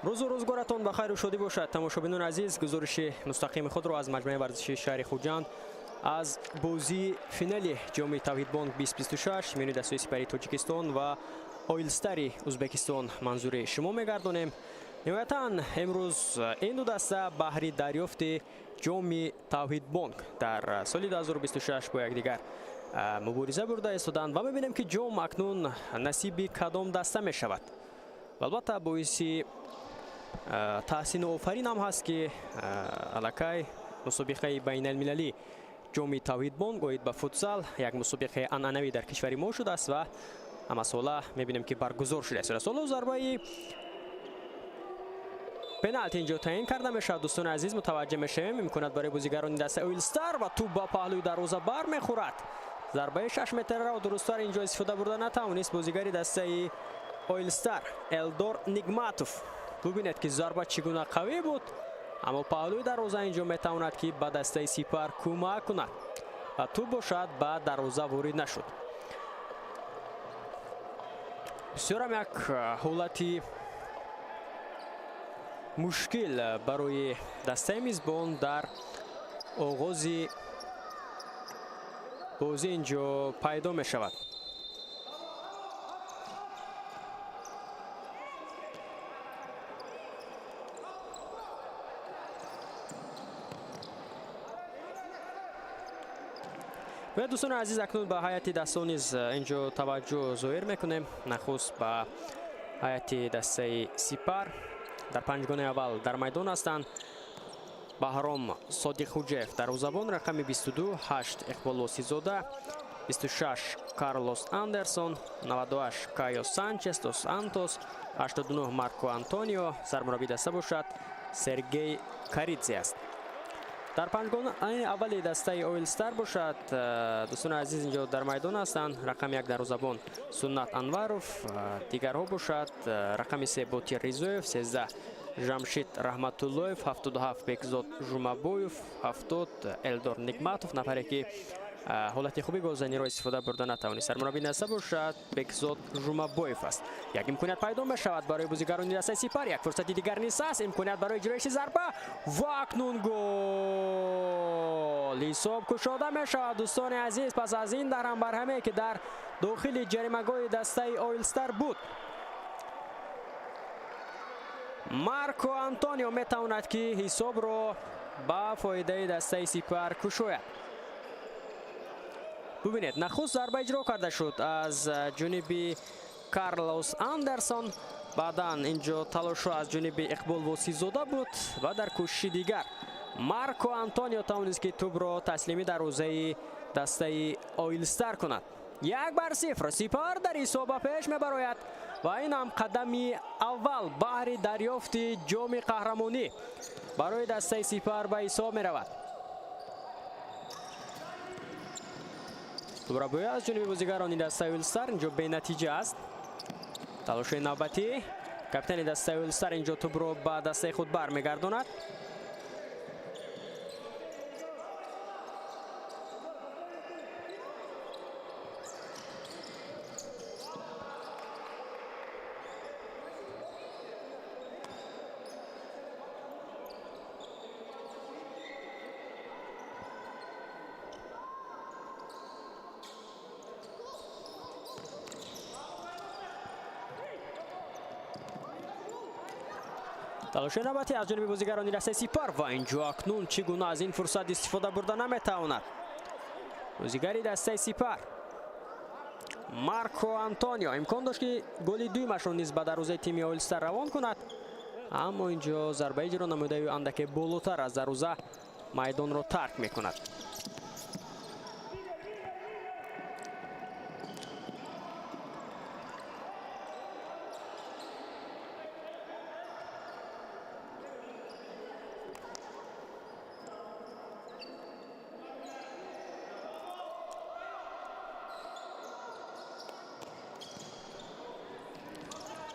Рӯзу рӯзгоратон ба хайру шодӣ бошад, тамошобинони азиз. Гузориши мустақими худро аз маҷмӯаи варзишии шаҳри Хуҷанд, аз бозии финали ҷоми Тавҳидбонк 2026 миёни дастаи Сипари Тоҷикистон ва Оилстари Узбекистон манзури шумо мегардонем. Ниҳоятан, имрӯз ин ду даста баҳри дарёфти ҷоми Тавҳидбонк дар соли 2026 бо якдигар мубориза бурда истоданд ва мебинем, ки ҷом акнун насиби кадом даста мешавад. Ва албатта, боиси таҳсину офарин ҳам ҳаст, ки аллакай мусобиқаи байналмилалӣ ҷоми Тавҳидбонк оид ба футзал як мусобиқаи анъанавӣ дар кишвари мо шудааст ва ҳамасола мебинем, ки баргузор шудааст. Ҳоло зарбаи пеналти инҷо таъин карда мешавад. Дӯстони азиз, мутаваҷҷеҳ мешавем, имконият барои бозигарони дастаи Оилстар ва тӯб ба паҳлӯи дарвоза бармехӯрад. Зарбаи 6 метраро дурусттар инҷо истифода бурда натавонист бозигари дастаи Оилстар Элдор Нигматов. Бубинед, ки зарба чӣ гуна қавӣ буд, аммо паҳлӯи дарвоза инҷо метавонад, ки ба дастаи Сипар кӯмак кунад ва тӯб бошад, ба дарвоза ворид нашуд. Бисёрам як ҳолати мушкил барои дастаи мизбон дар оғози бозӣ инҷо пайдо мешавад. Ва, дӯстони азиз, акнун ба ҳайати дастон низ инҷо таваҷҷӯҳ зоҳир мекунем. Нахуст ба ҳайати дастаи Сипар. Дар панҷгонаи аввал дар майдон ҳастанд: Баҳром Содиқхуҷаев, дарвозабон, рақами 22, 8 Иқбол Восизода, 26 Карлос Андерсон, 98 Кайо Санчес дос Сантос, 89 Марко Антонио. Сармураббии даста бошад, Сергей Каридзе аст. Дар панҷгонаи аввали дастаи Оилстар бошад, дӯстони азиз, инҷо дар майдон ҳастанд: рақами 1 дарвозабон Суннат Анваров, дигарҳо бошад, рақами 3 Ботир Ризоев, 13 Жамшид Раҳматуллоев, 77 Бекзод Жумабоев, 70 Элдор Нигматов, нафаре ки ҳолати хуби голзаниро истифода бурда натавонист. Сармураббии даста бошад, Бекзод Жумабоев аст. Як имконият пайдо мешавад барои бозигарони дастаи Сипар, як фурсати дигар низ аст, имконият барои иҷроиши зарба ва акнун гол! Ҳисоб кушода мешавад, дӯстони азиз, пас аз ин дарҳамбарҳаме, ки дар дохили ҷаримагоҳи дастаи Оилстар буд. Марко Антонио метавонад, ки ҳисобро ба фоидаи дастаи Сипар кушояд. Бубинед, нахуст зарба иҷро карда шуд аз ҷониби Карлос Андерсон, баъдан инҷо талошҳо аз ҷониби Иқбол Восизода буд ва дар кӯшиши дигар Марко Антонио тавонист, ки тӯбро таслими дарвозаи дастаи Оилстар кунад. 1-0, Сипар дар ҳисоб ба пеш мебарояд ва ин ҳам қадами аввал баҳри дарёфти ҷоми қаҳрамонӣ барои дастаи Сипар ба ҳисоб меравад. Тӯбрабӯя аз ҷониби бозигарони дастаи Оилстар инҷо бенатиҷа аст. Талошои навбатӣ, капитани дастаи Оилстар инҷо тӯбро ба дастаи худ бармегардонад. Талоши навбатӣ аз ҷониби бозигарони дастаи Сипар ва инҷо акнун чӣ гуна аз ин фурсат истифода бурда наметавонад бозигари дастаи Сипар Марко Антонио. Имкон дошт, ки голи дуюмашро низ ба дарвозаи тими Оилстар равон кунад, аммо инҷо зарба иҷро намудаю андаке болотар аз дарвоза майдонро тарк мекунад.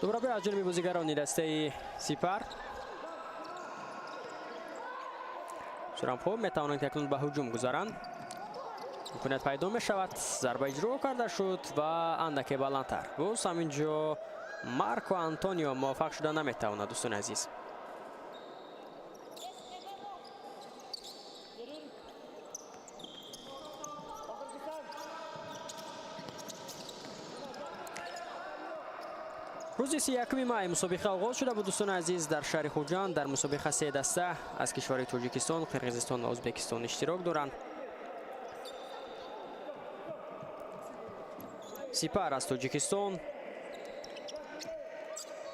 Тӯбрабӯй аз ҷониби бозигарони дастаи Сипар сурамхоб метавонанд, ки акнун ба ҳуҷум гузаранд. Имконият пайдо мешавад, зарба иҷро карда шуд ва андаке баландтар. Боз ҳамин ҷо Марко Антонио муваффақ шуда наметавонад, дӯстони азиз. Рӯзи 31 май мусобиқа оғоз шуда буд, дӯстони азиз, дар шаҳри Хуҷанд. Дар мусобиқа се даста аз кишвари Тоҷикистон, Қирғизистон ва Ӯзбекистон иштирок доранд. Сипар аз Тоҷикистон,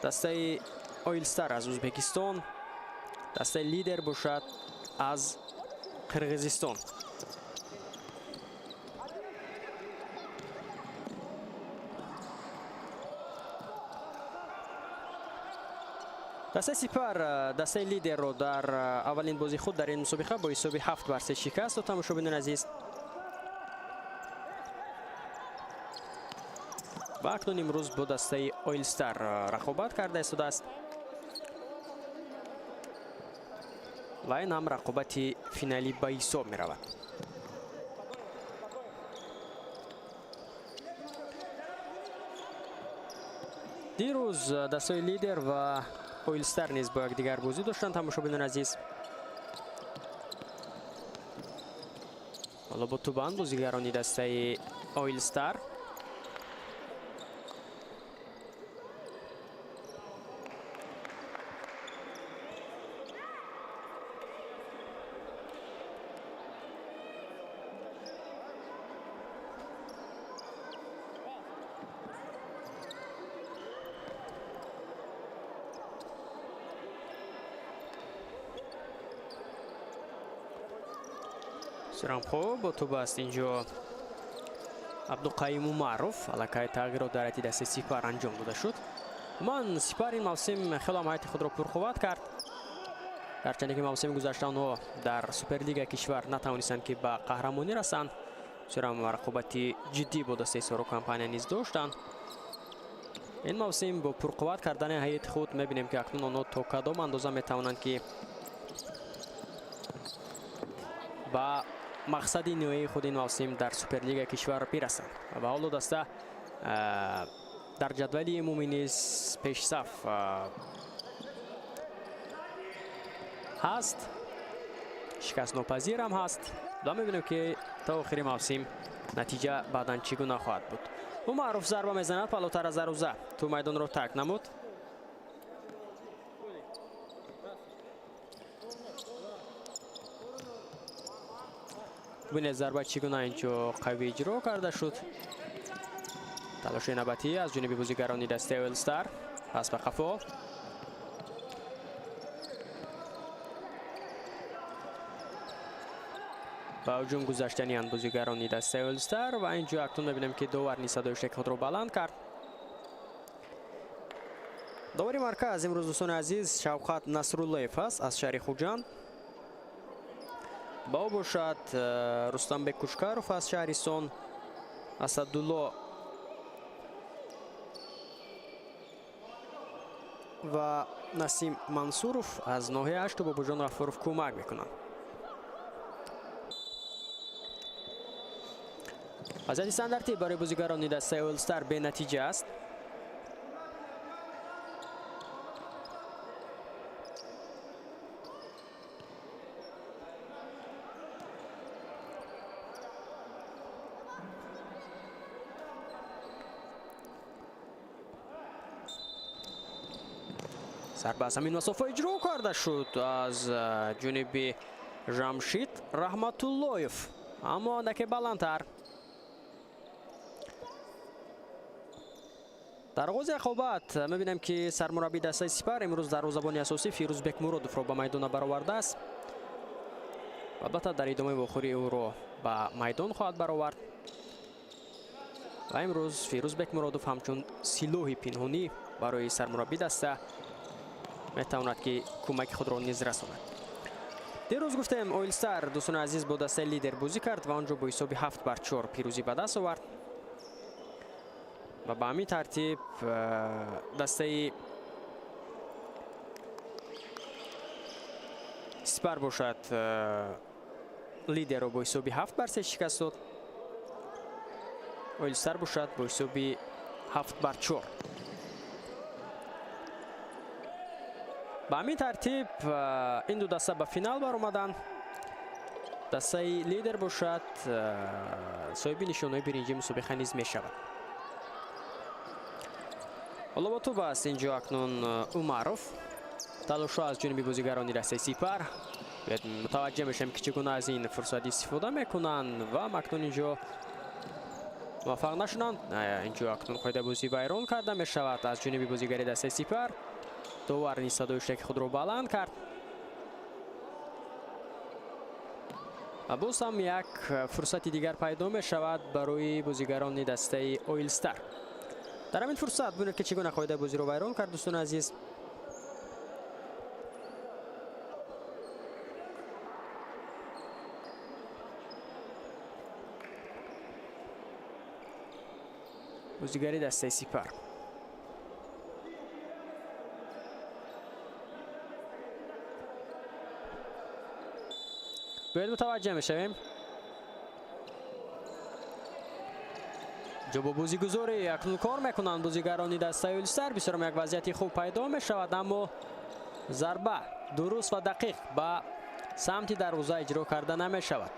дастаи Оилстар аз Ӯзбекистон, дастаи Лидер бошад аз Қирғизистон. Дастаи Сипар дастаи Лидерро дар аввалин бозии худ дар ин мусобиқа бо ҳисоби 7-3 шикаст дод, тамошобинони азиз. Ва акнун имрӯз бо дастаи Оилстар рақобат карда истодааст ва ин ҳам рақобати финалӣ ба ҳисоб меравад. Дирӯз дастаи Лидер ва Оилстар низ бо якдигар бозӣ доштанд, тамошобинони азиз. Ҳоло бо тубанд бозигарони дастаи Оилстар. Бисёрам хуб бо туб аст инҷо Абдуқаюм Умаров. Аллакай тағйирот дар ҳайати дастаи Сипар анҷом дода шуд. Умуман, Сипар ин мавсим хело ҳам ҳайати худро пурқувват кард. Гарчанде ки мавсими гузашта онҳо дар Суперлигаи кишвар натавонистанд, ки ба қаҳрамонӣ расанд, бисёрам рақобати ҷиддӣ бо дастаи Соро компания низ доштанд. Ин мавсим бо пурқувват кардани ҳайати худ мебинем, ки акнун онҳо то кадом андоза метавонанд, ки ба мақсади ниҳоии худ ин мавсим дар Суперлигаи кишвар бирасанд. Ва ҳоло даста дар ҷадвали умумӣ низ пешсаф ҳаст, шикастнопазирам ҳаст ва мебинем, ки то охири мавсим натиҷа баъдан чӣ гуна хоҳад буд. Умаров зарба мезанад палотар аз дарвоза, ту майдонро тарк намуд. Бинед, зарба чӣ гуна инҷо қавӣ иҷро карда шуд. Талоши навбатӣ аз ҷониби бозигарони дастаи Оилстар, пас ба қафо. Ба ҳуҷум гузаштаниянд бозигарони дастаи Оилстар ва инҷо акнун мебинем, ки довар низ садои шеки худро баланд кард. Довари марказ имрӯз, дӯстони азиз, Шавқат Насруллоев аст аз шаҳри Хуҷанд. Ба ӯ бошад Рустамбек Кушкаров аз шаҳрисон, Асадулло ва Насим Мансуров аз ноҳияи Ҳашту Бобоҷон Ғафуров кӯмак мекунанд. Вазъияти стандартӣ барои бозигарони дастаи Оилстар бенатиҷа аст. Зарба аз ҳамин масофа иҷро карда шуд аз ҷониби Ҷамшид Раҳматуллоев, аммо андаке баландтар. Дар оғози рақобат мебинем, ки сармураббии дастаи Сипар имрӯз дарвозабони асосӣ Фирӯз Бекмуродовро ба майдона баровардааст. Албатта, дар идомаи вохӯрӣ ӯро ба майдон хоҳад баровард ва имрӯз Фирӯз Бекмуродов ҳамчун силоҳи пинҳонӣ барои сармураббии даста метавонад, ки кӯмаки худро низ расонад. Дирӯз гуфтем, Оилстар, дӯстони азиз, бо дастаи Лидер бозӣ кард ва он ҷо бо ҳисоби 7-4 пирӯзӣ ба даст овард ва ба ҳамин тартиб дастаи Сипар бошад Лидерро бо ҳисоби 7-3 шикаст дод, Оилстар бошад бо ҳисоби 7-4. Ба ҳамин тартиб ин ду даста ба финал баромаданд. Дастаи лидер бошад соҳиби нишонаҳои биринҷии мусобиқа низ мешавад. Ҳоло бо тӯб аст инҷо акнун Умаров. Талошҳо аз ҷониби бозигарони дастаи Сипар. Мутаваҷҷеҳ мешавем, ки чӣ гуна аз ин фурсат истифода мекунанд ва акнун инҷо муваффақ нашуданд. Инҷо акнун қоидаи бозӣ вайрон карда мешавад аз ҷониби бозигари дастаи Сипар. Довар низ садои шаки худро баланд кард. Ва боз ҳам як фурсати дигар пайдо мешавад барои бозигарони дастаи Оилстар. Дар ҳамин фурсат бинед, ки чӣ гуна қоидаи бозиро вайрон кард, дӯстони азиз. Бозигари дастаи Сипар. Бояд мутаваҷҷеҳ мешавем. Ҷо бо бозигузорӣ акнун кор мекунанд бозигарони дастаи Оилстар. Бисёрам як вазъияти хуб пайдо мешавад, аммо зарба дуруст ва дақиқ ба самти дарвоза иҷро карда намешавад.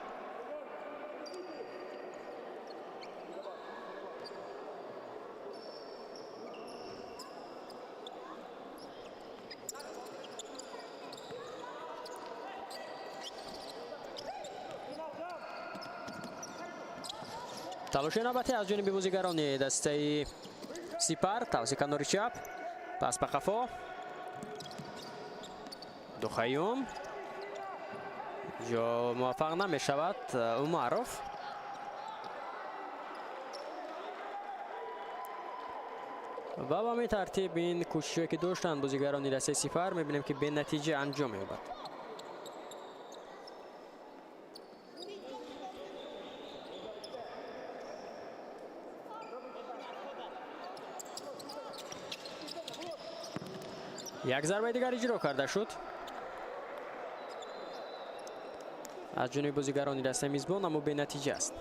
Талоши навбатӣ аз ҷониби бозигарони дастаи Сипар. Тавси канори чап, пас ба қафо. Духаюм ҷо муваффақ намешавад Умаров. Ва ба ҳамин тартиб ин кӯшишҳое, ки доштанд бозигарони дастаи Сипар, мебинем, ки бенатиҷа анҷом меёбад. Як зарбаи дигар иҷро карда шуд аз ҷониби бозигарони дастаи мизбон, аммо бенатиҷа аст.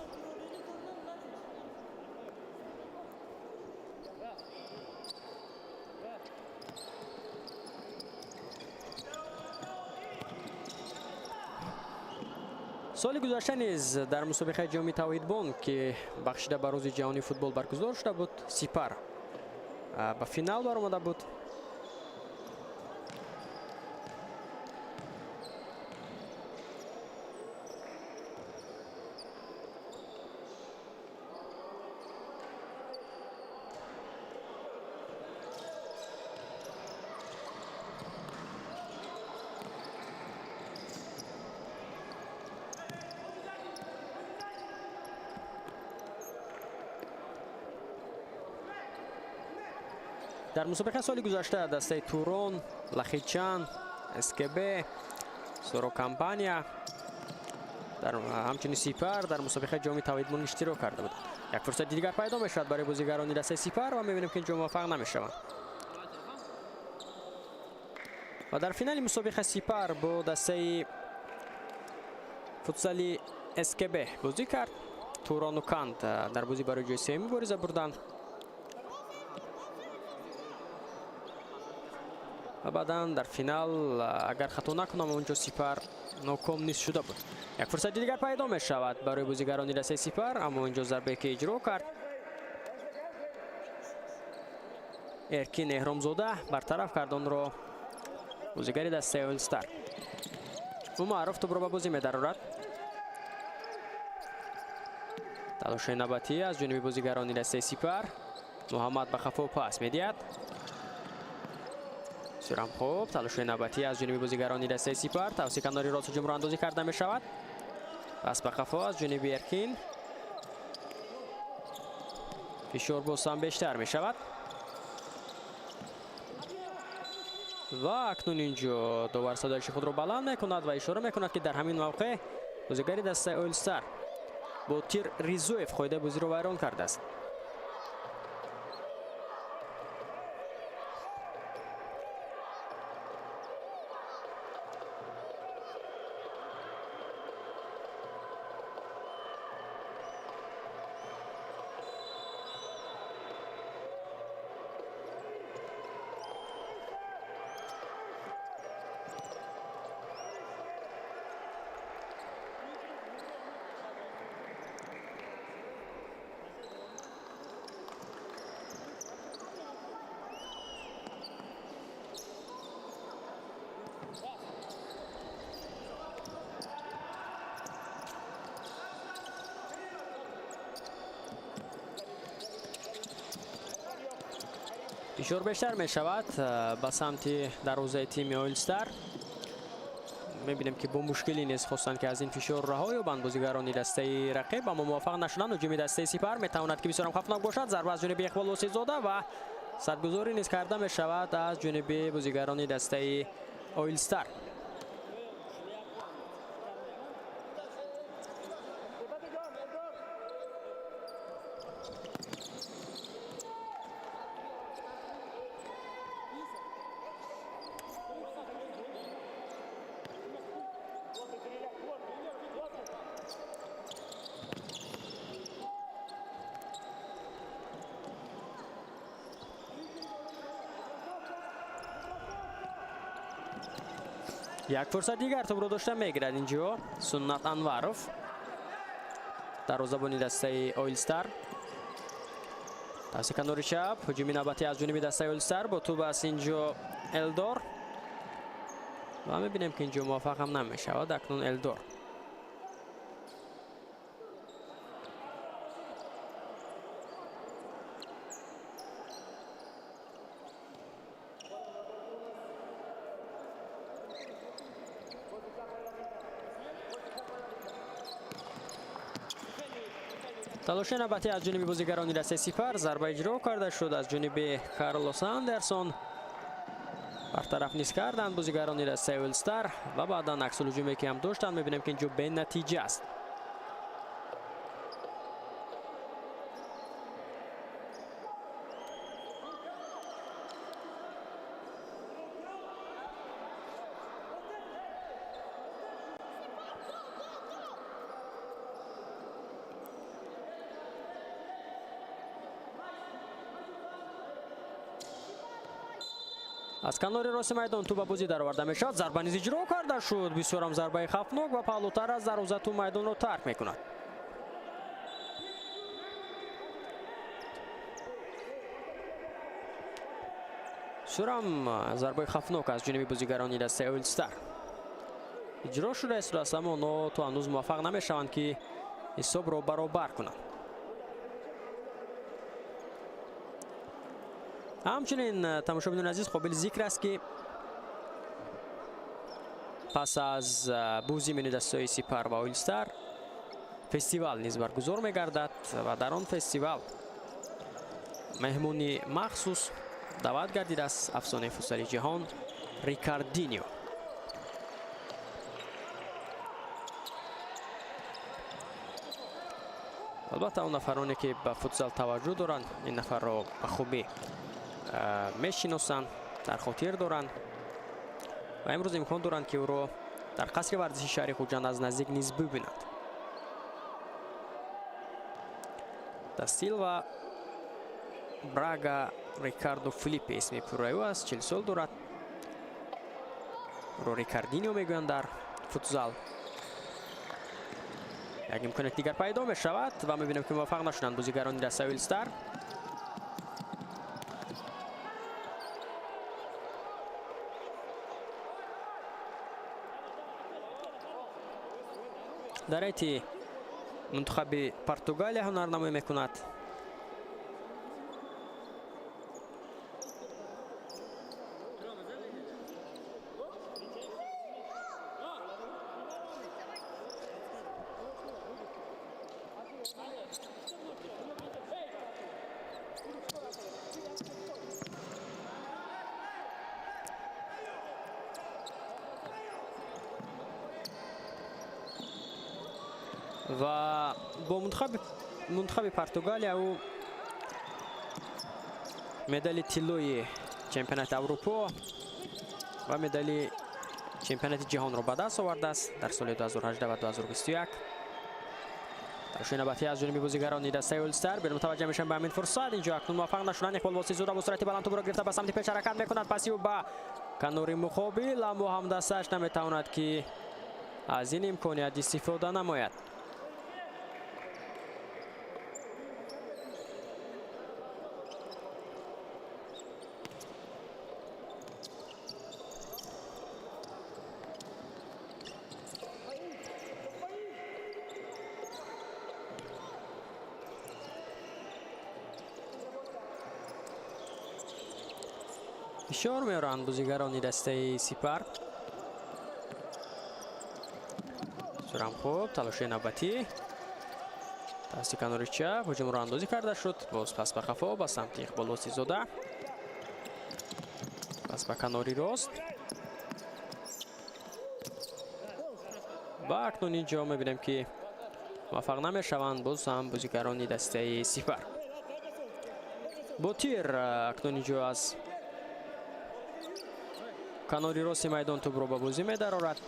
Соли гузашта низ дар мусобиқаи ҷоми Тавҳидбонк, ки бахшида ба рӯзи ҷаҳонии футбол баргузор шуда буд, Сипар ба финал баромада буд. Дар мусобиқаи соли гузашта дастаи Турон, Лахичан, СКБ, Соро компания, дар ҳамчунин Сипар дар мусобиқаи ҷоми Тавҳидбонк иштирок карда буд. Як фурсати дигар пайдо мешавад барои бозигарони дастаи Сипар ва мебинем, ки инҷо муваффақ намешаванд. Ва дар финали мусобиқа Сипар бо дастаи футзали СКБ бозӣ кард. Турону Канд дар бозӣ барои ҷои сеюм мубориза бурданд. Ва баъдан дар финал, агар хато накунам, онҷо Сипар ноком низ шуда буд. Як фурсати дигар пайдо мешавад барои бозигарони дастаи Сипар, аммо инҷо зарбае, ки иҷро кард Эркин Эҳромзода, бартараф кард онро бозигари дастаи Оилстар. Умаров тӯбро ба бозӣ медарорад. Талоши навбатӣ аз ҷониби бозигарони дастаи Сипар. Муҳаммад ба қафо пас медиҳад. Бисёрам хуб. Талоши навбатӣ аз ҷониби бозигарони дастаи Сипар. Тавси канори рост ҳуҷумро андозӣ карда мешавад. Пас ба қафо аз ҷониби Эркин. Фишор боз ҳам бештар мешавад. Ва акнун инҷо довар садои худро баланд мекунад ва ишора мекунад, ки дар ҳамин мавқеъ бозигари дастаи Оилстар Ботир Ризоев қоидаи бозиро вайрон кардааст. Фишор бештар мешавад ба самти дарвозаи тими Оилстар. Мебинем ки бо мушкилӣ низ хостанд ки аз ин фишор раҳо ёбанд бозигарони дастаи рақиб, аммо муваффақ нашуданд. Ҳуҷуми дастаи Сипар метавонад ки бисёрам хавфнок бошад. Зарба аз ҷониби Иқбол Восеъзода ва садгузорӣ низ карда мешавад аз ҷониби бозигарони дастаи Оилстар. Як фурсат дигар тӯбро дошта мегирад инҷо Суннат Анваров, дарвозабони дастаи Оилстар. Дасти канори чап, ҳуҷуми навбатӣ аз ҷониби дастаи Оилстар бо тӯб аст инҷо Элдор ва мебинем ки инҷо муваффақ ҳам намешавад акнун Элдор. Талоши навбатӣ аз ҷониби бозигарони дастаи Сипар, зарба иҷро карда шуд аз ҷониби Карлос Андерсон. Бартараф низ карданд бозигарони дастаи Оилстар ва баъдан аксулҳуҷуме ки ҳам доштанд, мебинем ки инҷо бенатиҷа аст. Аз канори рости майдон тӯб ба бозӣ дароварда мешавад. Зарба низ иҷро карда шуд. Бисёрам зарбаи хавфнок ва паҳлӯтар аз дарвоза тӯб майдонро тарк мекунад. Бисёрам зарбаи хавфнок аз ҷониби бозигарони дастаи Оилстар иҷро шуда истодааст, аммо онҳо то ҳанӯз муваффақ намешаванд ки ҳисобро баробар кунанд. Ҳамчунин, тамошобинони азиз, қобили зикр аст ки пас аз бозӣ миёни дастаҳои Сипар ва Оилстар фестивал низ баргузор мегардад ва дар он фестивал меҳмони махсус даъват гардидааст афсонаи футзали ҷаҳон Рикардинио. Албатта, он нафароне ки ба футзал таваҷҷӯҳ доранд, ин нафарро ба хубӣ мешиносанд, дар хотир доранд ва имрӯз имкон доранд ки ӯро дар қасри варзиши шаҳри Хуҷанд аз наздик низ бибинанд. Да Силва Брага Рикардо Филиппе исми пурраи ӯ аст, 40 сол дорад. Ӯро Рикардинио мегӯянд дар футзал. Як имконият дигар пайдо мешавад ва мебинем ки муваффақ нашуданд бозигарони дастаи Оилстар. Дар ҳайати мунтахаби Португалия ҳунарнамоӣ мекунад. Ва бо мунтахаби Португалия ӯ медали тиллои чемпионати Аврупо ва медали чемпионати ҷаҳонро ба даст овардааст дар соли 2018 ва 2021. Талоши навбатӣ аз ҷониби бозигарони дастаи Оилстар. Берун мутаваҷҷеҳ мешаванд ба ҳамин фурсат. Инҷо акнун муваффақ нашуданд. Иқбол Восеъзода бо суръати баланд тӯбро гирифта ба самти пеш ҳаракат мекунад. Паси ӯ ба канори муқобил, аммо ҳамдастааш наметавонад ки аз ин имконият истифода намояд. Фишор меоранд бозигарони дастаи Сипар. Сурам хуб, талоши навбатӣ. Дасти канори чап ҳуҷумро андозӣ карда шуд. Боз пас ба қафо ба самти Иқбол Восизода. Пас ба канори рост. Ва акнун инҷо мебинем, ки муваффақ намешаванд боз ҳам бозигарони дастаи Сипар. Ботир акнун инҷо аз канори рости майдон тӯбро ба бозӣ медарорад.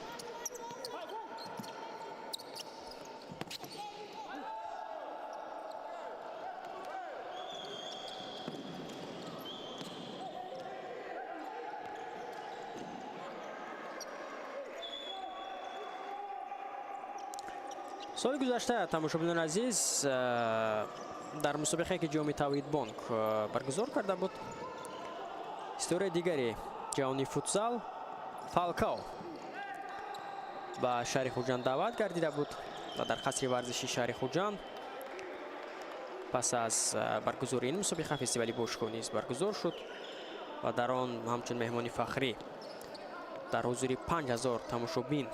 Соли гузашта, тамошобинони азиз, дар мусобиқае ки ҷоми Тавҳидбонк баргузор карда буд, историяи дигари ҷаҳони футзал Фалкао ба шаҳри Хуҷанд даъват гардида буд ва дар қасри варзиши шаҳри Хуҷанд пас аз баргузории ин мусобиқа фестивали бошгоҳ низ баргузор шуд ва дар он ҳамчун меҳмони фахрӣ дар ҳузури 5000 тамошобин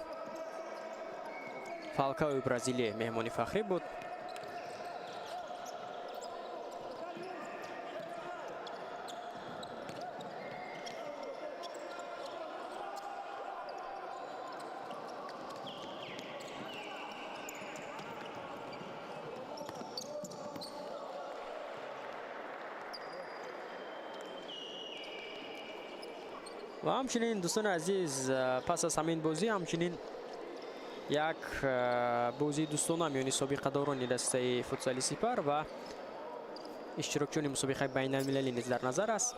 Фалкаои Бразилия меҳмони фахрӣ буд. Ва ҳамчунин, дӯстони азиз, пас аз ҳамин бозӣ ҳамчунин як бозии дӯстона миёни собиқадорони дастаи футзали Сипар ва иштирокчиёни мусобиқаи байналмилалӣ низ дар назар аст.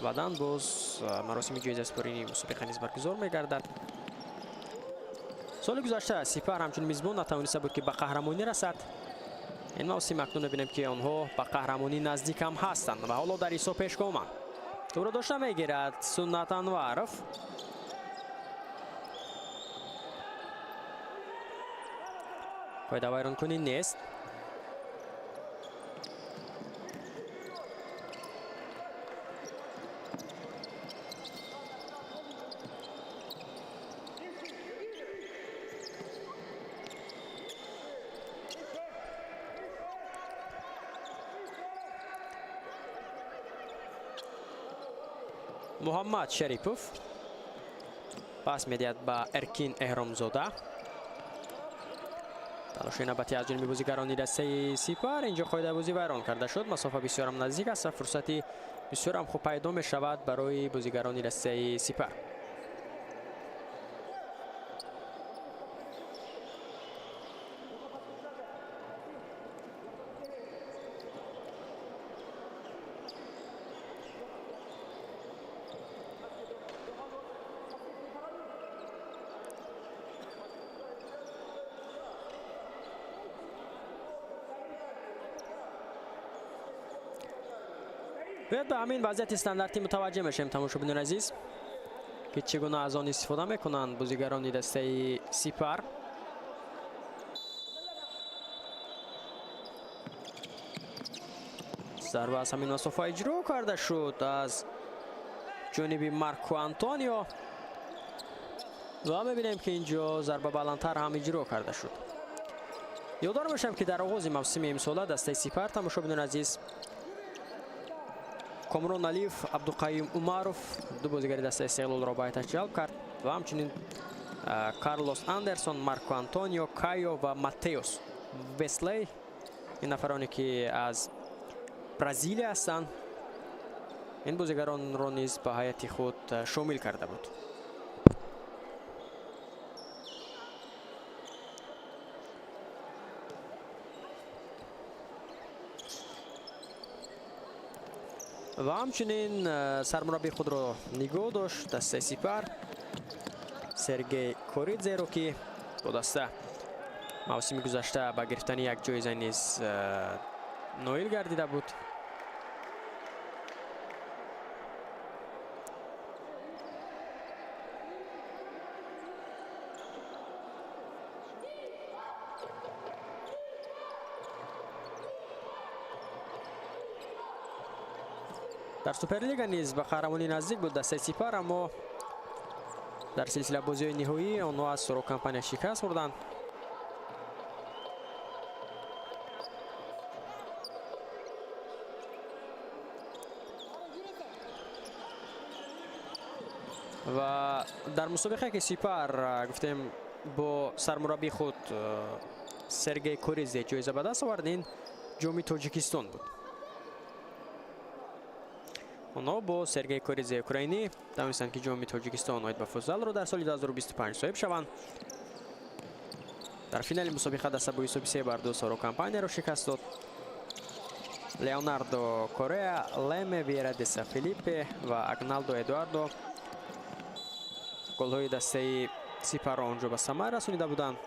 Баъдан боз маросими ҷоизаспории мусобиқа низ баргузор мегардад. Соли гузашта Сипар ҳамчун мизбон натавониста буд, ки ба қаҳрамонӣ расад. Ин мавсим акнун мебинем, ки онҳо ба қаҳрамонӣ наздик ҳам ҳастанд ва ҳоло дар ҳисоб пешгоманд. Тӯбро дошта мегирад Суннат Анваров. Қоидавайронкунӣ нест. Муҳаммад Шарипов пас медиҳад ба Эркин Эҳромзода. Талоши навбатӣ аз ҷониби бозигарони дастаи Сипар. Инҷо қоидабозӣ вайрон карда шуд. Масофа бисёрам наздик аст ва фурсати бисёрам хуб пайдо мешавад барои бозигарони дастаи Сипар. Биёед ба ҳамин вазъияти стандартӣ мутаваҷҷеҳ мешавем, тамошобинони азиз, ки чӣ гуна аз он истифода мекунанд бозигарони дастаи Сипар. Зарба аз ҳамин масофа иҷро карда шуд аз ҷониби Марко Антонио ва мебинем, ки инҷо зарба баландтар ҳам иҷро карда шуд. Ёддор мешавем, ки дар оғози мавсими имсола дастаи Сипар, тамошобинони азиз, Комрон Алиев, Абдуқаюм Умаров ду бозигари дастаи Истиқлолро ба ҳайаташ ҷалб кард ва ҳамчунин Карлос Андерсон, Марко Антонио, Кайо ва Матеус Веслей, ин нафароне ки аз Бразилия ҳастанд, ин бозигаронро низ ба ҳайати худ шомил карда буд. Ва ҳамчунин сармураббии худро нигоҳ дошт дастаи Сипар Сергей Коридзеро, ки бо даста мавсими гузашта ба гирифтани як ҷоиза низ ноил гардида буд. Дар Суперлига низ ба қаҳрамонӣ наздик буд дастаи Сипар, аммо дар силсила бозиҳои ниҳоӣ онҳо аз Суро Компания шикаст хӯрданд. Ва дар мусобиқае, ки Сипар, гуфтем, бо сармураббии худ Сергей Коризе ҷоиза ба даст овард, ин Ҷоми Тоҷикистон буд. Онҳо бо Сергей Коризе украинӣ тавонистанд, ки Ҷоми Тоҷикистон оид ба футзалро дар соли 2025 соҳиб шаванд. Дар финали мусобиқа даста бо ҳисоби 3-2 Соро Компанияро шикаст дод. Леонардо Кореа, Леме Вера Деса Филиппе ва Агналдо Эдуардо голҳои дастаи Сипарро он ҷо ба самар расонида буданд.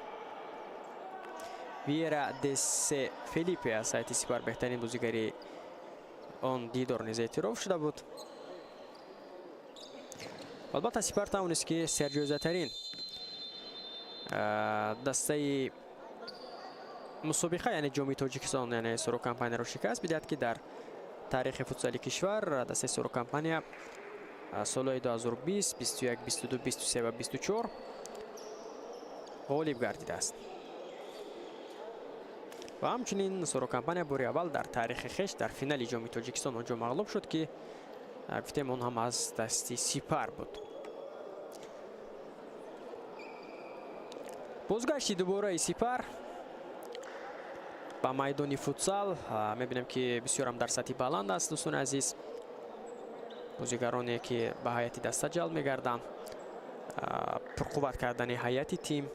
Виера Десе Филиппе аз ҳайати Сипар беҳтарин бозигари он дидор низ эътироф шуда буд. Албатта, Сипар тавонист, ки серҷоизатарин дастаи мусобиқа, яъне Ҷоми Тоҷикистон, яъне Суро Компанияро шикаст бидиҳад, ки дар таърихи футзали кишвар дастаи Суро Компания солҳои 2020, 21, 22, 23 ва 24 ғолиб гардидааст. Ва ҳамчунин Суро Компания бори аввал дар таърихи хеш дар финали Ҷоми Тоҷикистон он ҷо мағлуб шуд, ки гуфтем, он ҳам аз дасти Сипар буд. Бозгашти дубораи Сипар ба майдони футзал мебинем, ки бисёрам дар сатҳи баланд аст, дӯстони азиз. Бозигароне, ки ба ҳайати даста ҷалб мегарданд, пурқувват кардани ҳайати тим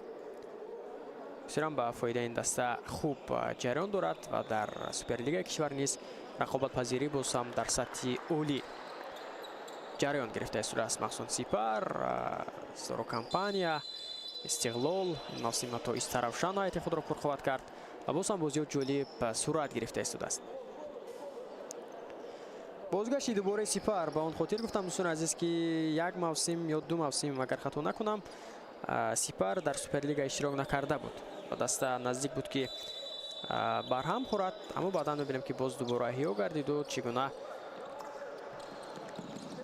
бисёрам ба фоидаи ин даста хуб ҷараён дорад ва дар Суперлигаи кишвар низ рақобатпазирӣ боз ҳам дар сатҳи олӣ ҷараён гирифта истодааст. Махсусан Сипар, Соро Компания, Истиқлол, ин мавсим ҳатто Истаравшан ҳайати худро пурқувват кард ва боз ҳам бозиҳо ҷолиб сурат гирифта истодааст. Бозгашти дубораи Сипар ба он хотир гуфтам, дӯстони азиз, ки як мавсим ё ду мавсим, агар хато накунам, Сипар дар Суперлига иштирок накарда буд ва даста наздик буд, ки барҳам хӯрад, аммо баъдан мебинем, ки боз дубора эҳё гардиду чӣ гуна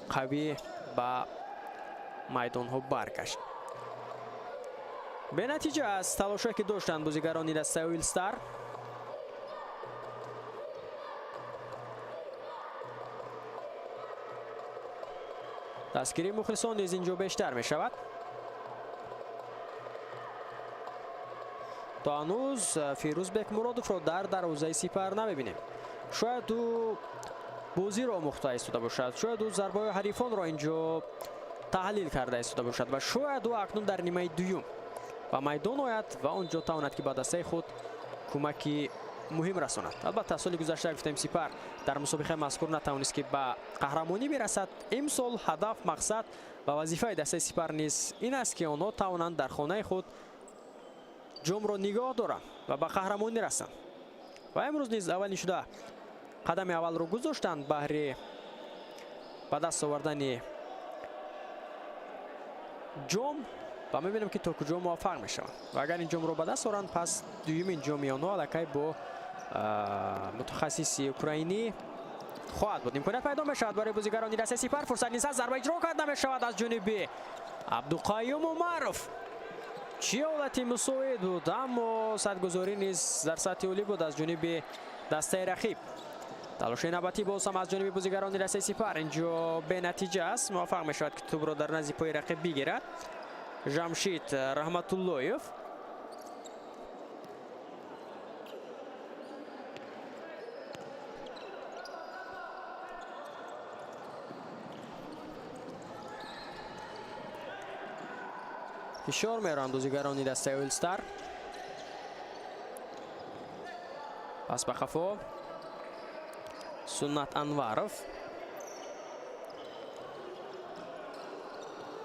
қавӣ ба майдонҳо баргашт. Бенатиҷа аст талошое, ки доштанд бозигарони дастаи Уилстар. Дастгирии мухлисон низ ин ҷо бештар мешавад. То ҳанӯз Фирӯз Бекмуродовро дар дарвозаи Сипар намебинем. Шояд ӯ бозиро омӯхта истода бошад, шояд ӯ зарбаҳои ҳарифонро ин ҷо таҳлил карда истода бошад ва шояд ӯ акнун дар нимаи дуюм ба майдон ояд ва он ҷо тавонад, ки ба дастаи худ кӯмаки муҳим расонад. Албатта, соли гузашта, гуфтем, Сипар дар мусобиқаи мазкур натавонист, ки ба қаҳрамонӣ бирасад. Имсол ҳадаф, мақсад ва вазифаи дастаи Сипар низ ин аст, ки онҳо тавонанд дар хонаи худ ҷомро нигоҳ доранд ва ба қаҳрамонӣ расанд. Ва имрӯз низ аввалин шуда қадами аввалро гузоштанд баҳри ба даст овардани ҷом ва мебинем, ки то куҷо муваффақ мешаванд. Ва агар ин ҷомро ба даст оранд, пас дуюмин ҷоми онҳо аллакай бо мутахассиси украинӣ хоҳад буд. Имконият пайдо мешавад барои бозигарони дастаи Сипар. Фурсат низ ҳаст, зарба иҷро карда мешавад аз ҷониби Абдуқаюм Умаров. Чӣ ҳолати мусоид буд, аммо садгузорӣ низ дар сатҳи олӣ буд аз ҷониби дастаи рақиб. Талоши навбатӣ боз ҳам аз ҷониби бозигарони дастаи Сипар инҷо бенатиҷа аст. Муваффақ мешавад, ки тӯбро дар назди пои рақиб бигирад Жамшид Раҳматуллоев. Фишор мераванд бозигарони дастаи Уилстар. Пас ба қафо, Суннат Анваров.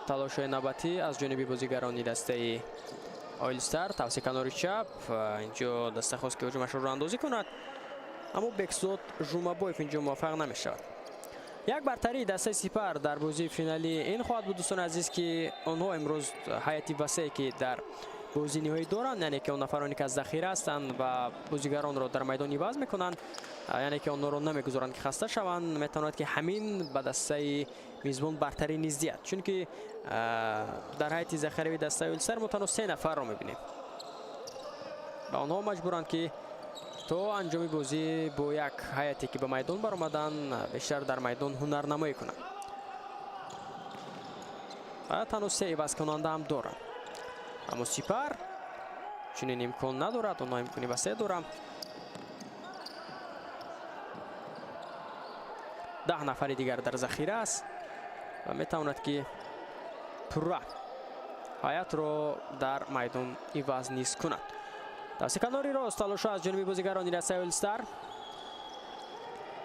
Талошҳои навбатӣ аз ҷониби бозигарони дастаи Оилстар. Тавси канори чап, инҷо даста хост, ки ҳуҷумашро роҳандозӣ кунад, аммо Бекзод Жумабоев инҷо муваффақ намешавад. Як бартарии дастаи Сипар дар бозии финалӣ ин хоҳад буд, дӯстони азиз, ки онҳо имрӯз ҳайати васее, ки дар бозии ниҳоӣ доранд, яъне ки он нафароне ки аз захира ҳастанд ва бозигаронро дар майдон иваз мекунанд, яъне ки онҳоро намегузоранд ки хаста шаванд, метавонад ки ҳамин ба дастаи мизбон бартарӣ низ диҳад, чунки дар ҳайати захиравии дастаи Оилстар мо танҳо 3 нафарро мебинем ва онҳо маҷбуранд ки то анҷоми бозӣ бо як ҳайате ки ба майдон баромаданд бештар дар майдон ҳунарнамоӣ кунанд ва танҳо 3 ивазкунанда ҳам доранд. Аммо Сипар чунин имкон надорад, онҳо имкони васеъ доранд. 10 нафари дигар дар захира аст ва метавонад ки пурра ҳайатро дар майдон иваз низ кунад. Дасти канори рост талошо аз ҷониби бозигарони дастаи Оилстар.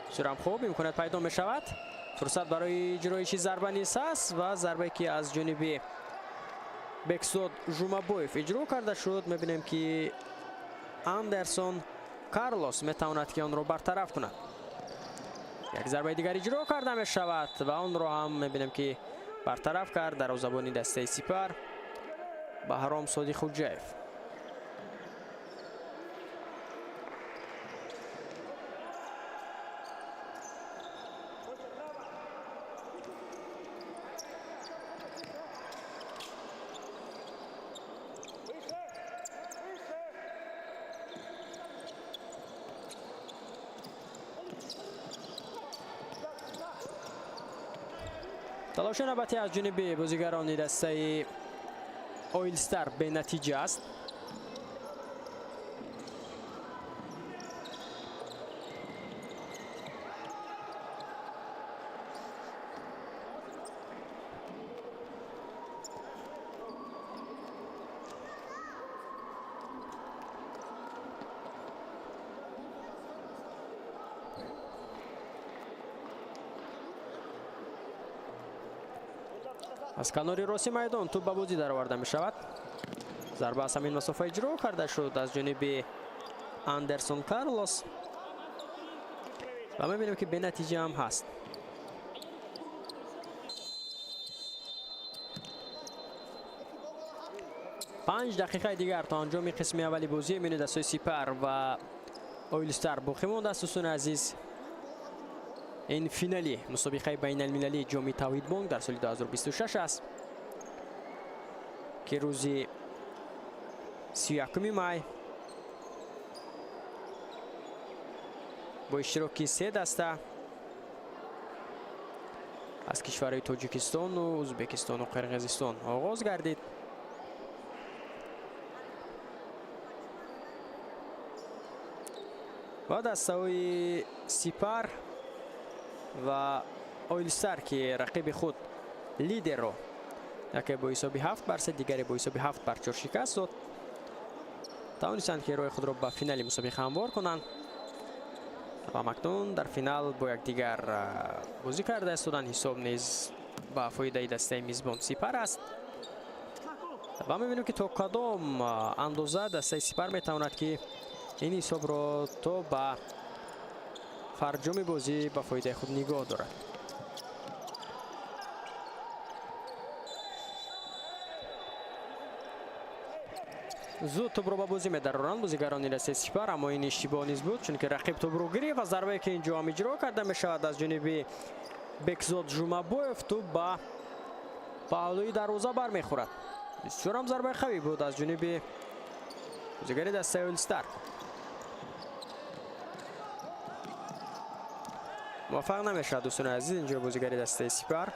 Бисёрам хуб имконият пайдо мешавад. Фурсат барои иҷроиши зарба низ ҳаст ва зарбае ки аз ҷониби Бекзод Жумабоев иҷро карда шуд, мебинем ки Андерсон Карлос метавонад ки онро бартараф кунад. Як зарбаи дигар иҷро карда мешавад ва онро ҳам мебинем ки бартараф кард дарвозабони дастаи Сипар Баҳром Содиқхуҷаев. Талоши навбатӣ аз ҷониби бозигарони дастаи Оилстар бенатиҷа аст. Аз канори рости майдон тӯп ба бозӣ дароварда мешавад. Зарба аз ҳамин масофа иҷро карда шуд аз ҷониби Андерсон Карлос ва мебинем ки бенатиҷа ҳам ҳаст. 5 дақиқаи дигар то анҷоми қисми аввали бозӣ миёни дастҳои Сипар ва Оилстар боқӣ мондааст. Дӯстони азиз, ин финали мусобиқаи байналмилалии ҷоми Тавҳидбонк дар соли 2026 аст ки рӯзи 31 май бо иштироки 3 даста аз кишварҳои Тоҷикистону Ӯзбекистону Қирғизистон оғоз гардид. Ва дастаҳои Сипар ва Оилстар ки рақиби худ лидерро яке бо ҳисоби 7-3, дигаре бо ҳисоби 7-4 шикаст дод, тавонистанд ки роҳи худро ба финали мусобиқа ҳамвор кунанд ва акнун дар финал бо якдигар бозӣ карда истоданд. Ҳисоб низ ба фоидаи дастаи мизбон Сипар аст ва мебинем ки то кадом андоза дастаи Сипар метавонад ки ин ҳисобро то ба фарҷоми бозӣ ба фоидаи худ нигоҳ дорад. Зуд тӯбро ба бозӣ медароранд бозигарони дастаи Сипар, аммо ин иштибоҳ низ буд, чунки рақиб тӯбро гирифт ва зарбае ки инҷо ҳам иҷро карда мешавад аз ҷониби Бекзод Жумабоев, тӯб ба паҳлӯи дарвоза бармехӯрад. Бисёр ҳам зарбаи қавӣ буд аз ҷониби бозигари дастаи Оилстар. Муваффақ намешавад дӯстони азиз инҷо бозигари дастаи Сипар.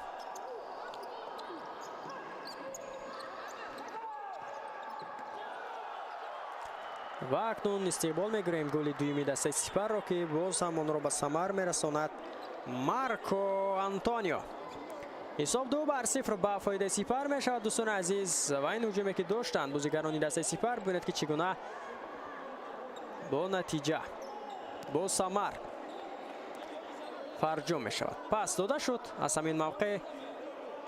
Ва акнун истиқбол мегирем голи дуюми дастаи Сипарро ки боз ҳам онро ба самар мерасонад Марко Антонио. Ҳисоб 2-0 ба фоидаи Сипар мешавад дӯстони азиз. Ва ин ҳуҷуме ки доштанд бозигарони дастаи Сипар, бибинед ки чӣ гуна бо натиҷа, бо самар фарҷом мешавад. Пас дода шуд. Аз ҳамин мавқеъ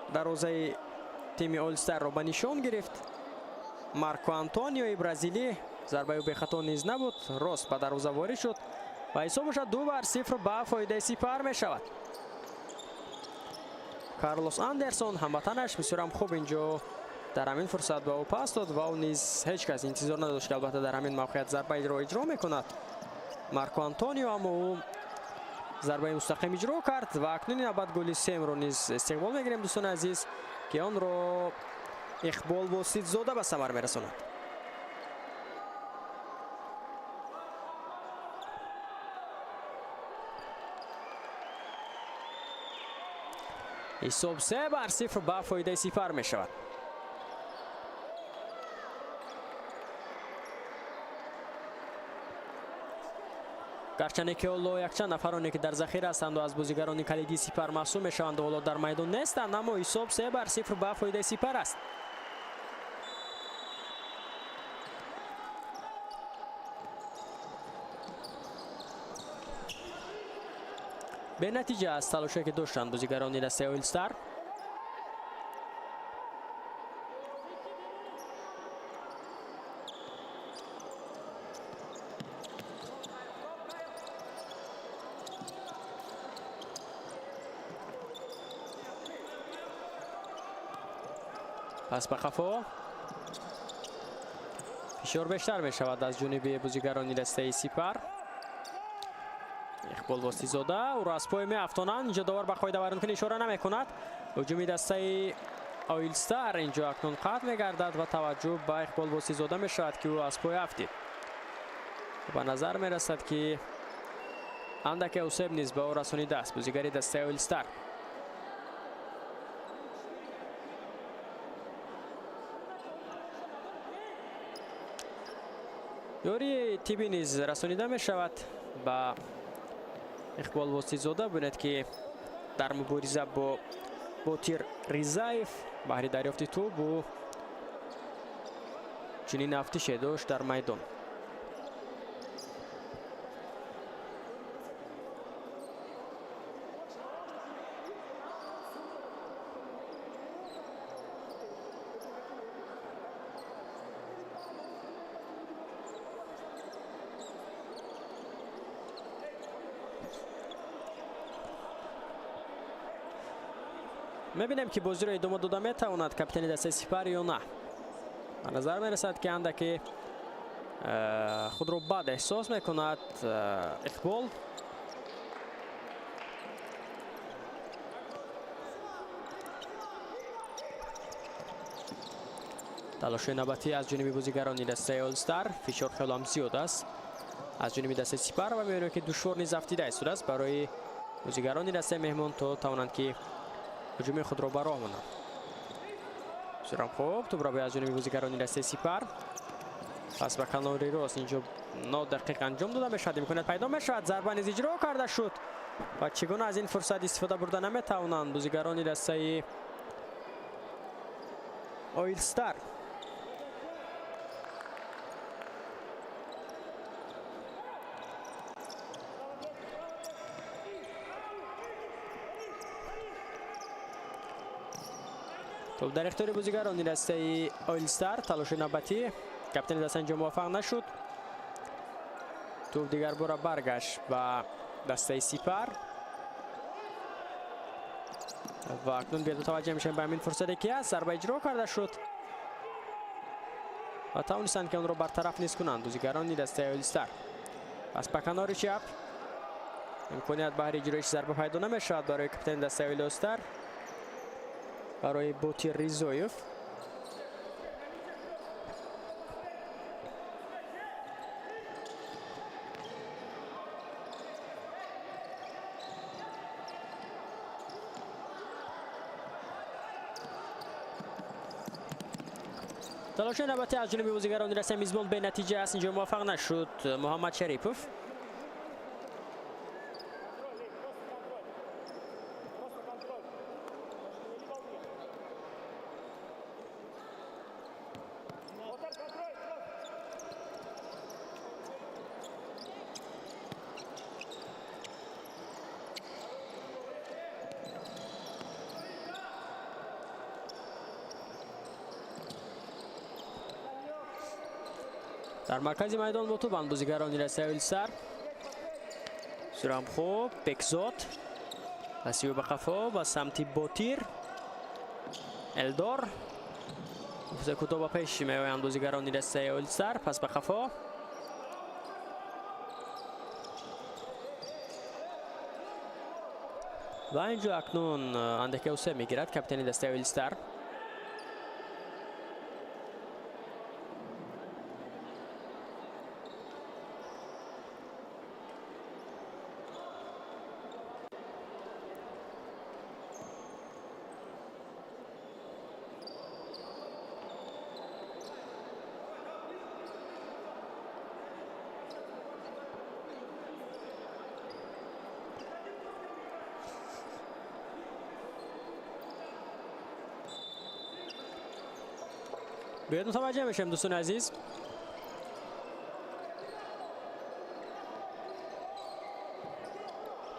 дарвозаи тими Оилстарро ба нишон гирифт Марко Антониои бразилӣ. Зарбаи ӯ бехато низ набуд, рост ба дарвоза ворид шуд ва ҳисоб бошад 2-0 ба фоидаи Сипар мешавад. Карлос Андерсон ҳамватанаш бисёрам хуб инҷо Дар ҳамин фурсат ба ӯ пас дод ва ӯ низ ҳеҷ кас интизор надошт, ки албатта дар ҳамин мавқеият зарбаро иҷро мекунад Марко Антонио, аммо ӯ зарбаи мустақим иҷро кард ва акнун навбат голи семро низ истиқбол мегирем, дӯстони азиз, ки онро Иқбол Воситзода ба самар мерасонад. Ҳисоб 3-0 ба фоидаи Сипар мешавад. Гарчанде ки ҳоло якчанд нафароне, ки дар захира ҳастанд ва аз бозигарони калидии Сипар маҳсуб мешаванд, ҳоло дар майдон нестанд, аммо ҳисоб 3-0 ба фоидаи Сипар аст. Бенатиҷа аст талоше, ки доштанд бозигарони дастаи Оилстар. Пас ба қафо фишор бештар мешавад аз ҷониби бозигарони дастаи Сипар. Иқбол Воситзода ӯро аз пой меафтонанд. Инҷо довар ба қоидавайронкунӣ ишора намекунад. Ҳуҷуми дастаи Оилстар инҷо акнун қатъ мегардад ва таваҷҷӯҳ ба Иқбол Воситзода мешавад, ки ӯ аз пой афтид. Ба назар мерасад, ки андаке осеб низ ба ӯ расонидааст бозигари дастаи Оилстар. Ёрии тиббӣ низ расонида мешавад ба Иқбол Воситзода. Бинед, ки дар мубориза бо Ботир Ризаев баҳри дарёфти тӯб ӯ чунин афтише дошт дар майдон. Мебинем, ки бозиро идома дода метавонад капитани дастаи Сипар ё на. Ба назар мерасад, ки андаке худро бад эҳсос мекунад Иқбол. Талошҳои навбатӣ аз ҷониби бозигарони дастаи Олстар. Фишор хело ҳам зиёд аст аз ҷониби дастаи Сипар ва мебинем, ки душвор низ афтида истодааст барои бозигарони дастаи меҳмон, то тавонанд, ки ҳуҷуми худро ба роҳ монанд. Бисёрам хуб, тӯбрабоӣ аз ҷониби бозигарони дастаи Сипар. Пас ба канори рост инҷо нодақиқ анҷом дода мешавад, имконият пайдо мешавад, зарба низ иҷро карда шуд ва чӣ гуна аз ин фурсат истифода бурда наметавонанд бозигарони дастаи Оилстар. Тӯб дар ихтиёри бозигарони дастаи Оилстар. Талоши навбатӣ капитани даста инҷо муваффақ нашуд. Тӯб дигар бора баргашт ба дастаи Сипар ва акнун биёд мутаваҷҷеҳ мешавем ба ҳамин фурсате, ки аст. Зарба иҷро карда шуд ва тавонистанд, ки онро бартараф низ кунанд бозигарони дастаи Оилстар. Пас ба канори чап имконият баҳри иҷроиши зарба пайдо намешавад барои капитани дастаи Оилстар, барои Ботир Ризоев. Талоши навбатӣ аз ҷониби бозигарони дастаи мизбон бенатиҷа аст. Инҷо муваффақ нашуд Муҳаммад Шарипов. Дар маркази майдон бо тӯбанд бозигарони дастаи Оилстар. Бисёрам хуб, Бекзод пасиё ба қафо ба самти Ботир. Элдор Бо кӯтоҳ ба пеш меоянд бозигарони дастаи Оилстар, пас ба қафо. Ва инҷо акнун андаке усе мегирад капитани дастаи Оилстар. بیاید متوجه میشیم دوستان عزیز.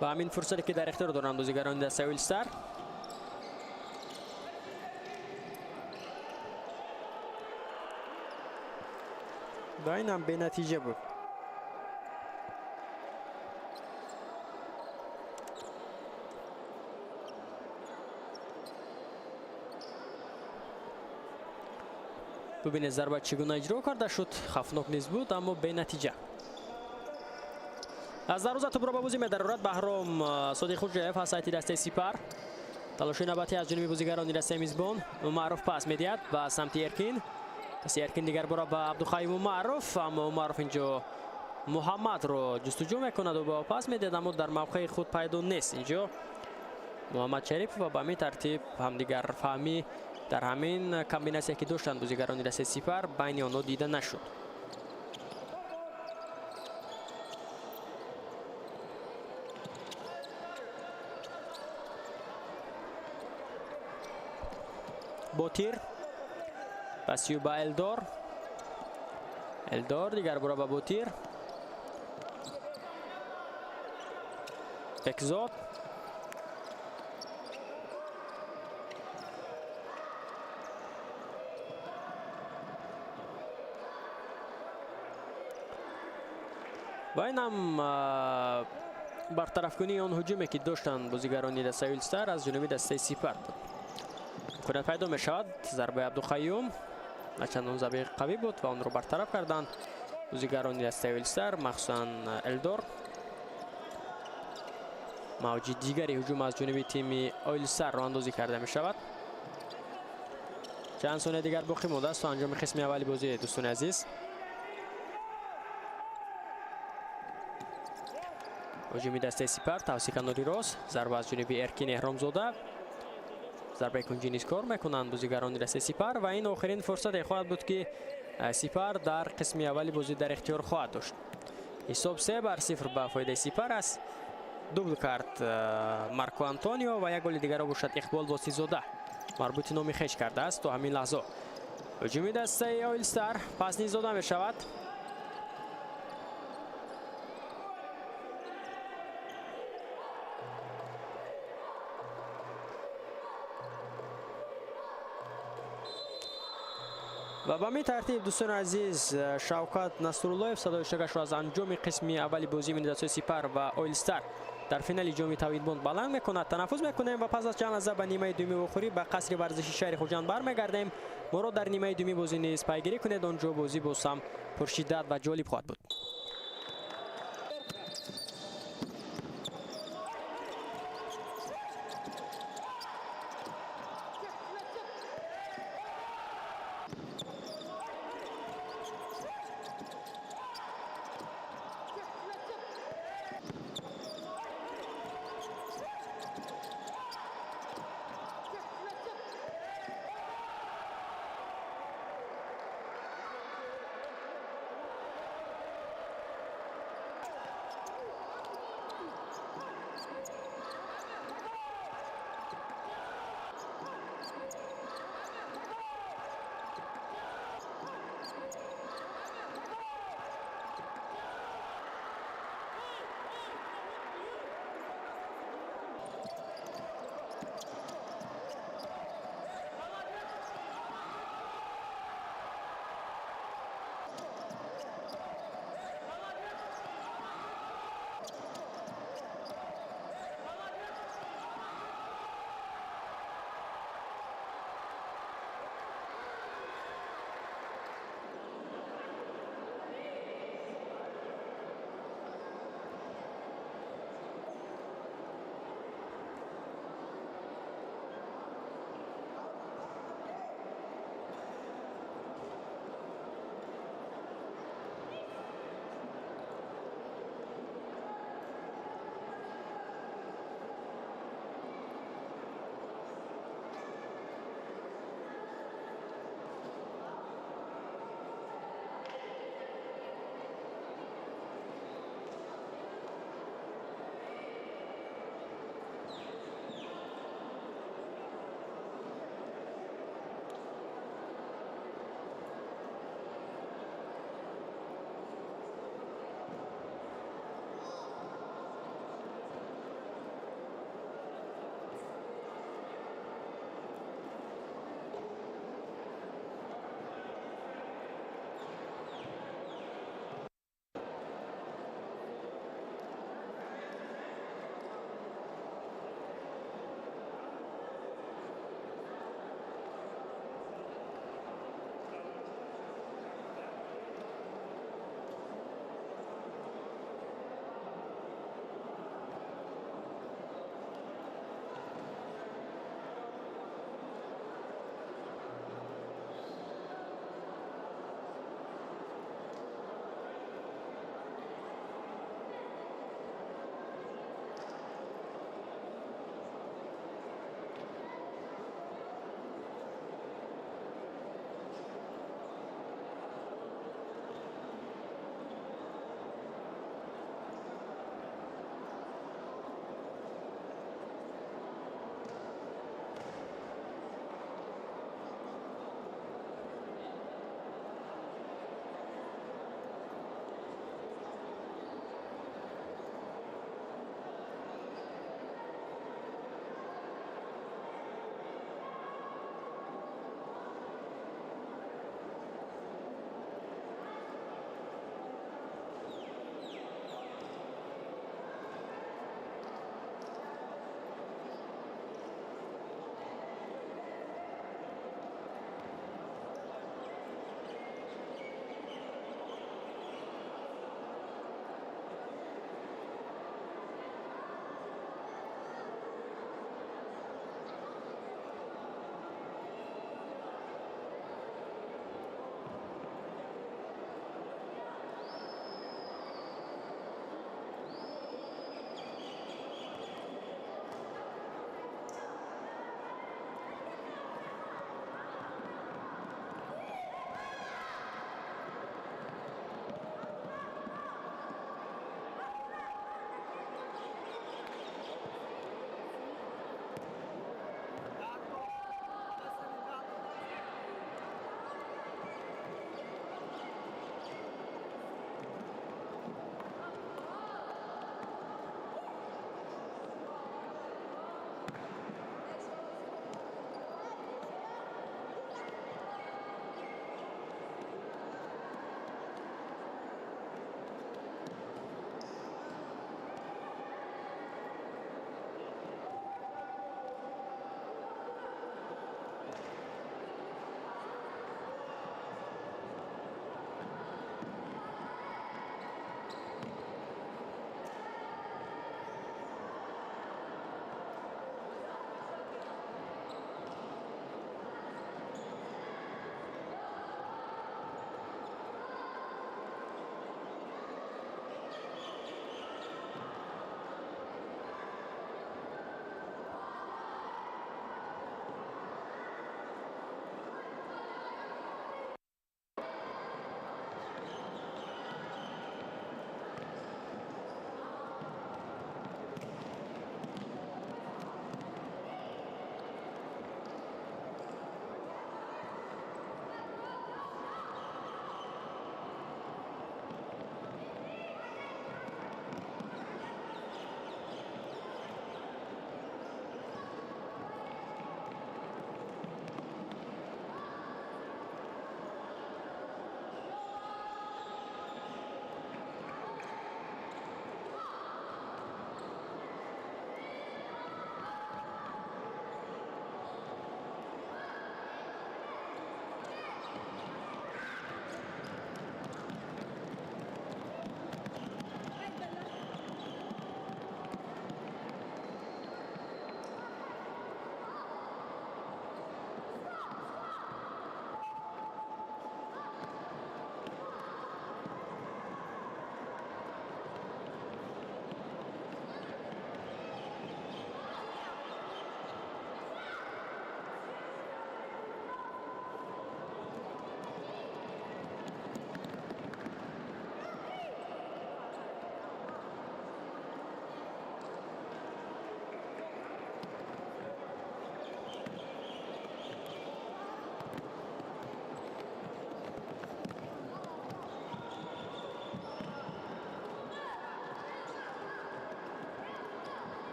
و همین فرصتی که در اختیار دارند بازیگران دسته اویلستر. و این هم به نتیجه بود. ببینید ضربه چگونه اجرا کرده شد، خفناک نیز بود اما به نتیجه. از دروازه توپ را به بازی می‌درآورد بهرام صادق خوجایف از سایت دسته سپر. تلاش نباتی از جانب بازیگران دسته میزبان. معروف پاس می‌دهد به سمت ارکین. پس ارکین دیگر برا به عبدالقیوم معروف، اما معروف اینجا محمد رو جستجو میکند و به پاس می‌دهد اما در موقع خود پیدا نیست. اینجا محمد شریف و به همین ترتیب همدیگر فهمی در همین کامبیناسیا که داشتند بازیگران دسته سپر بین آنها دیده نشد. بوتیر پسیو با الدور، الدور دیگر برا با بوتیر، بکزاد و این هم برطرف کنی آن هجومی که داشتند بازیگران دسته اویلستر از جانب دسته سپر بود. امکانیت پیدا می شود ضربه عبدالقیوم نه چندان ضربه قوی بود و آن رو برطرف کردند بازیگران دسته اویلستر، مخصوصا الدور. موج دیگری هجوم از جانب تیم اویلستر راه اندازی کرده می شود. چند ثانیه دیگر باقی مانده است تا انجام قسم اولی بازی دوستان عزیز. هجومی دسته سپر، توسیق کناری راست، ضربه از جانب ارکین احرامزاده، ضربه کنجی نیز کار میکنند بازیگران دسته سپر و این آخرین فرصت خواهد بود که سپر در قسم اولی بازی در اختیار خواهد داشت. حساب 3-0 به فایده سپر است. دوبل کرد مارکو آنتونیو و یک گل دیگر باشد اقبال باسیزاده مربوط نامی خیش کرده است تا همین لحظه. هجومی دسته اویلستر پس نیز داده می شود. و به می ترتیب دوستان عزیز شوکت نصراللهیف صدای شگش را از انجام قسم اولی بازی بین دسته سپر و اویلستر در فینال جام توحید بلند میکند. تنفس میکنیم و پس از چند لحظه به نیمه دومی وخوری به قصر ورزشی شهر خوجند برمیگردیم. ما را در نیمه دومی بازی نیز پیگیری کنید، آنجا بازی باز هم پرشدت و جالب خواهد بود.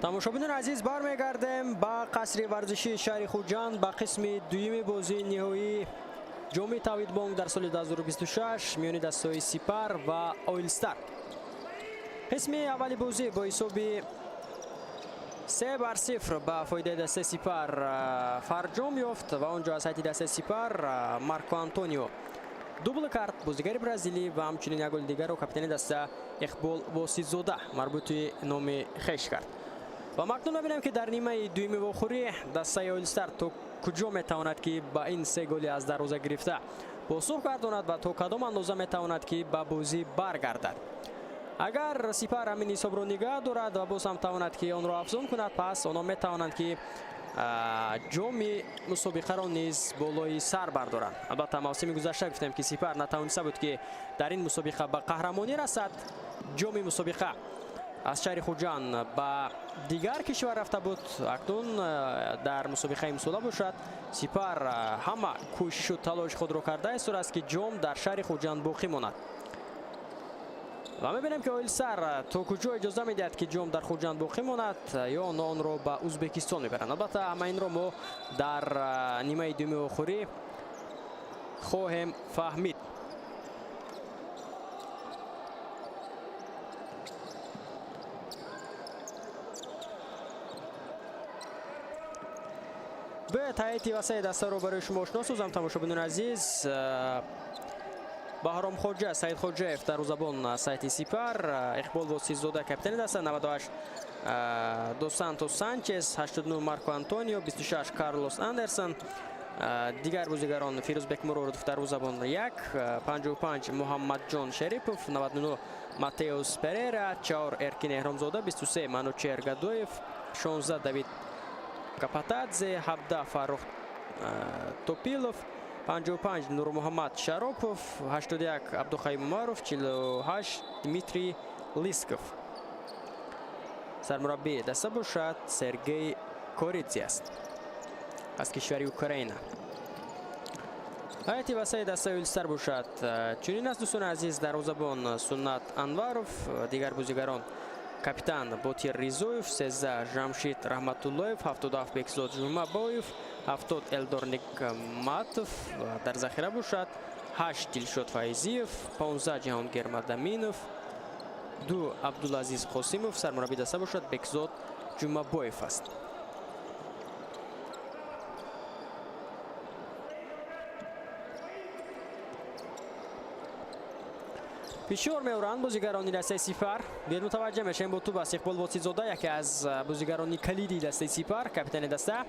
Тамошобинони азиз, бармегардем ба қасри варзишии шаҳри Хуҷанд, ба қисми дуюми бозии ниҳоии ҷоми Тавҳидбонк дар соли 2026 миёни дастаҳои Сипар ва Оилстар. Қисми аввали бозӣ бо ҳисоби 3-0 ба фоидаи дастаи Сипар фарҷом ёфт ва он ҷо аз ҳайати дастаи Сипар Марко Антонио дубл кард, бозигари бразилӣ, ва ҳамчунин як голи дигарро капитани даста Иқбол Воситзода марбути номи хеш кард. Ва акнун мебинем, ки дар нимаи дуюми вохӯрӣ дастаи Оилстар то куҷо метавонад, ки ба ин се голи аз дарвоза гирифта посух гардонад ва то кадом андоза метавонад, ки ба бозӣ баргардад. Агар Сипар ҳамин ҳисобро нигаҳ дорад ва боз ҳам тавонад, ки онро афзун кунад, пас онҳо метавонанд, ки ҷоми мусобиқаро низ болои сар бардоранд. Албатта, мавсими гузашта гуфтем, ки Сипар натавониста буд, ки дар ин мусобиқа ба қаҳрамонӣ расад. Ҷоми мусобиқа аз шаҳри Хуҷанд ба дигар кишвар рафта буд. Акнун дар мусобиқаи имсола бошад, Сипар ҳама кӯшишу талоши худро карда истодааст, ки ҷом дар шаҳри Хуҷанд боқӣ монад. Ва мебинем, ки Оилсар то куҷо иҷоза медиҳад, ки ҷом дар Хуҷанд боқӣ монад ё онро ба Узбекистон мебаранд. Албатта, ҳама инро мо дар нимаи дуюми вохӯрӣ хоҳем фаҳмид. Бояд ҳайати васаи дастаро барои шумо ошно созам, тамошобинони азиз. Баҳром Хоҷа Саидхоҷаев, дарвозабон сайти Сипар, Иқбол Воситзода, капитани даста, 98 Дос Сантос Санчес, 89 Марко Антонио, 26 Карлос Андерсон. Дигар бозигарон: Фирӯз Бекмуродов, дарвозабон, 1, 55 Муҳаммадҷон Шарипов, 99 Матеус Перера, 4 Эркин Эҳромзода, 23 Манучер Гадоев, 16 Давид Капатадзе, 17 Фаррух Топилов, 55 Нурмуҳаммад Шаропов, 81 Абдухаим Умаров, 48 Дмитрий Лисков. Сармураббии даста бошад Сергей Коритси аст аз кишвари Украина. Ҳайати васаи дастаи Оилстар бошад чунин аст, дӯстони азиз: дарвозабон Суннат Анваров, дигар бозигарон: капитан Ботир Ризоев, 13 Жамшид Раҳматуллоев, 77 Бекзод Жумабоев, 70 Элдор Никматов, дар захира бошад 8 Дилшод Файзиев, 15 Ҷаҳонгир Мадаминов, 2 Абдулазиз Қосимов. Сармураббии даста бошад Бекзод Ҷумабоев аст. Фишор меоранд бозигарони дастаи Сипар. Биёед, мутаваҷҷеҳ мешавем, бо туп аст Иқбол Воситзода, яке аз бозигарони калидии дастаи Сипар, капитани даста.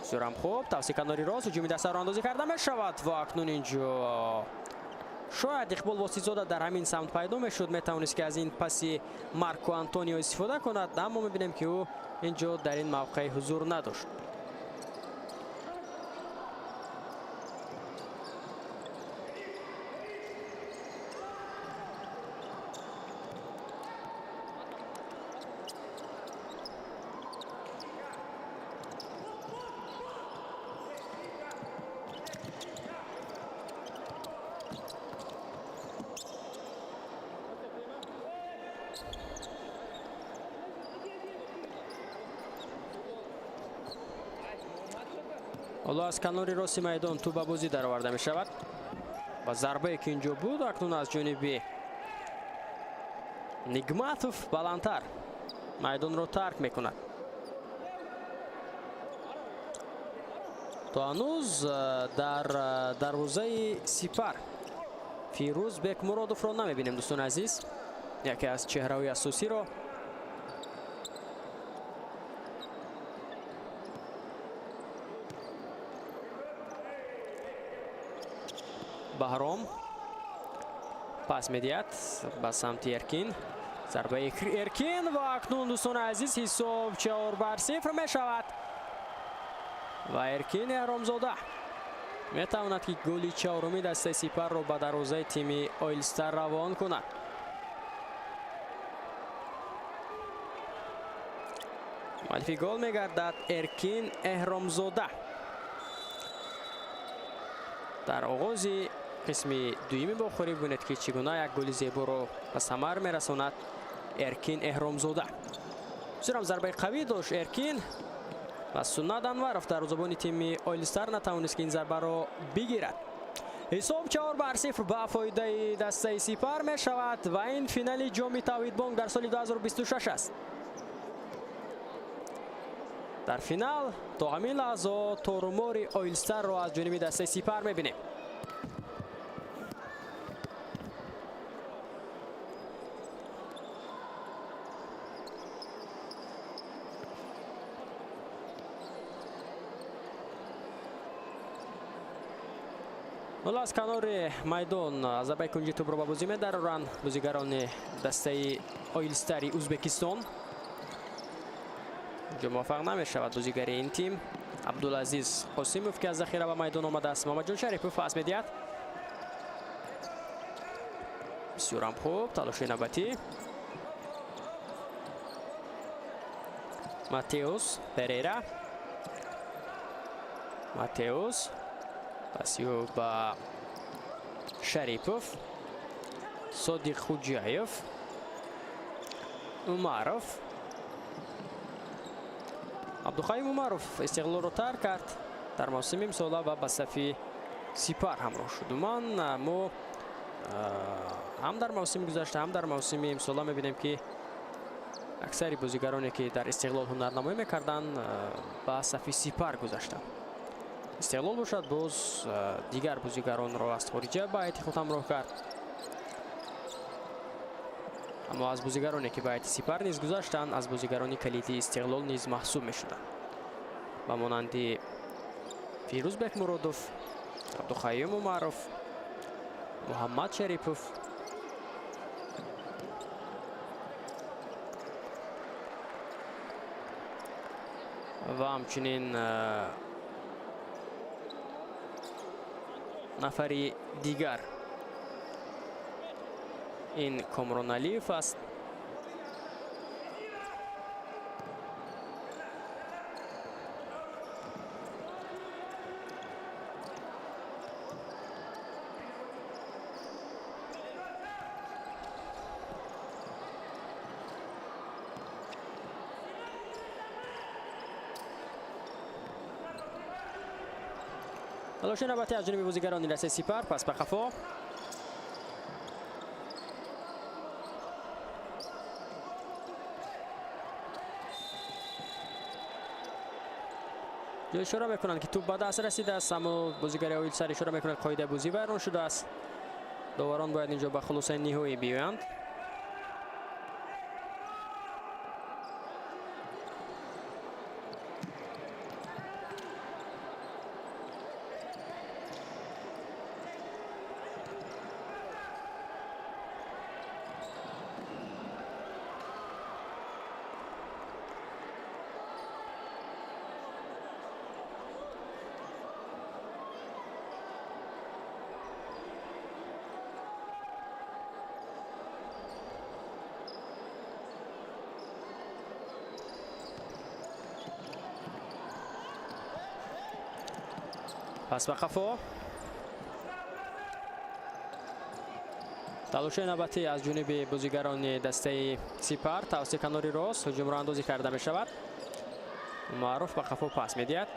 Бисёрам хуб, тавси канори рост ҳуҷуми дастаро андозӣ карда мешавад ва акнун инҷо шояд Иқбол Воситзода дар ҳамин самт пайдо мешуд, метавонист, ки аз ин паси Марко Антонио истифода кунад, аммо мебинем, ки ӯ инҷо дар ин мавқеъ ҳузур надошт. Ҳоло аз канори рости майдон тӯб ба бозӣ дароварда мешавад ва зарбае, ки инҷо буд, акнун аз ҷониби Нигматов баландтар майдонро тарк мекунад. То ҳанӯз дар дарвозаи Сипар Фирӯз Бекмуродовро намебинем, дӯстони азиз, яке аз чеҳраҳои асосиро. Баҳром пас медиҳад ба самти Эркин. Зарбаи Эркин ва акнун, дӯстони азиз, ҳисоб 4-0 мешавад ва Эркин Эҳромзода метавонад, ки голи чаҳоруми дастаи Сипарро ба дарвозаи тими Оилстар равон кунад. Муаллифи гол мегардад Эркин Эҳромзода. Дар оғози қисми дуюми бохӯрӣ бубинед, ки чӣ гуна як голи зеборо ба самар мерасонад Эркин Эҳромзода. Бисёрам зарбаи қавӣ дошт Эркин ва Суннат Анваров дарвозабони тими Оилстар натавонист, ки ин зарбаро бигирад. Ҳисоб 4-0 ба фоидаи дастаи Сипар мешавад ва ин финали ҷоми Тавҳидбонк дар соли 2026 аст. Дар финал то ҳамин лаҳза торумори Оилстарро аз ҷониби дастаи Сипар мебинем. Ҳоло аз канори майдон зарбаи кунҷи тӯбро ба бозӣ медароранд бозигарони дастаи Оилстари Узбекистон. Инҷо муваффақ намешавад бозигари ин тим Абдулазиз Қосимов, ки аз захира ба майдон омадааст. Муҳаммадҷон Шарипов пас медиҳад. Бисёрам хуб, талоши навбатӣ. Матеус Перейра, Матеус пасиё ба Шарипов, Содиқ Хуҷаев, Умаров. Абдуқаюм Умаров Истиқлолро тарк кард дар мавсими имсола ва ба сафи Сипар ҳамроҳ шуд. Умуман, мо ҳам дар мавсими гузашта, ҳам дар мавсими имсола мебинем, ки аксари бозигароне, ки дар Истиқлол ҳунарнамоӣ мекарданд, ба сафи Сипар гузаштанд. Истиқлол бошад, боз дигар бозигаронро аз хориҷа ба ҳайати худ ҳамроҳ кард, аммо аз бозигароне, ки ба ҳайати Сипар низ гузаштанд, аз бозигарони калидии Истиқлол низ маҳсуб мешуданд, ба монанди Фирӯз Бекмуродов, Абдуқаюм Умаров, Муҳаммад Шарипов. Ва ҳамчунин нафари дигар ин Комрон Алиев аст. Талоши навбатӣ аз ҷониби бозигарони дастаи Сипар, пас ба қафо. Ҷо ишора мекунанд, ки тӯб ба даст расидааст, аммо бозигари Оилстар ишора мекунад, қоидаи бозӣ вайрон шудааст. Доварон бояд инҷо ба хулосаи ниҳоӣ биёянд. Пас ба қафо. Талоши навбатӣ аз ҷониби бозигарони дастаи Сипар тавассути канори рост ҳуҷумро андозӣ карда мешавад. Маъруф ба қафо пас медиҳад.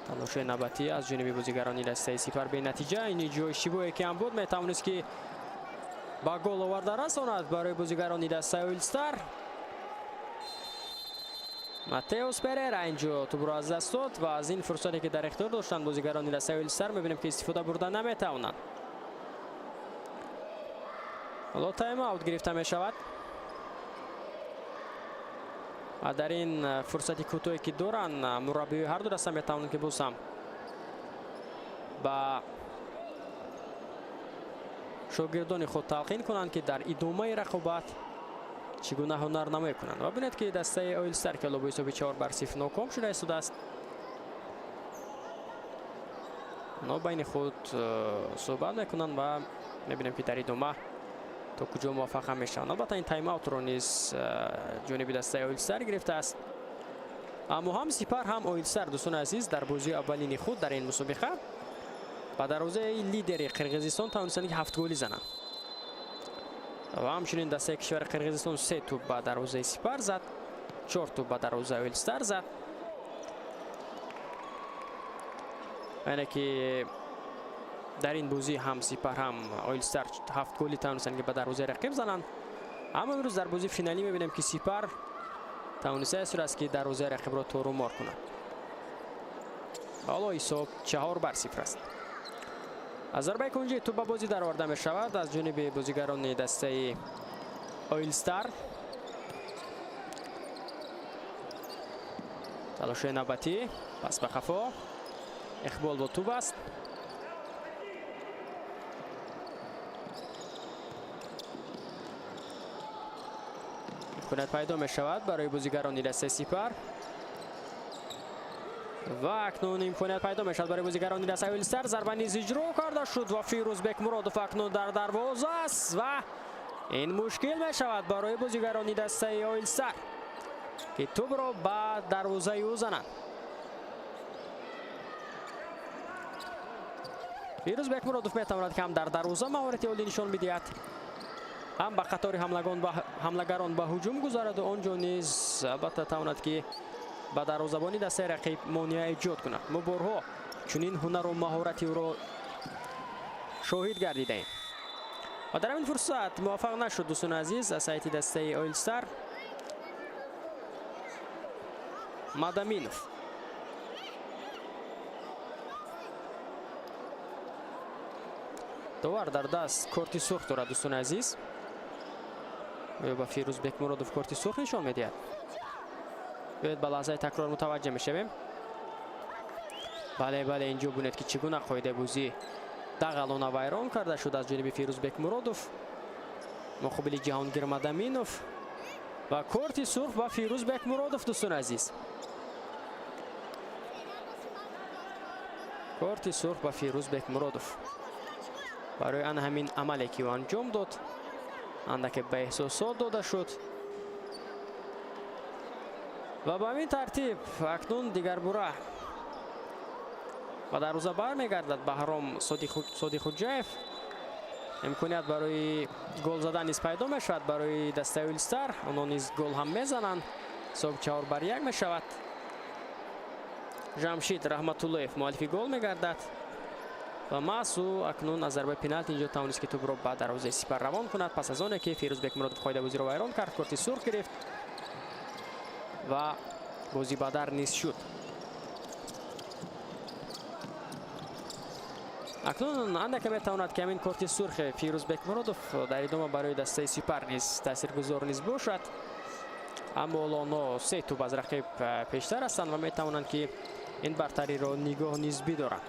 Талоши навбатӣ аз ҷониби бозигарони дастаи Сипар бенатиҷа. Ин ҷо иштибоҳе ки ҳам буд, метавонист, ки ба гол оварда расонад барои бозигарони дастаи Оилстар. Матеус Перера инҷо тӯбро аз даст дод ва аз ин фурсате, ки дар ихтиёр доштанд бозигарони дастаи Оилстар, мебинем, ки истифода бурда наметавонанд. Ҳоло тайм-аут гирифта мешавад ва дар ин фурсати кӯтоҳе, ки доранд, мураббиёи ҳарду даста метавонанд, ки боз ҳам ба шогирдони худ талқин кунанд, ки дар идомаи рақобат чӣ гуна ҳунарнамоӣ кунанд. Ва бинед, ки дастаи Оилстар, ки ҳоло бо ҳисоби 4-0 ноком шуда истодааст, онҳо байни худ суҳбат мекунанд ва мебинем, ки дар идома то куҷо муваффақ мешаванд. Албатта, ин тайм-аутро низ ҷониби дастаи Оилстар гирифтааст, аммо ҳам Сипар, ҳам Оилстар, дӯстони азиз, дар бозии аввалини худ дар ин мусобиқа Ба дарвозаи лидери Қирғизистон тавонистанд ки 7 голи зананд. Ва ҳамчунин дастаи кишвари Қирғизистон 3 тӯб ба дарвозаи Сипар зад, 4 тӯб ба дарвозаи Оилстар зад. Яъне ки дар ин бозӣ ҳам Сипар ҳам Оилстар 7 голи тавонистанд ки ба дарвозаи рақиб зананд. Аммо имрӯз дар бозии финалӣ мебинем ки Сипар тавонистааст ки дарвозаи рақибро торумор кунад. Ҳоло ҳисоб 4-0 аст. Аз зарбаи кунҷӣ тӯб ба бозӣ дароварда мешавад аз ҷониби бозигарони дастаи Оилстар. Талоши навбатӣ, пас ба қафо. Иқбол бо тӯб аст. Имконият пайдо мешавад барои бозигарони дастаи Сипар. Ва акнун имконият пайдо мешавад барои бозигарони дастаи Оилстар. Зарба низ иҷро карда шуд ва Фирӯз Бекмуродов акнун дар дарвоза аст ва ин мушкил мешавад барои бозигарони дастаи Оилстар ки тӯбро ба дарвозаи ӯ зананд. Фирӯз Бекмуродов метавонад ки ҳам дар дарвоза маҳорати олӣ нишон бидиҳад, ҳам ба қатори ҳамлагарон ба ҳуҷум гузараду он ҷо низ албатта тавонад ки ба дарвозабони дастаи рақиб монеа эҷод кунад. Мо борҳо чунин ҳунару маҳорати ӯро шоҳид гардидаем. Ва дар ҳамин фурсат муваффақ нашуд дӯстони азиз аз сайти дастаи Оилстар Мадаминов. Довар дар даст корти сурх дорад дӯстони азиз. Оё ба Фирӯз Бекмуродов корти сурх нишон медиҳад? Биёед ба лаҳзаи такрор мутаваҷҷеҳ мешавем. Бале, бале, инҷо бинед ки чӣ гуна қоидаи бозӣ дағалона вайрон карда шуд аз ҷониби Фирӯз Бекмуродов муқобили Ҷаҳонгир Мадаминов ва корти сурх ба Фирӯз Бекмуродов дӯстони азиз. Корти сурх ба Фирӯз Бекмуродов барои ана ҳамин амале ки ӯ анҷом дод, андаке ба эҳсосот дода шуд. Ва ба ҳамин тартиб акнун дигарбура ба дарвоза бармегардад Баҳром Содиқхуҷаев. Имконият барои гол задан низ пайдо мешавад барои дастаи Оилстар. Онҳо низ гол ҳам мезананд. Ҳисоб 4-1 мешавад. Ҷамшид Раҳматуллоев муаллифи гол мегардад ва маҳз ӯ акнун аз зарбаи пеналти инҷо тавонист ки тӯбро ба дарвозаи Сипар равон кунад. Пас аз оне ки Фирӯз Бекмуродов қоидабозиро вайрон кард, корти сурх гирифт ва бозӣ бадар низ шуд. Акнун андаке метавонад ки ҳамин корти сурхи Фирӯз Бекмуродов дар идома барои дастаи Сипар низ таъсиргузор низ бошад. Аммо ҳоло онҳо 3 тӯб аз рақиб пештар ҳастанд ва метавонанд ки ин бартариро нигоҳ низ бидоранд.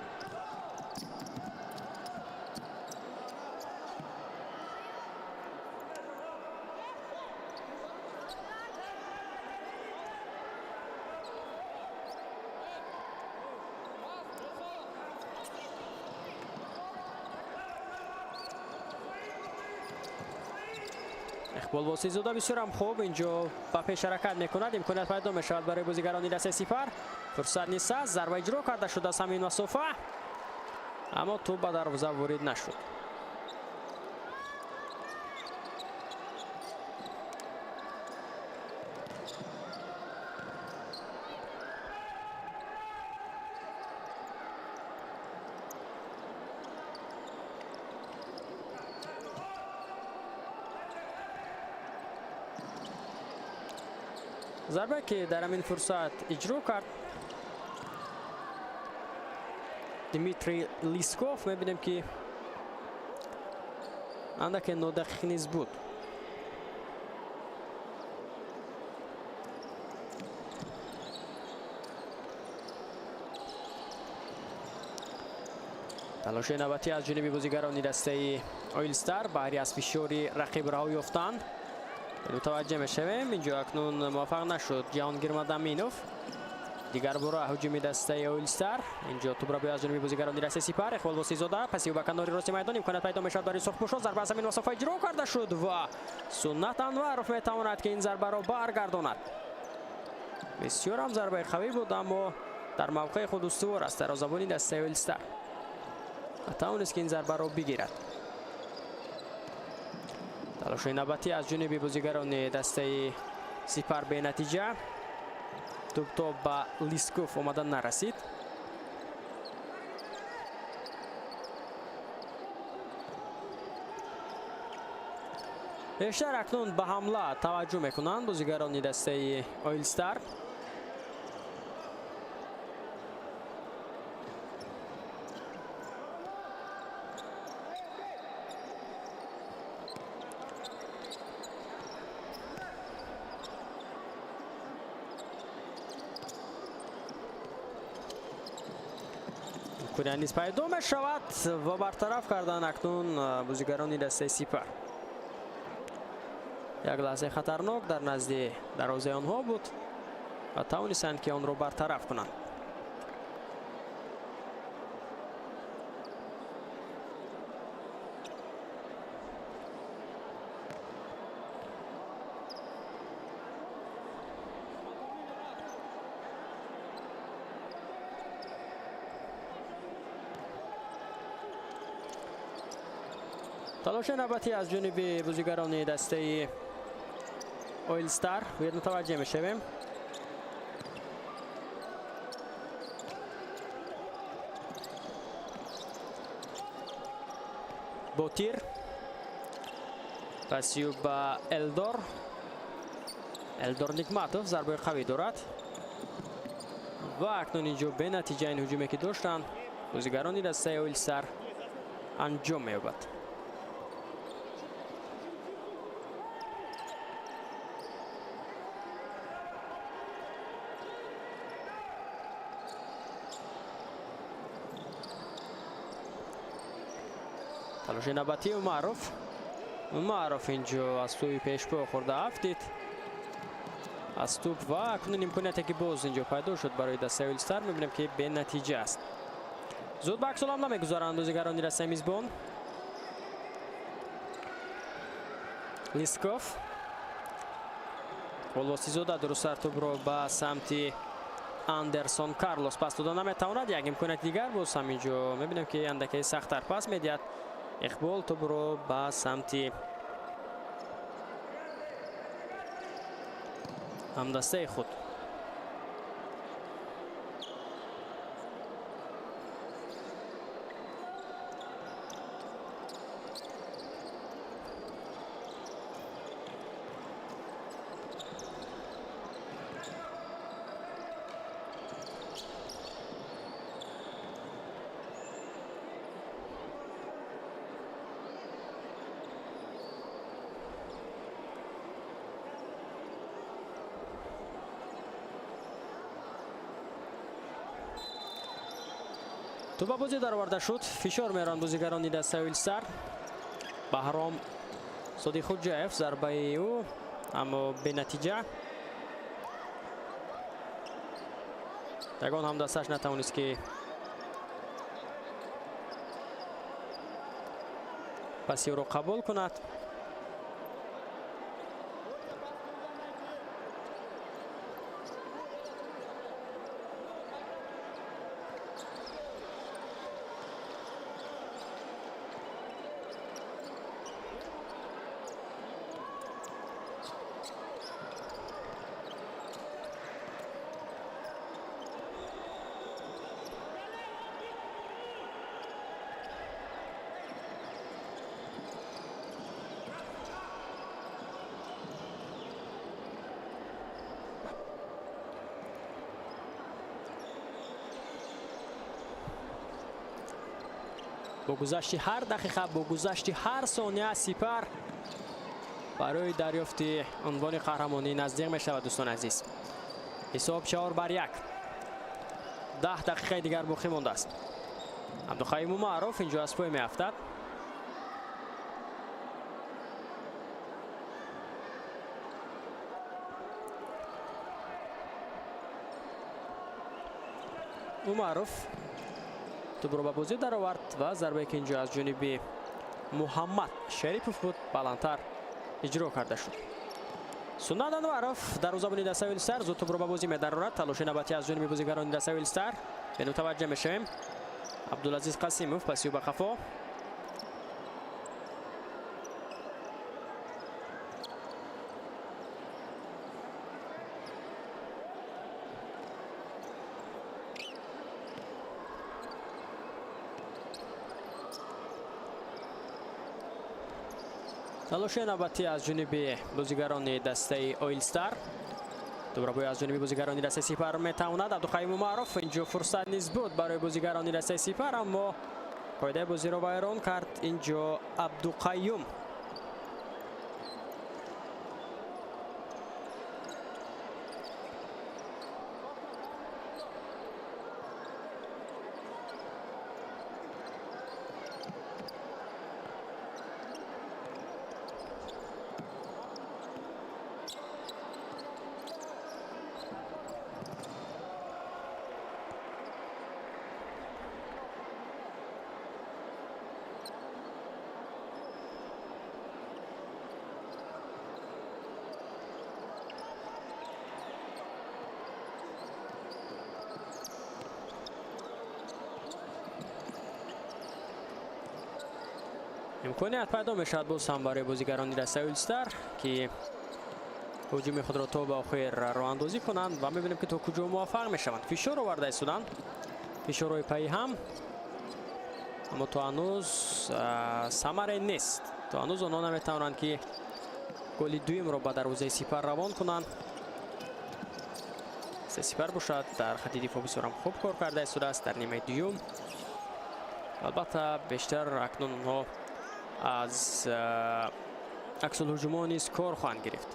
Иқбол Восеъзода бисёрам хуб инҷо ба пеш ҳаракат мекунад. Имконият пайдо мешавад барои бозигарони дастаи Сипар. Фурсат низ аст. Зарба иҷро карда шуд аз ҳамин масофа, аммо тӯб ба дарвоза ворид нашуд. Зарба ки дар ҳамин фурсат иҷро кард Дмитрий Лисков, мебинем ки андаке нодақиқ низ буд. Талоши навбатӣ аз ҷониби бозигарони дастаи Оилстар баҳри аз фишори рақиб раҳо ёфтан. Мутаваҷҷеҳ мешавем, инҷо акнун муваффақ нашуд Ҷаҳонгир Мадаминов. Дигарбора ҳуҷуми дастаи Оилстар. Инҷо тӯбро аз ҷониби бозигарони дастаи Сипар. Иқбол Восеъзода паси ӯ ба канори рости майдон имконият пайдо мешавад барои сурхпӯшон. Зарба аз ҳамин масофа иҷро карда шуд ва Суннат Анваров метавонад ки ин зарбаро баргардонад. Бисёр ҳам зарбаи қавӣ буд, аммо дар мавқеи худ устувор аст дарвозабони дастаи Оилстар. ва тавонист ки ин зарбаро бигирад. Талоши навбатӣ аз ҷониби бозигарони дастаи Сипар бенатиҷа. Тӯб то ба Лисков омада нарасид. Бештар акнун ба ҳамла таваҷҷӯҳ мекунанд бозигарони дастаи Оилстар. Имконият низ пайдо мешавад ва бартараф кардан акнун бозигарони дастаи Сипар. Як лаҳзаи хатарнок дар назди дарвозаи онҳо буд ва тавонистанд ки онро бартараф кунанд. Талоши навбатӣ аз ҷониби бозигарони дастаи Оилстар бояд мутаваҷҷеҳ мешавем. Ботир пасию ба Элдор. Элдор Никматов зарбаи қавӣ дорад ва акнун инҷо бенатиҷа ин ҳуҷуме ки доштанд бозигарони дастаи Оилстар анҷом меёбад. Талоши навбатии Умаров. Умаров инҷо аз сӯи пешпо хӯрда афтид аз тӯб ва акнун имконияте ки боз инҷо пайдо шуд барои дастаи Оилстар мебинем ки бенатиҷа аст. Зуд ба аксуламла мегузаранд бозигарони дастаи мизбон. Лисков Голосизода дурусттар тӯбро ба самти Андерсон Карлос пас дода наметавонад. Як имконияти дигар боз ҳам инҷо мебинем ки андаке сахттар пас медиҳад. Иқбол тӯбро ба самти ҳамдастаи худ. Тӯб ба бозӣ дароварда шуд. Фишор меранд бозигарони дастаи Оилстар. Баҳром Содиқхуҷаев зарбаи ӯ аммо бенатиҷа. Ягон ҳамдасташ натавонист ки паси ӯро қабул кунад. Бо гузашти ҳар дақиқа, бо гузашти ҳар сония Сипар барои дарёфти унвони қаҳрамонӣ наздик мешавад. Дӯстони азиз, ҳисоб 4-1. 10 дақиқаи дигар боқӣ мондааст. Абдуқаюм Умаров инҷо аз пой меафтад. Умаров тӯбро ба бозӣ даровард ва зарбае ки инҷо аз ҷониби Муҳаммад Шарипов буд баландтар иҷро карда шуд. Суннат Анваров дарвозабони дастаи Оилстар зуд тӯбро ба бозӣ медарорад. Талоши навбатӣ аз ҷониби бозигарони дастаи Оилстар. Бе мутаваҷҷеҳ мешавем. Абдулазиз Қасимов паси ба қафо. Талоши навбатӣ аз ҷониби бозигарони дастаи Оилстар. Дуборабои аз ҷониби бозигарони дастаи Сипар метавонад Абдуқаюм Умаров. Инҷо фурсат низ буд барои бозигарони дастаи Сипар, аммо қоидаи бозиро вайрон кард инҷо Абдуқаюм. Имконият пайдо мешавад боз ҳам барои бозигарони дастаи Оилстар, ки ҳуҷуми худро то ба охир роҳандозӣ кунанд ва мебинем, ки то куҷо муваффақ мешаванд. Фишор оварда истоданд, фишорҳои пайи ҳам, аммо то ҳанӯз самаре нест. То ҳанӯз онҳо наметавонанд, ки голи дуюмро ба дарвозаи Сипар равон кунанд. Сипар бошад, дар хати дифоъ бисёрам хуб кор карда истодааст дар нимаи дуюм. Албатта, бештар акнун онҳо аз аксулҳуҷумҳо низ кор хоҳанд гирифт.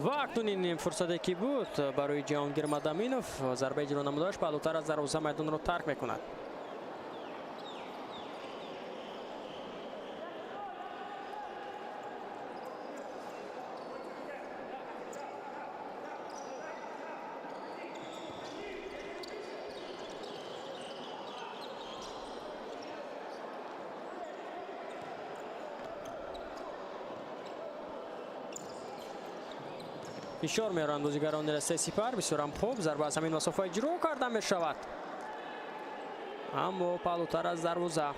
Ва акнун ин фурсате ки буд барои Ҷаҳонгир Мадаминов, зарбаи иҷро намудааш паҳлӯтар аз дарвоза майдонро тарк мекунад. Фишор меоранд бозигарони дастаи Сипар. Бисёрам хуб, зарба аз ҳамин масофа иҷро карда мешавад, аммо паҳлӯтар аз дарвоза.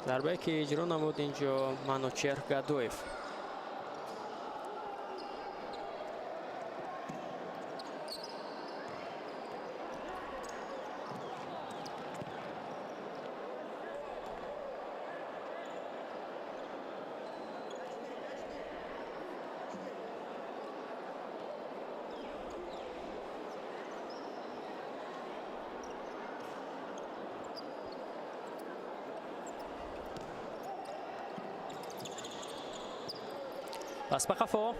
Зарбае ки иҷро намуд инҷо Манучер Гадоев. Пас ба қафо.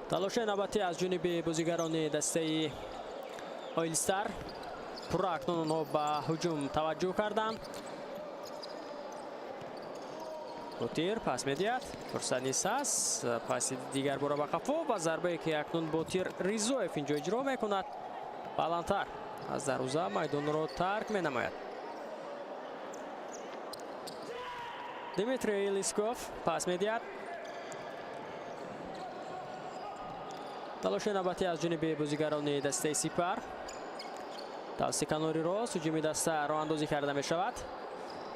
Талоши навбатӣ аз ҷониби бозигарони дастаи Оилстар. Пурра акнун онҳо ба ҳуҷум таваҷҷӯҳ карданд. Ботир пас медиҳад, фурсат низ ҳаст. Паси дигар бора ба қафо ва зарбае ки акнун Ботир Ризоев инҷо иҷро мекунад, баландтар аз дарвоза майдонро тарк менамояд. Дмитрий Лисков пас медиҳад. Талоши навбатӣ аз ҷониби бозигарони дастаи Сипар. Тавассути канори рост ҳуҷуми даста роҳандозӣ карда мешавад.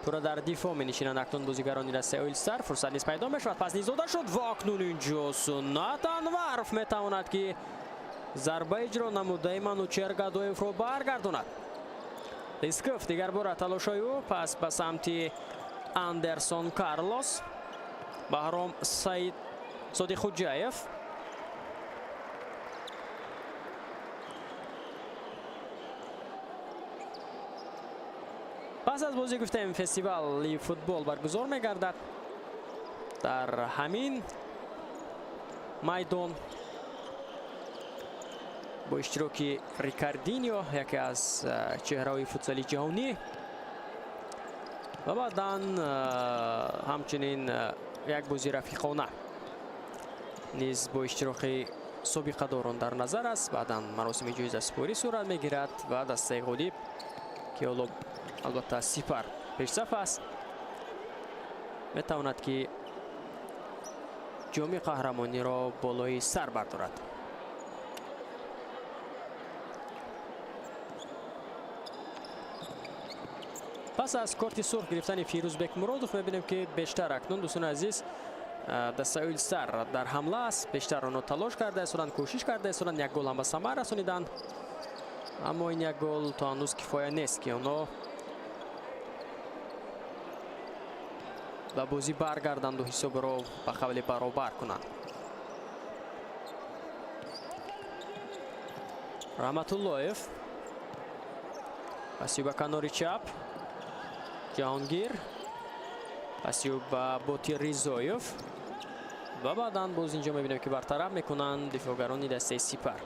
Пурра дар дифоъ менишинанд акнун бозигарони дастаи Оилстар. Фурсат низ пайдо мешавад. Пас низ дода шуд ва акнун инҷо Суннат Анваров метавонад, ки зарба иҷро намудаи Манучер Гадоевро баргардонад. Лисков дигар бора талошҳои ӯ, пас ба самти Андерсон Карлос, Баҳром Саид Содиқхуҷаев. Пас аз бозӣ гуфтем фестивали футбол баргузор мегардад дар ҳамин майдон бо иштироки Рикардиньо, яке аз чеҳраҳои футзали ҷаҳонӣ, ва баъдан ҳамчунин як бозии рафиқона низ бо иштироки собиқадорон дар назар аст. Баъдан маросими ҷоизасупорӣ сурат мегирад ва дастаи ғолиб, ки ҳоло албатта Сипар пешсаф аст, метавонад ки ҷоми қаҳрамониро болои сар бардорад. Пас аз корти сурх гирифтани Фирӯзбек Муродов мебинем, ки бештар акнун, дӯстони азиз, дастаи Оилстар дар ҳамла аст. Бештар онҳо талош карда истоданд, кӯшиш карда истоданд, як гол ҳам ба самар расониданд, аммо ин як гол то ҳанӯз кифоя нест, ки онҳо ба бозӣ баргарданду ҳисобро ба қавли баробар кунанд. Раҳматуллоев пасию ба канори чап, Ҷаҳонгир пасию ба Ботир Ризоев ва баъдан боз инҷо мебинем, ки бартараф мекунанд дифоъгарони дастаи Сипар.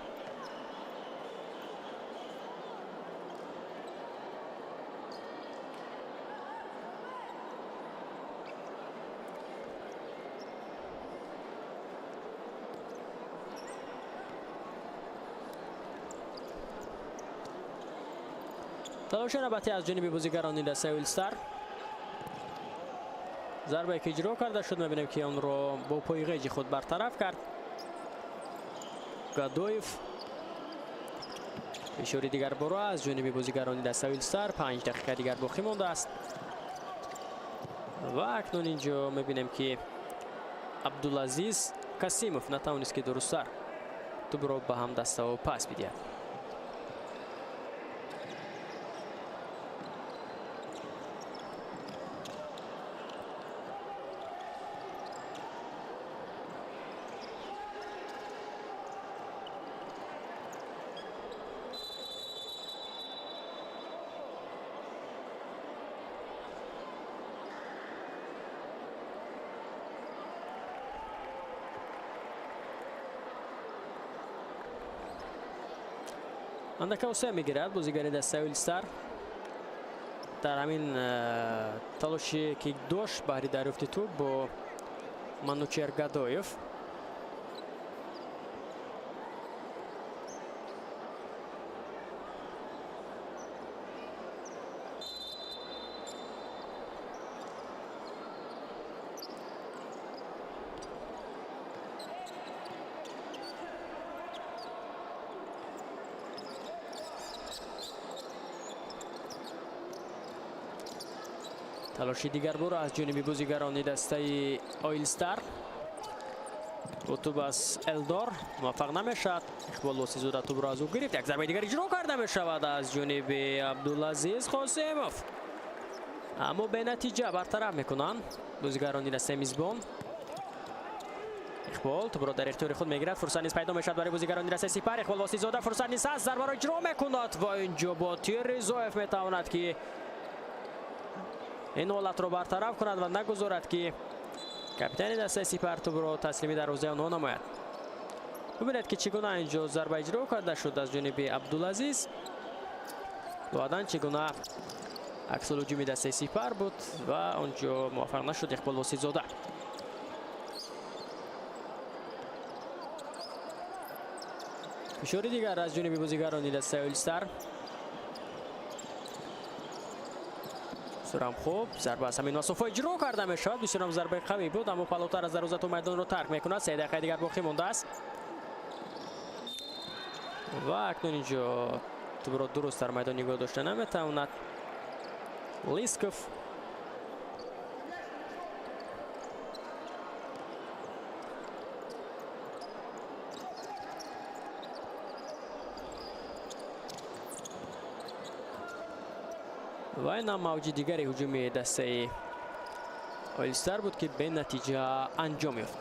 Талоши навбатӣ аз ҷониби бозигарони дастаи Оилстар. Зарбае ки иҷро карда шуд, мебинем, ки онро бо пои ғеҷи худ бартараф кард Гадоев. Фишори дигар боро аз ҷониби бозигарони дастаи Оилстар. 5 дақиқа дигар боқӣ мондааст ва акнун инҷо мебинем, ки Абдулазиз Касимов натавонист, ки дурусттар тӯбро ба ҳамдастао пас бидиҳад. Андака осе мегирад бозигари дастаи Оилстар дар ҳамин талоше, ки дошт баҳри дарёфти тӯб бо Манучер Гадоев. Талоши дигарбора аз ҷониби бозигарони дастаи Оилстар. Бо тӯб аз Элдор муваффақ намешавад. Иқбол Восизода тӯбро аз ӯ гирифт. Як зарбаи дигар иҷро карда мешавад аз ҷониби Абдулазиз Қосимов, аммо бенатиҷа бартараф мекунанд бозигарони дастаи мизбон. Иқбол тӯбро дар ихтиёри худ мегирад. Фурсат низ пайдо мешавад барои бозигарони дастаи Сипар. Иқбол Восизода фурсат низ ҳаст, зарбаро иҷро мекунад ва инҷо Ботир Ризоев метавонад, ки ин ҳолатро бартараф кунад ва нагузорад, ки капитани дастаи Сипар тӯбро таслими дарвозаи онҳо намояд. Бубинед, ки чӣ гуна инҷо зарба иҷро карда шуд аз ҷониби Абдулазиз. Баъдан чӣ гуна аксулҳуҷуми дастаи Сипар буд ва онҷо муваффақ нашуд Иқбол Воситзода. Фишори дигар аз ҷониби бозигарони дастаи Оилстар. Бисёрам хуб зарба аз ҳамин масофа иҷро карда мешавад. Бисёрам зарбаи қавӣ буд, аммо палотар аз дарвоза то майдонро тарк мекунад. 3 дақиқаи дигар боқӣ мондааст ва акнун инҷо тӯбро дуруст дар майдон нигоҳ дошта наметавонад Лисков. Ва инам мавҷи дигари ҳуҷуми дастаи Оилстар буд, ки бенатиҷа анҷом ёфт.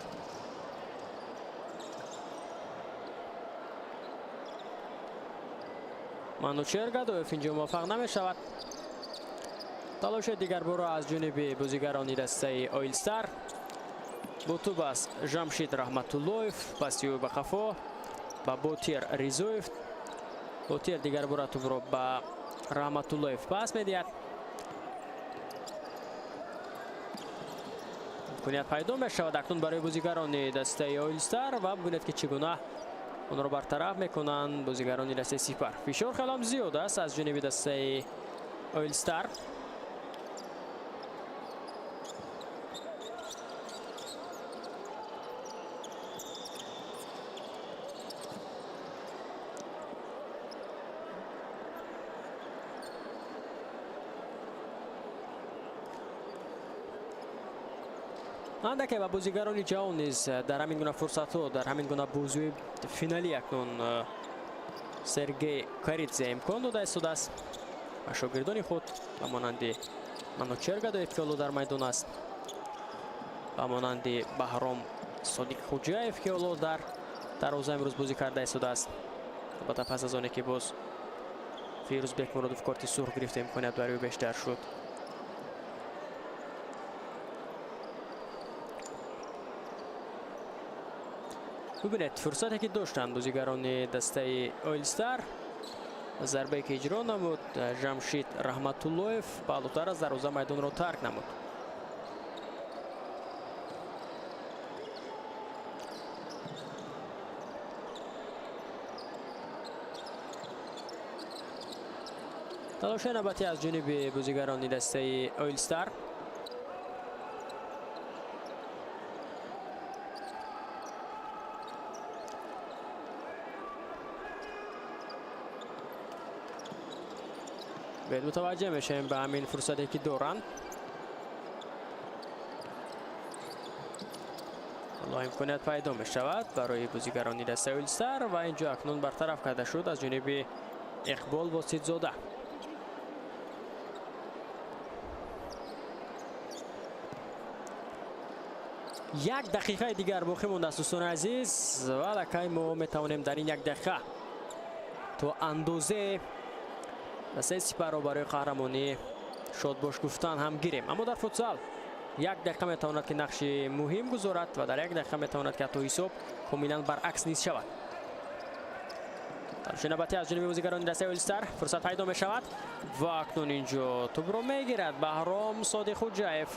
Манучер Гадоев инҷо муваффақ намешавад. Талоши дигарбора аз ҷониби бозигарони дастаи Оилстар. Бо тӯб аст Ҷамшид Раҳматуллоев, паси ӯ ба қафо ба Ботир Ризоев. Ботир дигарбора тӯбро ба Раҳматуллоев пас медиҳад. Имконият пайдо мешавад акнун барои бозигарони дастаи Оилстар ва бибинед, ки чӣ гуна онро бартараф мекунанд бозигарони дастаи Сипар. Фишор хелам зиёд аст аз ҷониби дастаи Оилстар. Андаке ба бозигарони ҷавон низ дар ҳамин гуна фурсатҳо, дар ҳамин гуна бозии финалӣ акнун Сергей Коридзе имкон дода истодааст ба шогирдони худ, ба монанди Манучер Гадоев, ки ҳоло дар майдон аст, ба монанди Баҳром Содиқхуҷаев, ки ҳоло дар дарвоза имрӯз бозӣ карда истодааст. Албатта, пас аз оне ки боз Фирӯз Бекмуродов корти сурх гирифта, имконият барои ӯ бештар шуд. Бубинед, фурсате ки доштанд бозигарони дастаи Оилстар, зарбае ки иҷро намуд Ҷамшид Раҳматуллоев, паҳлӯтар аз дарвоза майдонро тарк намуд. Талоши навбатӣ аз ҷониби бозигарони дастаи Оилстар. Бед мутаваҷҷеҳ мешавем ба ҳамин фурсате, ки доранд. Ҳоло имконият пайдо мешавад барои бозигарони дастаи Оилстар ва инҷо акнун бартараф карда шуд аз ҷониби Иқбол Воситзода. Як дақиқаи дигар боқӣ мондааст, дӯстони азиз, ва аллакай мо метавонем дар ин як дақиқа то андозе дастаи Сипарро барои қаҳрамонӣ шодбош гуфтан ҳам гирем. Аммо дар футзал як дақиқа метавонад, ки нақши муҳим гузорад, ва дар як дақиқа метавонад, ки ҳатто ҳисоб комилан баръакс низ шавад. Талоши навбатӣ аз ҷониби бозигарони дастаи Оилстар, фурсат пайдо мешавад ва акнун инҷо тӯбро мегирад Баҳром Содиқхуҷаев.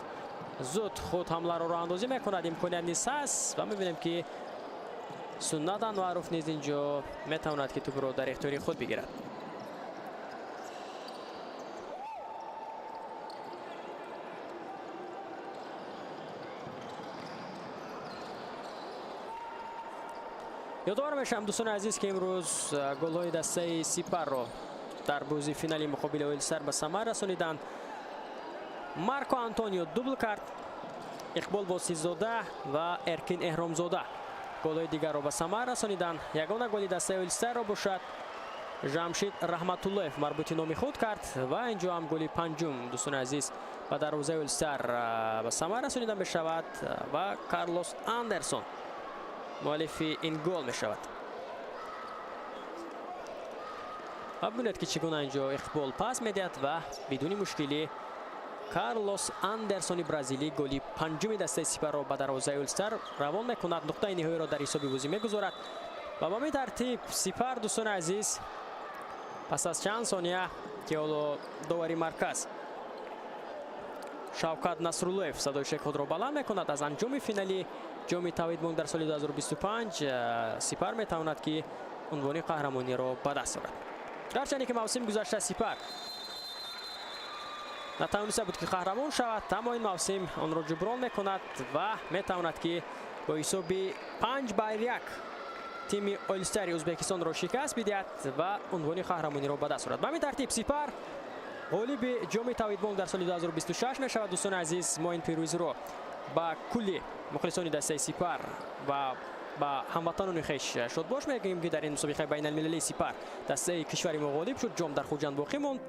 Зуд худ ҳамларо роҳандозӣ мекунад, имконият низ ҳаст ва мебинем, ки Суннат Анваров низ инҷо метавонад, ки тӯбро дар ихтиёри худ бигирад. Ёдовар мешавам, дӯстони азиз, ки имрӯз голҳои дастаи Сипарро дар бозии финали муқобили Оилстар ба самар расониданд Марко Антонио дубл кард, Иқбол Воситзода ва Эркин Эҳромзода голҳои дигарро ба самар расониданд. Ягона голи дастаи Оилстарро бошад Ҷамшид Раҳматуллоев марбути номи худ кард ва инҷо ҳам голи панҷум, дӯстони азиз, ба дарвозаи Оилстар ба самар расонида мешавад ва Карлос Андерсон муаллифи ин гол мешавад. Ва бибинед, ки чӣ гуна инҷо Иқбол пас медиҳад ва бидуни мушкилӣ Карлос Андерсони бразилӣ голи панҷуми дастаи Сипарро ба дарвозаи Оилстар равон мекунад, нуқтаи ниҳоиро дар ҳисоби бозӣ мегузорад ва ба ҳамин тартиб Сипар, дӯстони азиз, пас аз чанд сония, ки ҳоло довари марказ Шавкат Насруллоев садои шек худро баланд мекунад, аз анҷоми финали ҷоми Тавҳидбонк дар соли 2025 Сипар метавонад, ки унвони қаҳрамониро ба даст орад. Гарчанде ки мавсими гузашта Сипар натавониста буд, ки қаҳрамон шавад, аммо ин мавсим онро ҷуброн мекунад ва метавонад, ки бо ҳисоби 5-1 тими Оилстари Ӯзбекистонро шикаст бидиҳад ва унвони қаҳрамониро ба даст орад. Ба ҳамин тартиб Сипар ғолиби ҷоми Тавҳидбонк дар соли 2026 мешавад. Дӯстони азиз, мо ин пирӯзиро ба кулли мухлисони дастаи Сипар ва ба ҳамватанони хеш шодбош мегӯем, ки дар ин мусобиқаи байналмилалии Сипар дастаи кишвари мо ғолиб шуд, ҷом дар Хуҷанд боқӣ монд.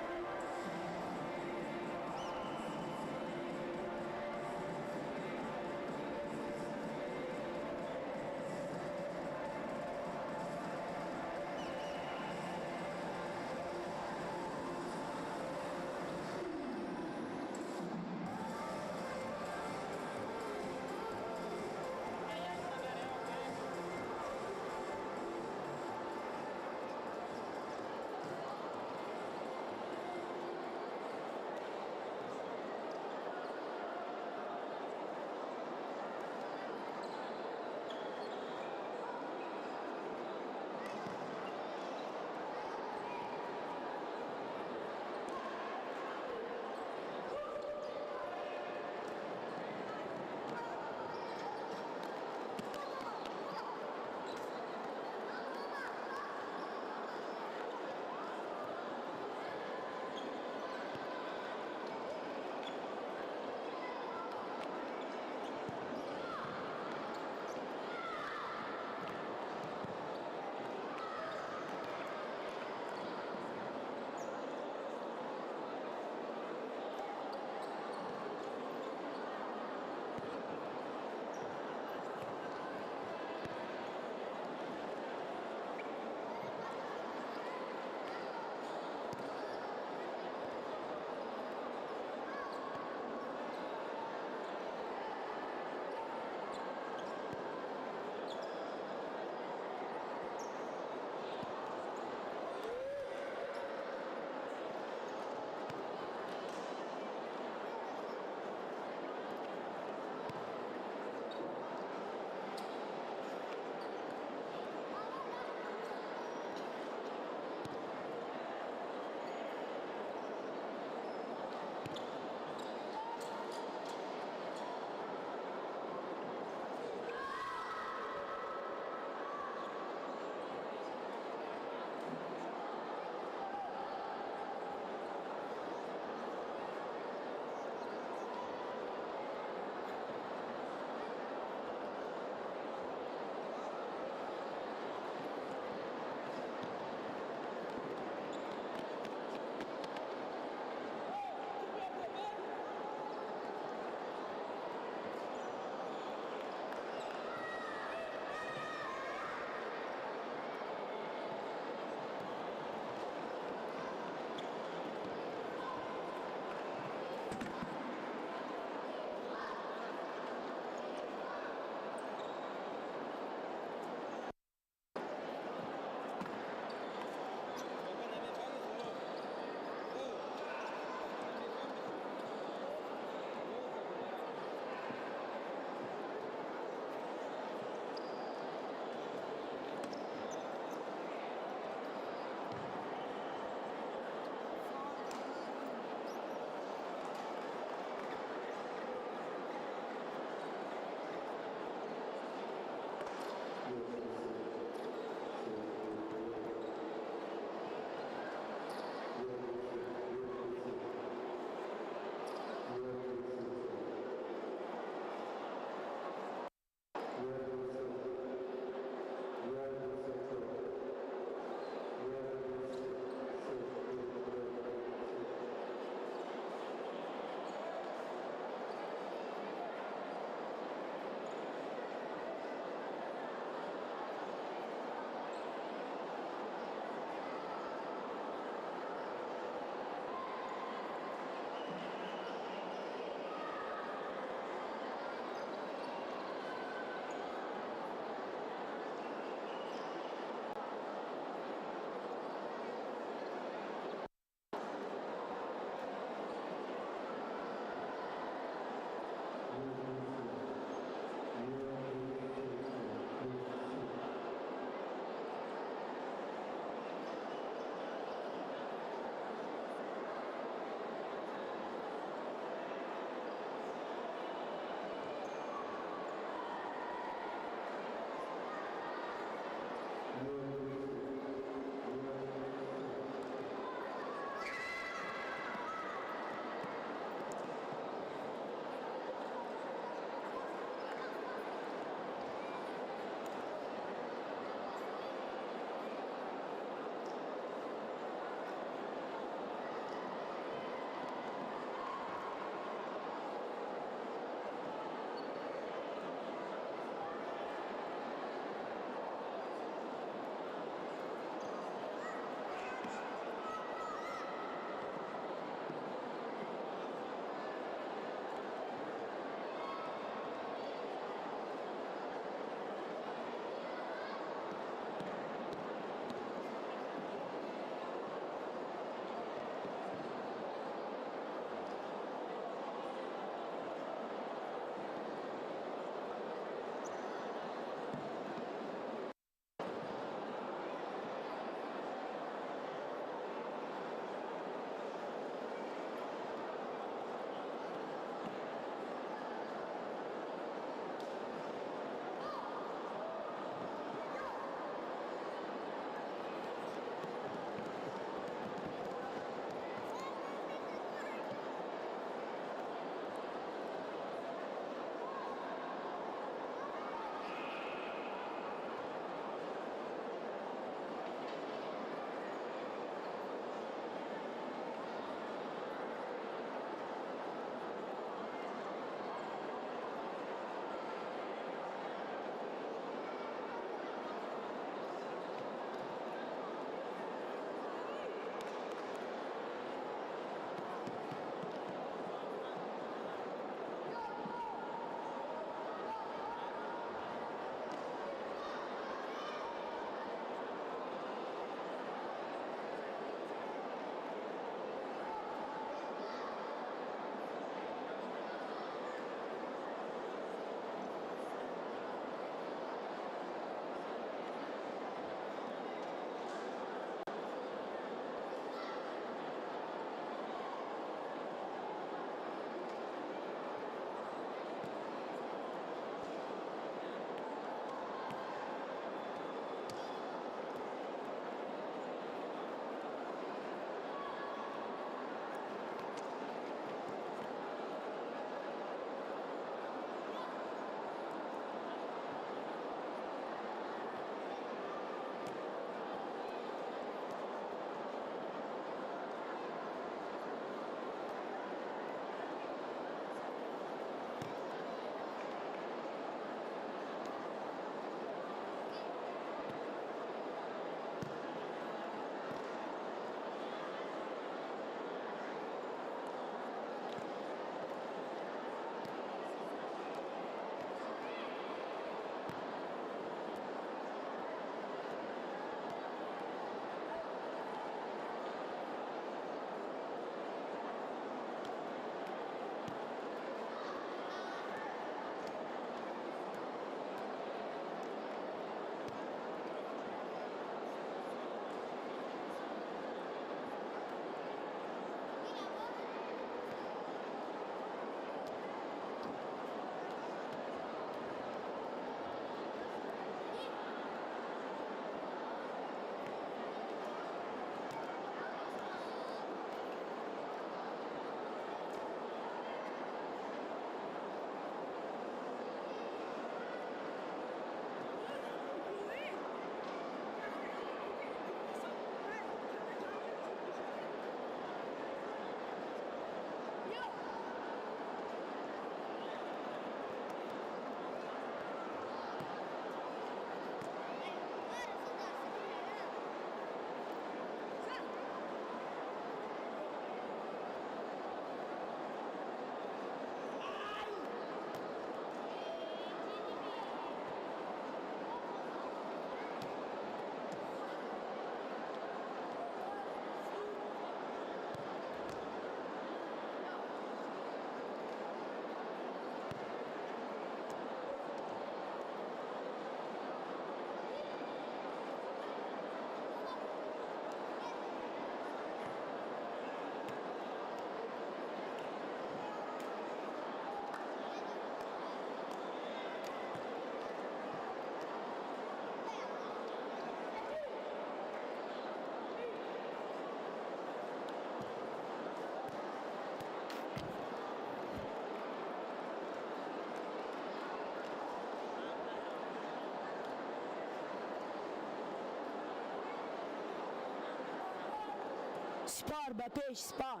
Сипар ба пеш, Сипар!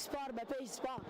Сипар ба пеш, Сипар!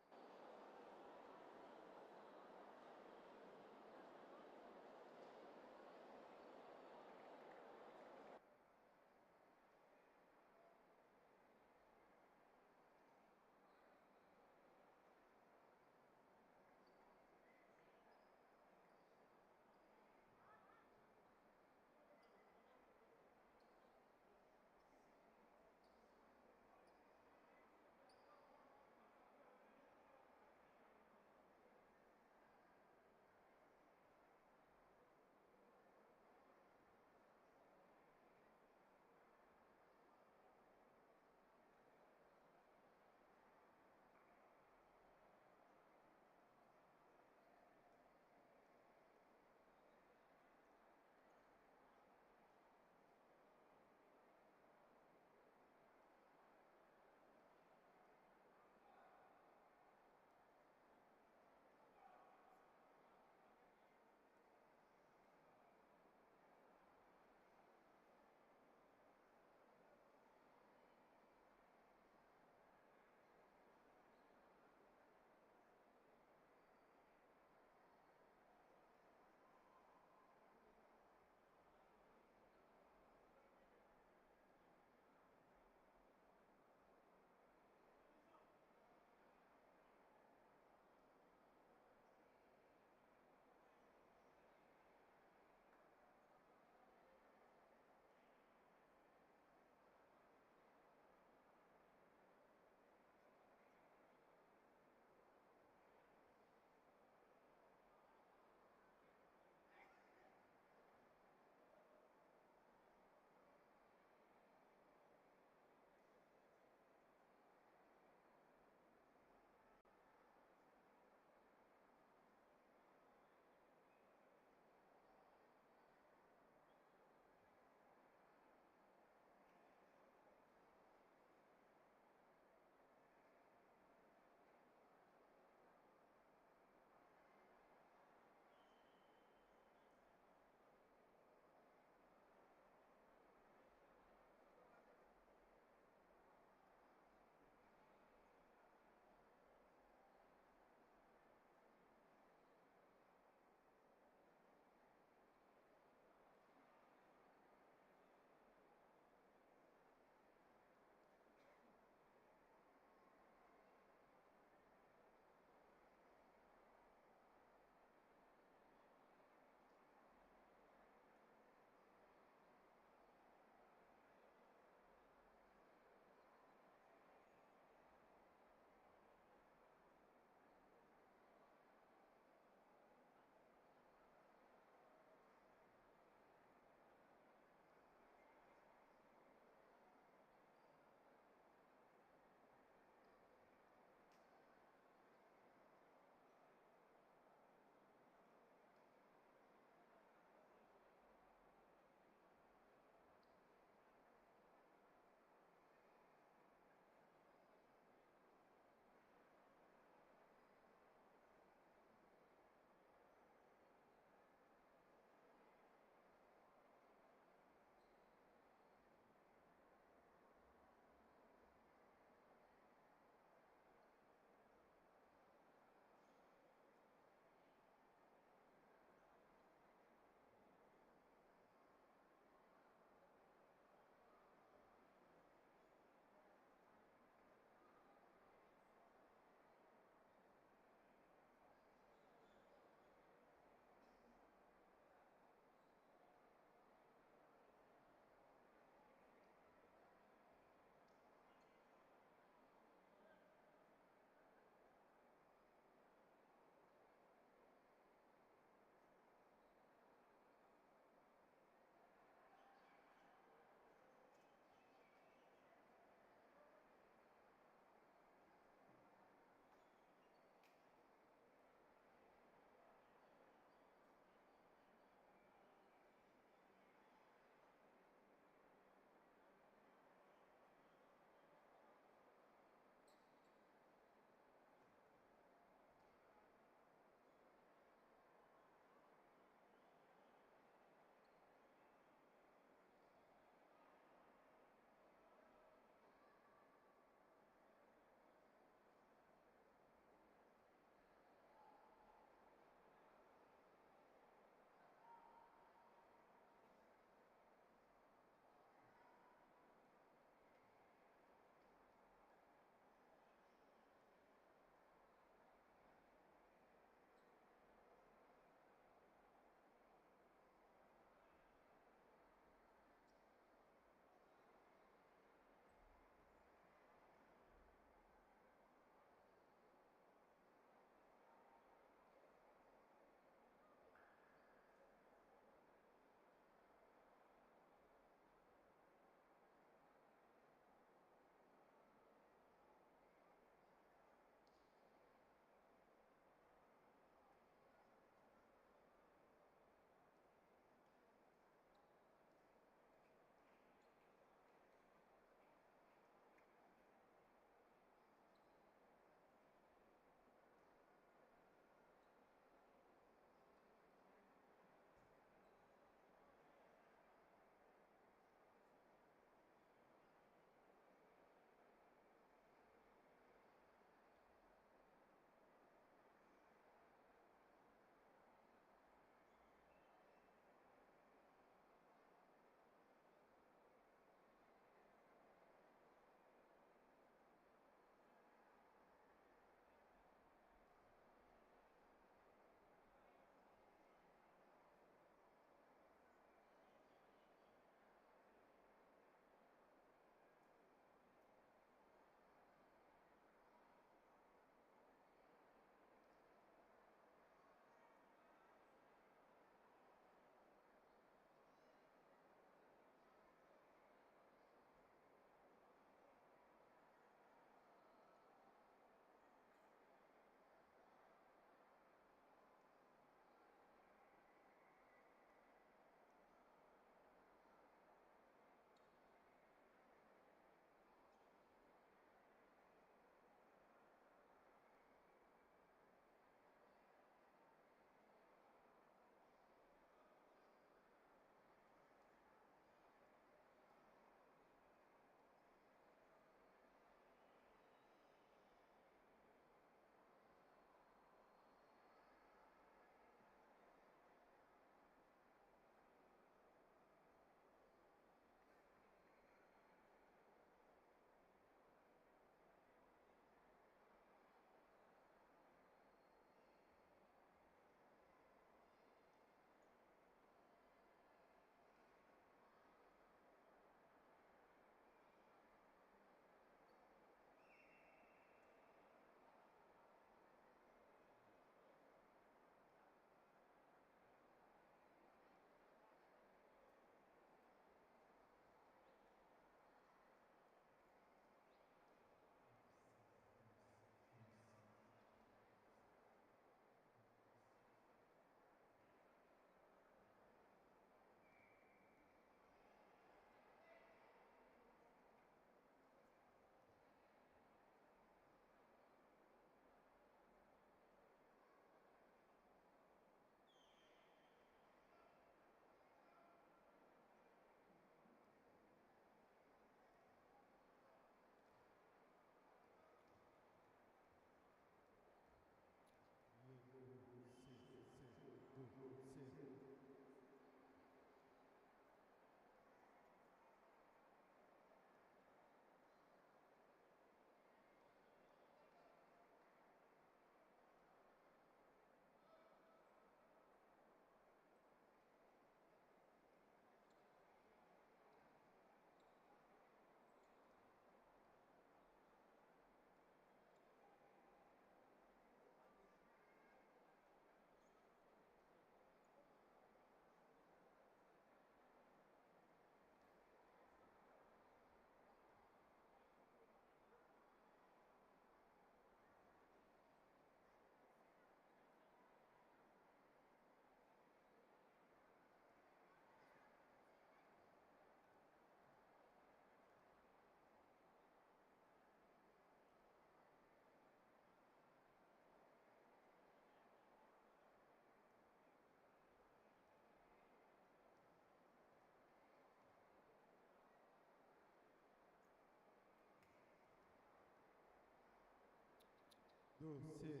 Ду, се.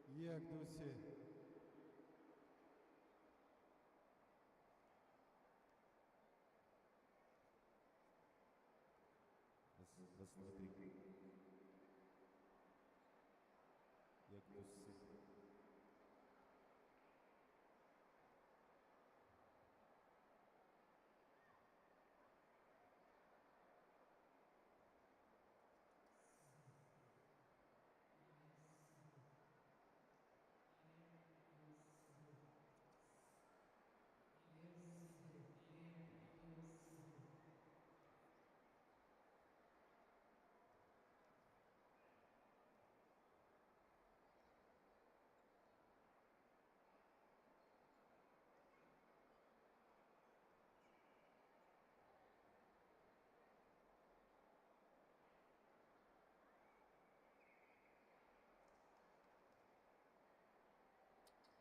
Як, ду, се. Раз, два, три. Як, ду, се.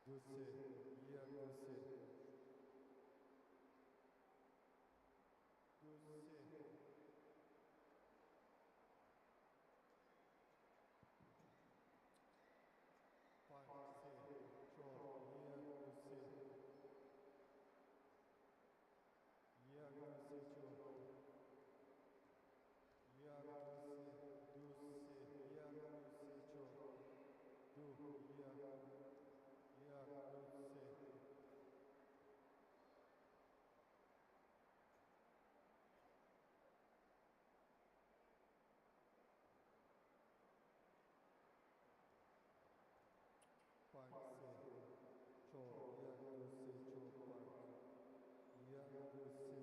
Ду, се. Як, ду, се. Ду, се. Панҷ, се, чор. Як, ду, се. Як, ду, се, чор. Як, ду, се. Ду, се. Як, ду, се, чор. Ду, як. Як, ду, се. Панҷ, се, чор. Як, ду, се, чор, панҷ. Як, ду, се.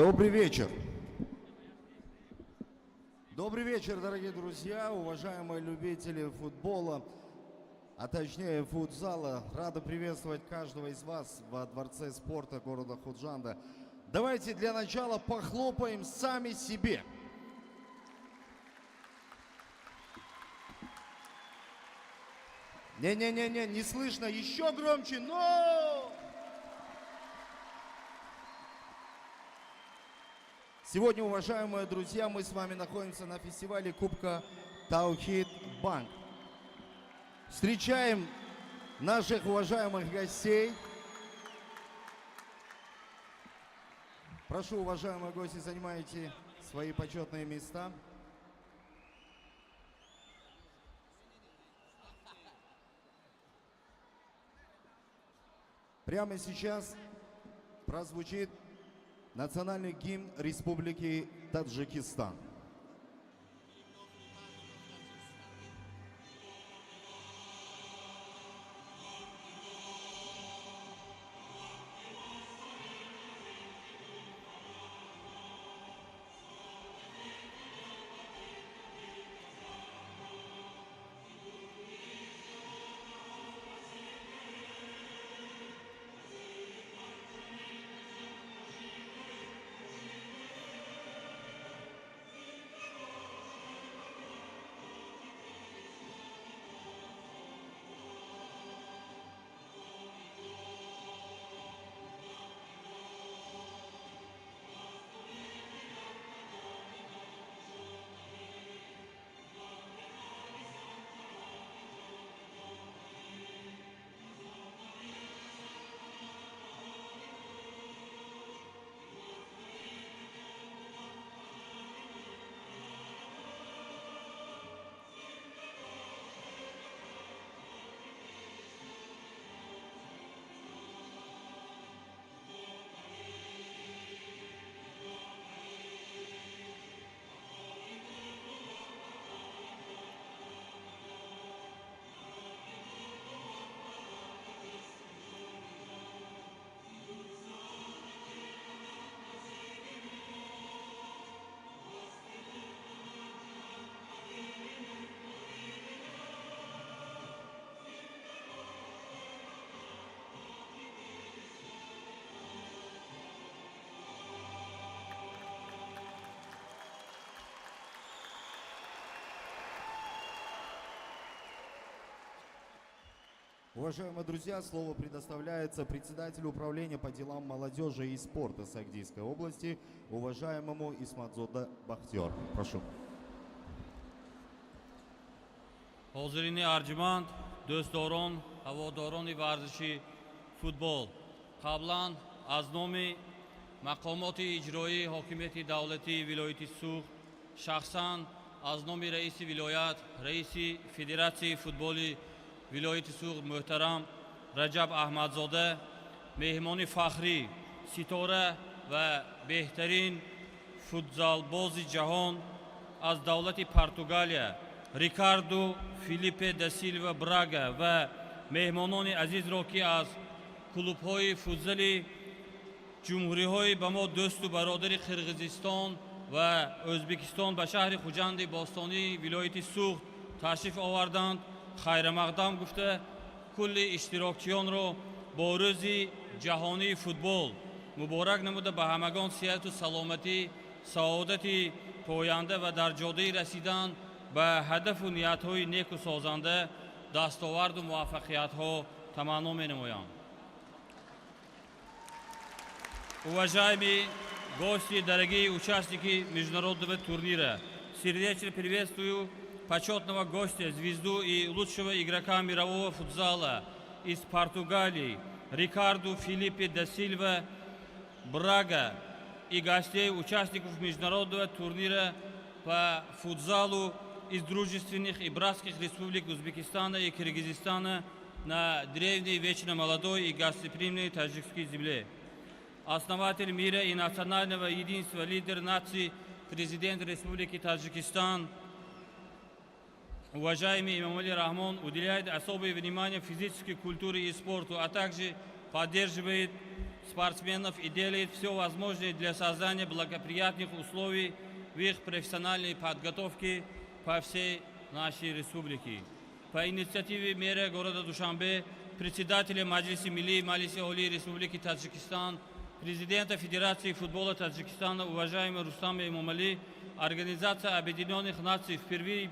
Добрый вечер. Добрый вечер, дорогие друзья, уважаемые любители футбола, а точнее футзала. Рада приветствовать каждого из вас во Дворце спорта города Худжанда. Давайте для начала похлопаем сами себе. Не-не-не-не, не слышно, еще громче, но... Сегодня, уважаемые друзья, мы с вами находимся на фестивале Кубка Таухид Банк. Встречаем наших уважаемых гостей. Прошу, уважаемые гости, занимайте свои почетные места. Прямо сейчас прозвучит национальный гимн Республики Таджикистан. Уважаемые друзья, слово предоставляется председателю управления по делам молодежи и спорта Согдийской области, уважаемому Исматзода Бахтиер. Прошу. Ҳозирини арҷманд, дӯстдорон, ҳаводорони варзиши футбол, қаблан аз номи мақомоти иҷроии ҳокимияти давлатии вилояти Суғд, шахсан аз номи раиси вилоят, раиси Федератсияи футболи вилояти Суғд муҳтарам Раҷаб Аҳмадзода, меҳмони фахрӣ, ситора ва беҳтарин футзалбози ҷаҳон аз давлати Португалия Рикарду Филиппе да Силва Брага ва меҳмонони азизро, ки аз клубҳои футзали ҷумҳуриҳои ба мо дӯсту бародари Қирғизистон ва Ӯзбекистон ба шаҳри Хуҷанди бостонии вилояти Суғд ташриф оварданд, хайрамақдам гуфта, кулли иштирокчиёнро бо Рӯзи ҷаҳонии футбол муборак намуда, ба ҳамагон сиҳату саломатӣ, саодати поянда ва дар ҷодаи расидан ба ҳадафу ниятҳои неку созанда дастоварду муваффақиятҳо таманно менамоям. Уважаемые гости, дорогие участники международного турнира, сердечно приветствую почетного гостя, звезду и лучшего игрока мирового футзала из Португалии Рикарду Филиппе да Силва Брага и гостей, участников международного турнира по футзалу из дружественных и братских республик Узбекистана и Киргизистана на древней, вечно молодой и гостеприимной таджикской земле. Основатель мира и национального единства, лидер нации, президент Республики Таджикистан, уважаемый Эмомали Рахмон, уделяет особое внимание физической культуре и спорту, а также поддерживает спортсменов и делает все возможное для создания благоприятных условий в их профессиональной подготовке по всей нашей республике. По инициативе мэра города Душанбе, председателя Маджлиси Милли Маҷлиси Олии Республики Таджикистан, президента Федерации футбола Таджикистана, уважаемый Рустам Эмомали, Организация Объединенных Наций впервые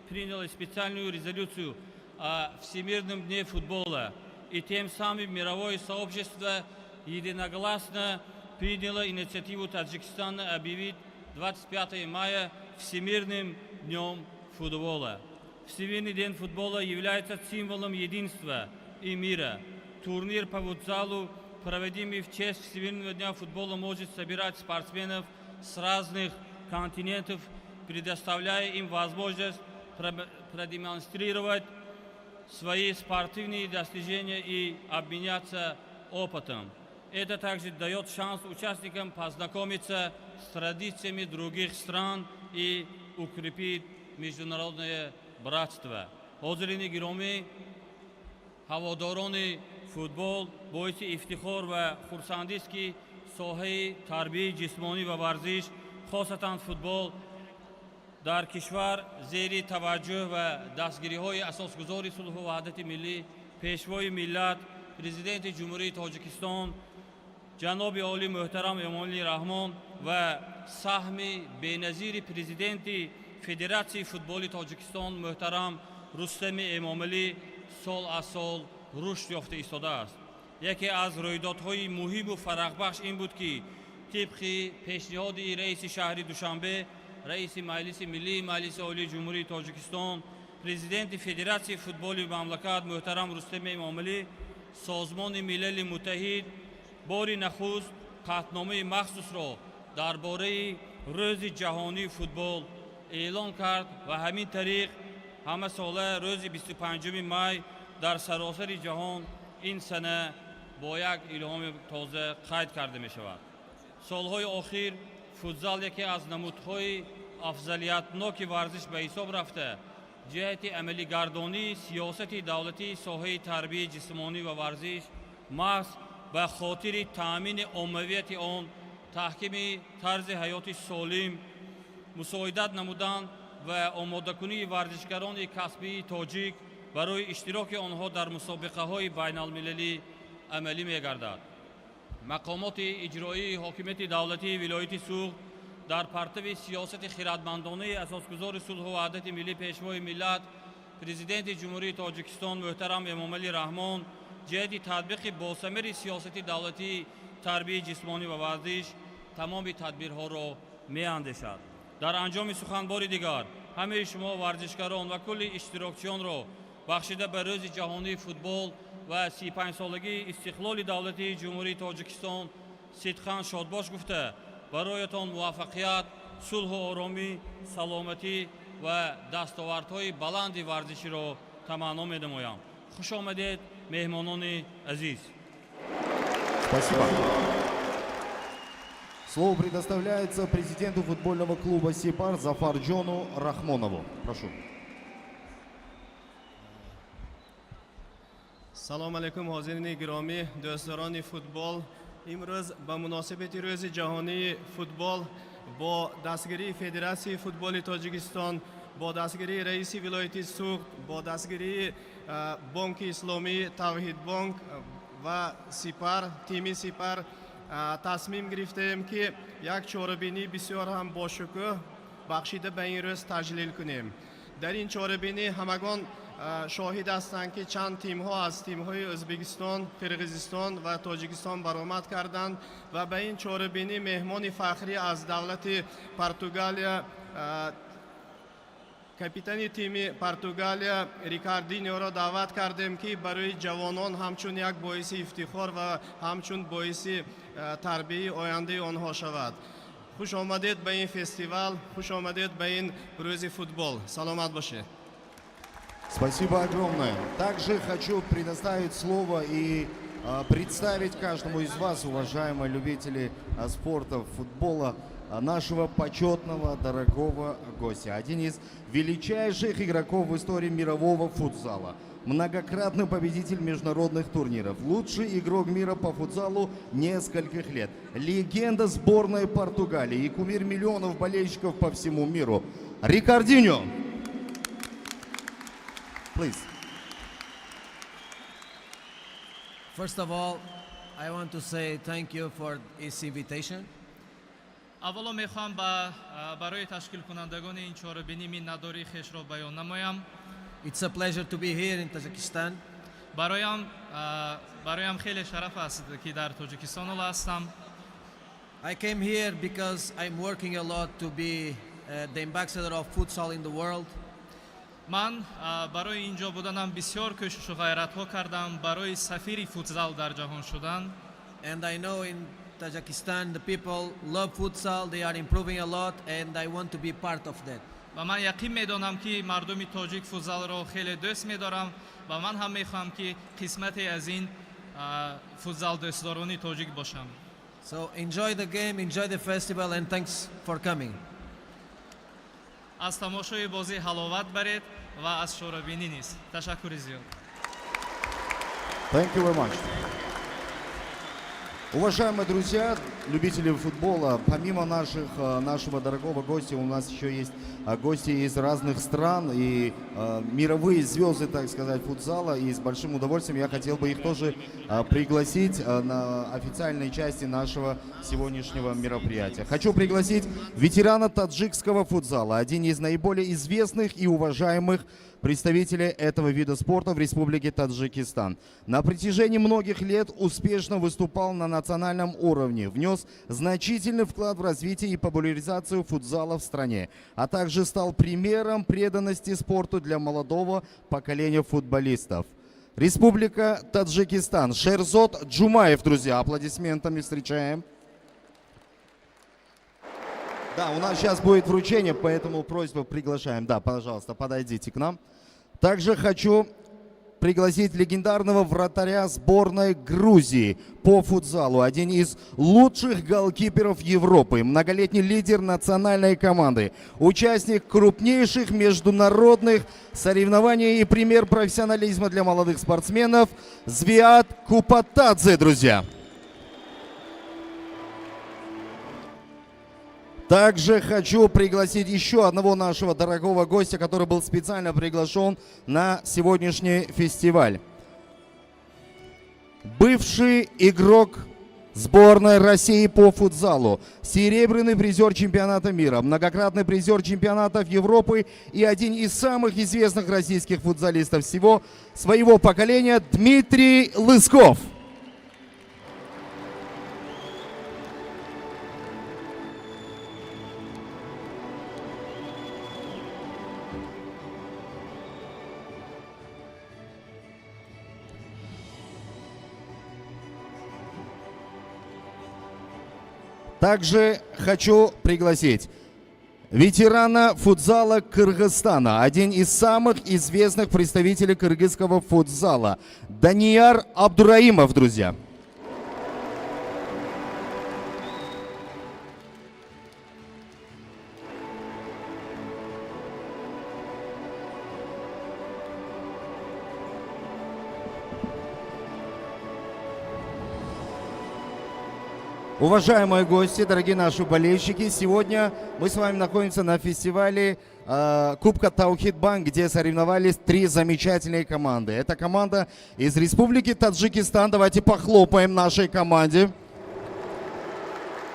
приняла специальную резолюцию о Всемирном дне футбола, и тем самым мировое сообщество единогласно приняло инициативу Таджикистана объявить 25 мая Всемирным днем футбола. Всемирный день футбола является символом единства и мира. Турнир по футзалу, проводимый в честь Всемирного дня футбола, может собирать спортсменов с разных континентов, предоставляя им возможность продемонстрировать свои спортивные достижения и обменяться опытом. Это также дает шанс участникам познакомиться с традициями других стран и укрепить международное братство. Ҳозирини гиромӣ, ҳаводорони футбол, боиси ифтихор ва хурсандист, ки соҳаи тарбияи ҷисмонӣ ва варзиш, хосатан футбол, дар кишвар зери таваҷҷӯҳ ва дастгириҳои Асосгузори сулҳу ваҳдати миллӣ, Пешвои миллат, Президенти Ҷумҳурии Тоҷикистон ҷаноби олӣ муҳтарам Эмомалӣ Раҳмон ва саҳми беназири президенти Федератсияи футболи Тоҷикистон муҳтарам Рустами Эмомалӣ сол аз сол рушд ёфта истодааст. Яке аз рӯйдодҳои муҳиму фарахбахш ин буд, ки тибқи пешниҳоди раиси шаҳри Душанбе, раиси Маҷлиси Миллии Маҷлиси Олии Ҷумҳурии Тоҷикистон, президенти Федератсияи футболи мамлакат муҳтарам Рустами Эмомалӣ Созмони Милали Муттаҳид бори нахуст қатъномаи махсусро дар бораи Рӯзи ҷаҳонии футбол эълон кард ва ҳамин тариқ ҳамасола рӯзи 25 май дар саросари ҷаҳон ин сана бо як илҳоми тоза қайд карда мешавад. Солҳои охир футзал яке аз намудҳои афзалиятноки варзиш ба ҳисоб рафта, ҷиҳати амалигардонии сиёсати давлатии соҳаи тарбияи ҷисмонӣ ва варзиш, маҳз ба хотири таъмини оммавияти он, таҳкими тарзи ҳаёти солим, мусоидат намудан ва омодакунии варзишгарони касбии тоҷик барои иштироки онҳо дар мусобиқаҳои байналмилалӣ амалӣ мегардад. Мақомоти иҷроии ҳокимияти давлатии вилояти Суғд дар партави сиёсати хиратмандонаи Асосгузори сулҳу ваҳдати миллӣ, Пешвои миллат, Президенти Ҷумҳурии Тоҷикистон муҳтарам Эмомалӣ Раҳмон ҷиҳати татбиқи босамари сиёсати давлатии тарбияи ҷисмонӣ ва варзиш тамоми тадбирҳоро меандешад. Дар анҷоми сухан бори дигар ҳамаи шумо варзишгарон ва кулли иштирокчиёнро бахшида ба Рӯзи ҷаҳонии футбол ва 35-солагии истиқлоли давлатии Ҷумҳурии Тоҷикистон сидқан шодбош гуфта, бароятон муваффақият, сулҳу оромӣ, саломатӣ ва дастовардҳои баланди варзиширо таманно менамоям. Хуш омадед, меҳмонони азиз! Спасибо. Слово предоставляется президенту футбольного клуба «Сипар» Зафарджону Рахмонову. Прошу. Салом алейкум, ҳозирини гиромӣ, дӯстдорони футбол. Имрӯз ба муносибати Рӯзи ҷаҳонии футбол бо дастгирии Федератсияи футболи Тоҷикистон, бо дастгирии раиси вилояти Суғд, бо дастгирии Бонки Исломӣ Тавҳидбонк ва Сипар, тими Сипар, тасмим гирифтаем, ки як чорабинии бисёр ҳам бошукӯҳ бахшида ба ин рӯз таҷлил кунем. Дар ин чорабинӣ ҳамагон шоҳид ҳастанд, ки чанд тимҳо аз тимҳои Ӯзбекистон, Қирғизистон ва Тоҷикистон баромад карданд ва ба ин чорабинӣ меҳмони фахрӣ аз давлати Португалия, капитани тими Португалия Рикардиньоро даъват кардем, ки барои ҷавонон ҳамчун як боиси ифтихор ва ҳамчун боиси тарбияи ояндаи онҳо шавад. Хуш омадед ба ин фестивал, хуш омадед ба ин рӯзи футбол, саломат бошед! Спасибо огромное. Также хочу предоставить слово и представить каждому из вас, уважаемые любители спорта, футбола, нашего почетного дорогого гостя. Один из величайших игроков в истории мирового футзала. Многократный победитель международных турниров. Лучший игрок мира по футзалу нескольких лет. Легенда сборной Португалии и кумир миллионов болельщиков по всему миру. Рикардиньо. Please. First of all, I want to say thank you for this invitation. Аввало мехоҳам ба а, барои ташкилкунандагони ин чорабинӣ миннатдории хешро баён намоям. It's a pleasure to be here in Tajikistan. Бароям а, бароям хеле шараф аст, ки дар Тоҷикистон ҳоло ҳастам. I came here because I'm working a lot to be the ambassador of futsal in the world. Ман а, барои инҷо буданам бисёр кӯшишу ғайратҳо кардам барои сафири футзал дар ҷаҳон шудан. And I know in Tajikistan the people love futsal, they are improving a lot, and I want to be part of that. Ва ман яқин медонам, ки мардуми тоҷик футзалро хеле дӯст медорам ва ман ҳам мехоҳам, ки қисмате аз ин а, футзалдӯстдорони тоҷик бошам. So enjoy the game, enjoy the festival, and thanks for coming. Аз тамошои бозӣ ҳаловат баред ва аз чорабинӣ низ. Ташаккури зиёд. Thank you very much. Уважаемые друзья, любители футбола, помимо нашего дорогого гостя, у нас еще есть гости из разных стран и мировые звезды, так сказать, футзала. И с большим удовольствием я хотел бы их тоже пригласить на официальной части нашего сегодняшнего мероприятия. Хочу пригласить ветерана таджикского футзала, один из наиболее известных и уважаемых представителей этого вида спорта в Республике Таджикистан. На протяжении многих лет успешно выступал на национальном уровне, внес значительный вклад в развитие и популяризацию футзала в стране, а также стал примером преданности спорту для молодого поколения футболистов. Республика Таджикистан. Шерзод Джумаев, друзья, аплодисментами встречаем. Да, у нас сейчас будет вручение, поэтому просьба, приглашаем. Да, пожалуйста, подойдите к нам. Также хочу пригласить легендарного вратаря сборной Грузии по футзалу. Один из лучших голкиперов Европы, многолетний лидер национальной команды, участник крупнейших международных соревнований и пример профессионализма для молодых спортсменов Звиад Купатадзе, друзья. Также хочу пригласить еще одного нашего дорогого гостя, который был специально приглашен на сегодняшний фестиваль. Бывший игрок сборной России по футзалу, серебряный призер чемпионата мира, многократный призер чемпионатов Европы и один из самых известных российских футзалистов всего своего поколения Дмитрий Лысков. Также хочу пригласить ветерана футзала Кыргызстана, один из самых известных представителей кыргызского футзала, Данияр Абдураимов, друзья. Уважаемые гости, дорогие наши болельщики, сегодня мы с вами находимся на фестивале Кубка Таухид Банк, где соревновались три замечательные команды. Это команда из Республики Таджикистан. Давайте похлопаем нашей команде.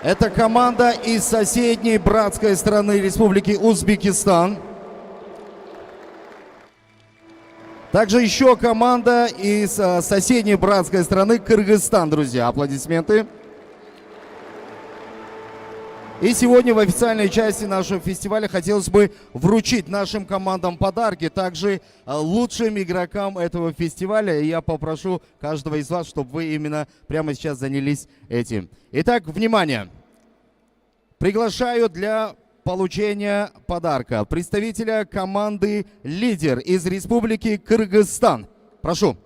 Это команда из соседней братской страны Республики Узбекистан. Также еще команда из соседней братской страны Кыргызстан, друзья. Аплодисменты. И сегодня в официальной части нашего фестиваля хотелось бы вручить нашим командам подарки, также лучшим игрокам этого фестиваля. И я попрошу каждого из вас, чтобы вы именно прямо сейчас занялись этим. Итак, внимание! Приглашаю для получения подарка представителя команды «Лидер» из Республики Кыргызстан. Прошу.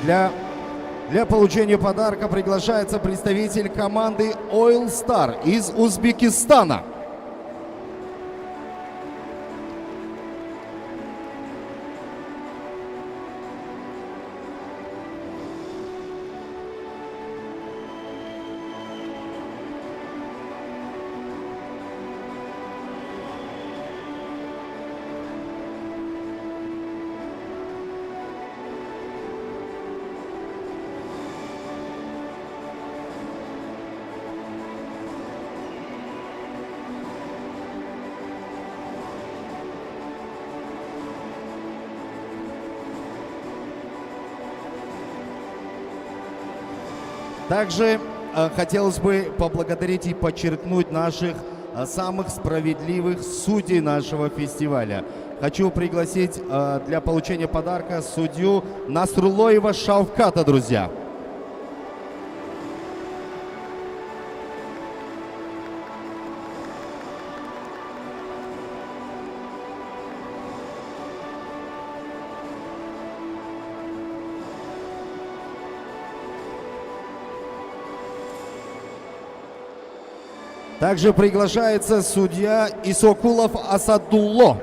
Для получения подарка приглашается представитель команды Oil Star из Узбекистана. Также хотелось бы поблагодарить и подчеркнуть наших самых справедливых судей нашего фестиваля. Хочу пригласить для получения подарка судью Насрулоева Шавката, друзья. Также приглашается судья Исокулов Асадулло.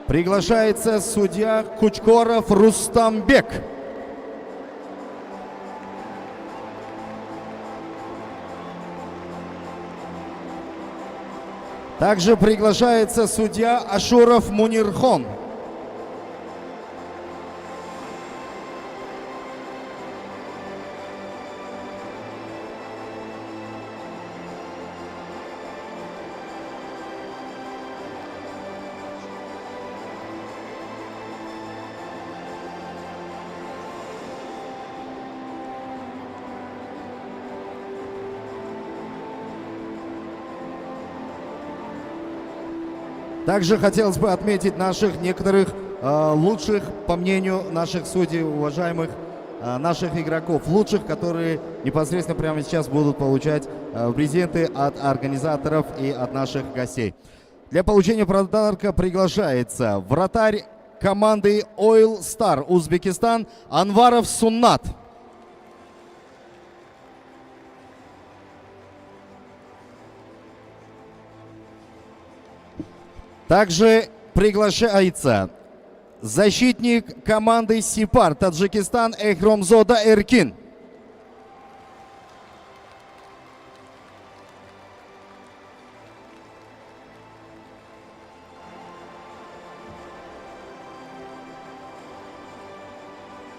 Приглашается судья Кучкоров Рустамбек. Также приглашается судья Ашуров Мунирхон. Также хотелось бы отметить наших некоторых лучших, по мнению наших судей, уважаемых наших игроков, лучших, которые непосредственно прямо сейчас будут получать презенты от организаторов и от наших гостей. Для получения подарка приглашается вратарь команды Oil Star Узбекистан Анваров Суннат. Также приглашается защитник команды Сипар Таджикистан Эхромзода Эркин.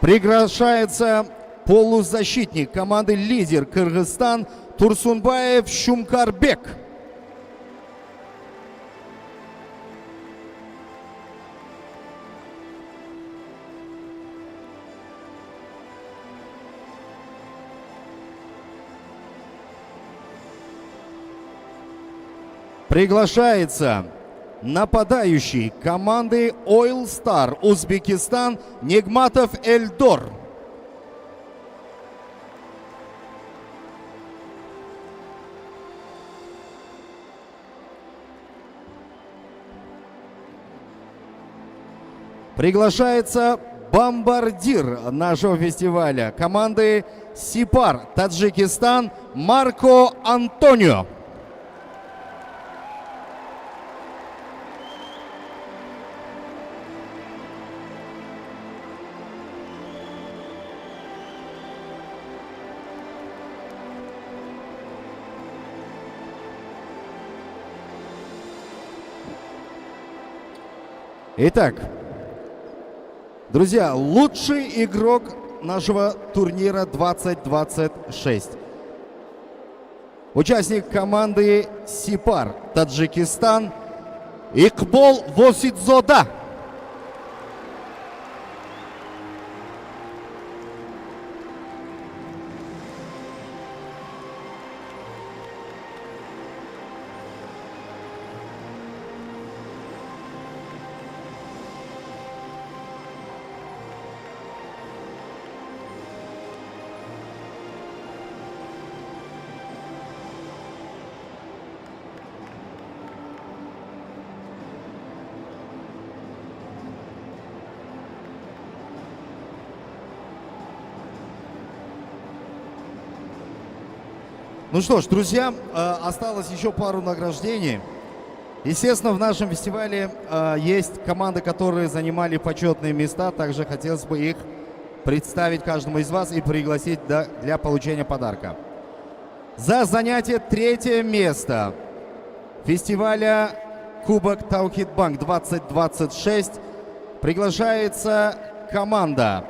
Приглашается полузащитник команды лидер Кыргызстан Турсунбаев Шумкарбек. Приглашается нападающий команды Oil Star Узбекистан Нигматов Эльдор. Приглашается бомбардир нашего фестиваля команды Сипар Таджикистан Марко Антонио. Итак, друзья, лучший игрок нашего турнира 2026. Участник команды Сипар Таджикистан Икбол Восидзода. Ну что ж, друзья, осталось еще пару награждений. Естественно, в нашем фестивале есть команды, которые занимали почетные места. Также хотелось бы их представить каждому из вас и пригласить для получения подарка. За занятие третье место фестиваля Кубок Таухид Банк 2026 приглашается команда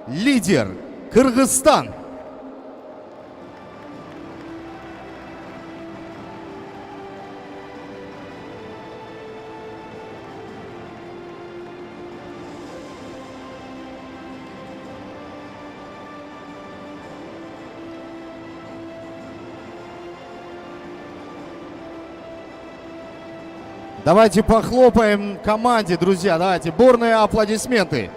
«Лидер», Кыргызстан. Давайте похлопаем команде, друзья. Давайте бурные аплодисменты.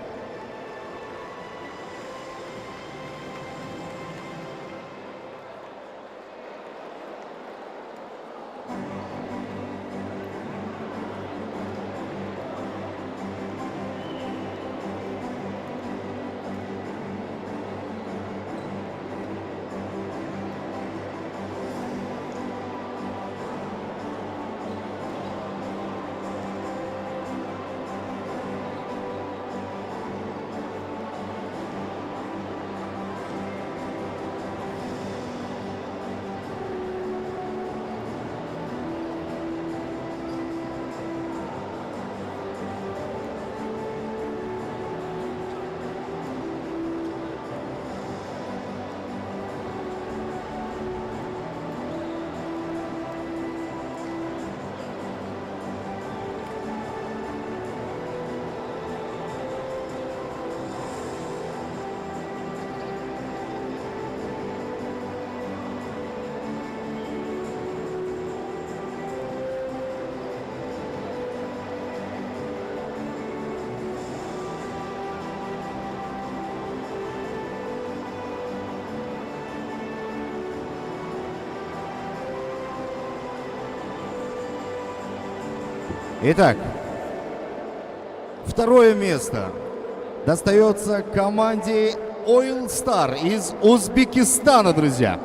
Итак, второе место достается команде Oil Star из Узбекистана, друзья.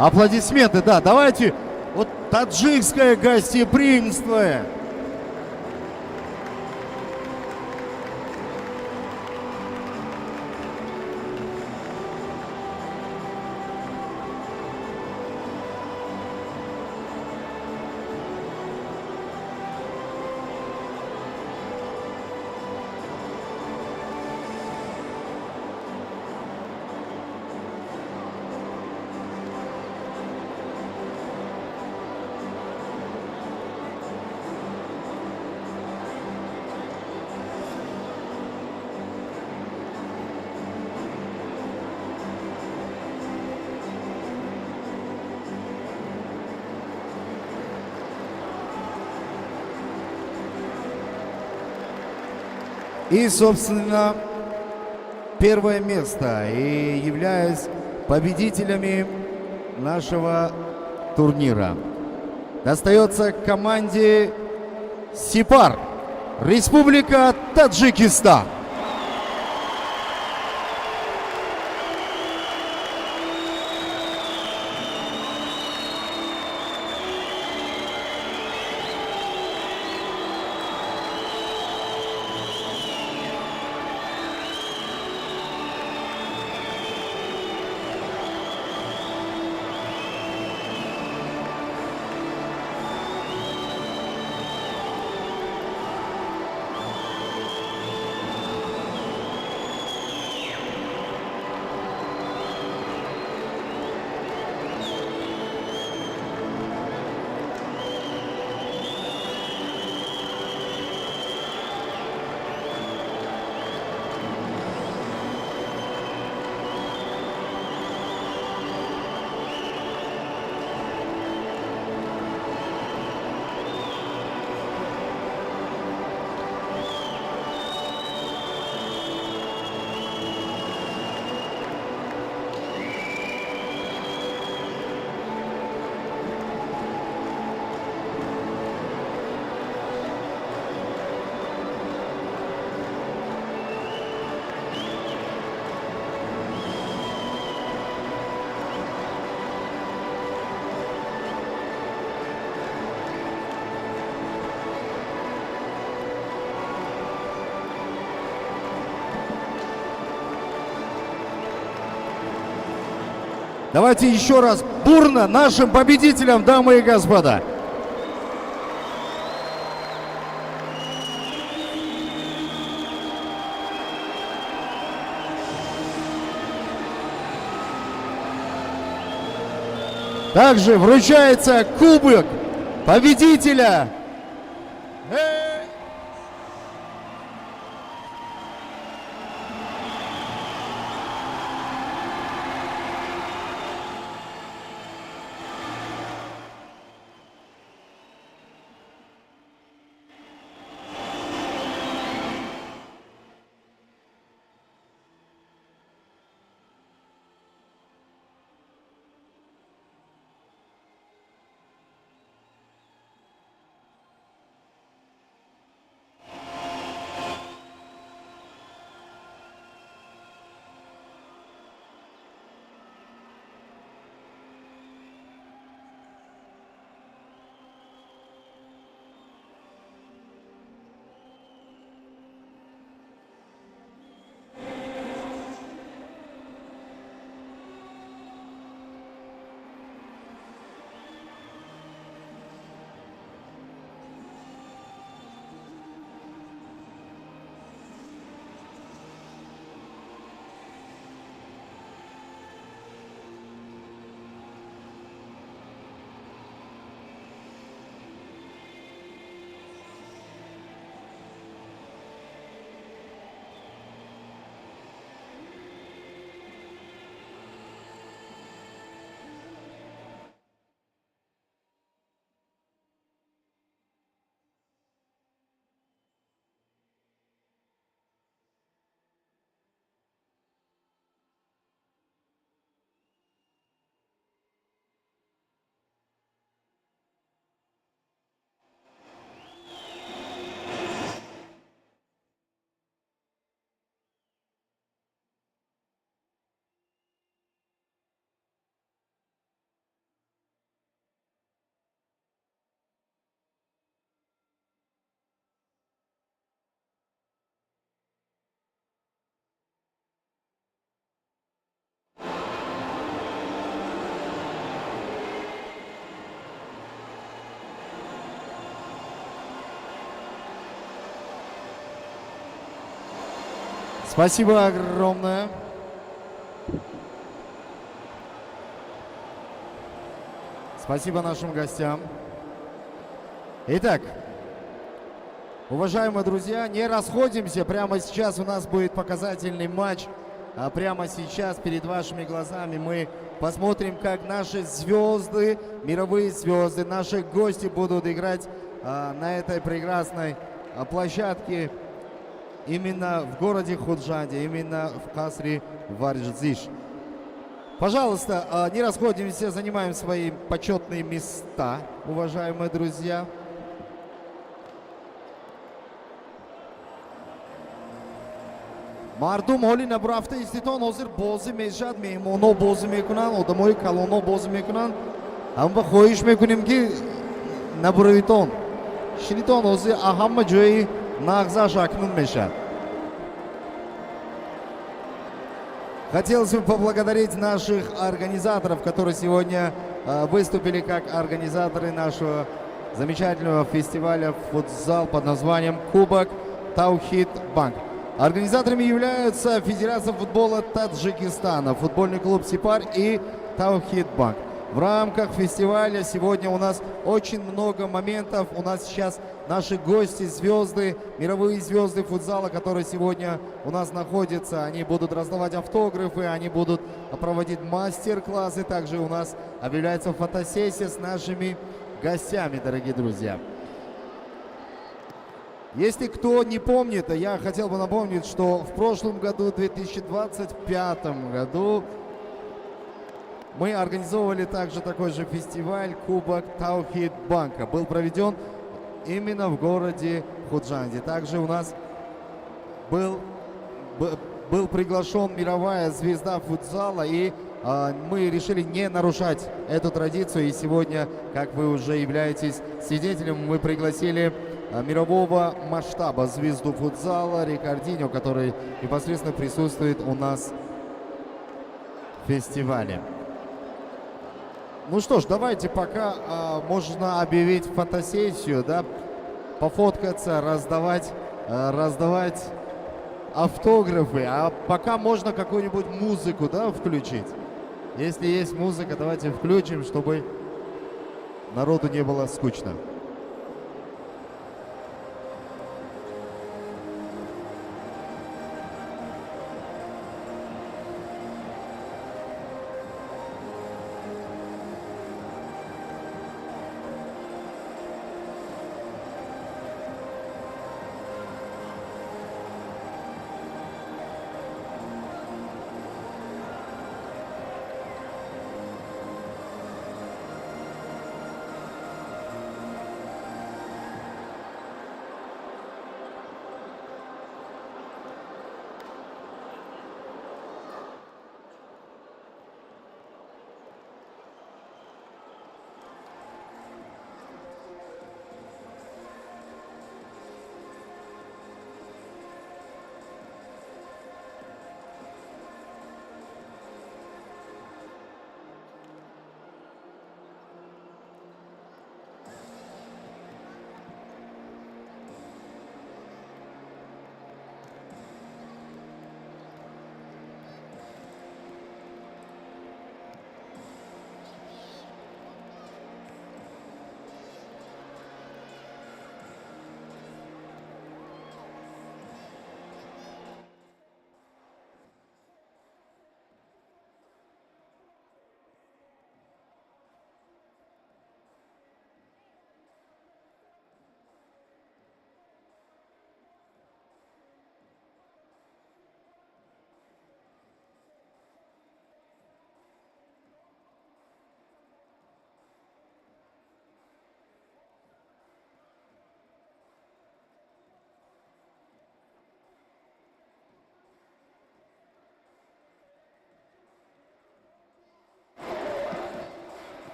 Аплодисменты, да, давайте. Вот таджикское гостеприимство. И, собственно, первое место. И являясь победителями нашего турнира, достается команде «Сипар», Республика Таджикистан. Давайте еще раз бурно нашим победителям, дамы и господа. Также вручается кубок победителя. Спасибо огромное. Спасибо нашим гостям. Итак, уважаемые друзья, не расходимся. Прямо сейчас у нас будет показательный матч. А прямо сейчас перед вашими глазами мы посмотрим, как наши звезды, мировые звезды, наши гости будут играть на этой прекрасной площадке именно в городе Худжанде, именно в Касри Варзиш. Пожалуйста, не расходимся, занимаем свои почетные места, уважаемые друзья. Мардум, ҳоли набурафта иститон, ҳозир бозӣ мешавад, меҳмонҳо бозӣ мекунанд, одамои калонҳо бозӣ мекунанд. Ҳама хоҳиш мекунем, ки набуравитон, шинитон, ҳозир ҳама ҷои нағзаш акнун мешавад. Хотелось бы поблагодарить наших организаторов, которые сегодня выступили как организаторы нашего замечательного фестиваля футзал под названием Кубок Таухид Банк. Организаторами являются Федерация футбола Таджикистана, футбольный клуб «Сипар» и Таухид Банк. В рамках фестиваля сегодня у нас очень много моментов. У нас сейчас наши гости, звезды, мировые звезды футзала, которые сегодня у нас находятся. Они будут раздавать автографы, они будут проводить мастер-классы. Также у нас объявляется фотосессия с нашими гостями, дорогие друзья. Если кто не помнит, я хотел бы напомнить, что в прошлом году, в 2025 году, мы организовывали также такой же фестиваль Кубок Таухид Банка. Был проведен именно в городе Худжанде. Также у нас был приглашен мировая звезда футзала, и мы решили не нарушать эту традицию. И сегодня, как вы уже являетесь свидетелем, мы пригласили мирового масштаба звезду футзала Рикардинho, который непосредственно присутствует у нас в фестивале. Ну что ж, давайте пока можно объявить фотосессию, да, пофоткаться, раздавать автографы. А пока можно какую-нибудь музыку, да, включить. Если есть музыка, давайте включим, чтобы народу не было скучно.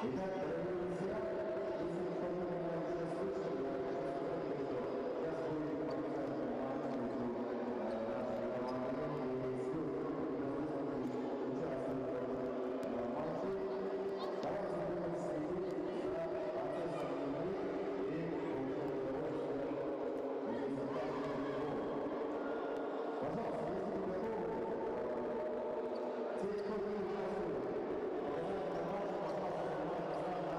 Итак, дорогие друзья, если кто-то меня уже слышал, я хочу сказать, что сейчас будет показан матч между нашими командами и звезды, которые участвуют в этом матче. Давайте будем следить за процессом игры и получать удовольствие от результата футбола. Пожалуйста, если вы готовы, те, кто не участвует в показательном матче, пожалуйста, занимайте места.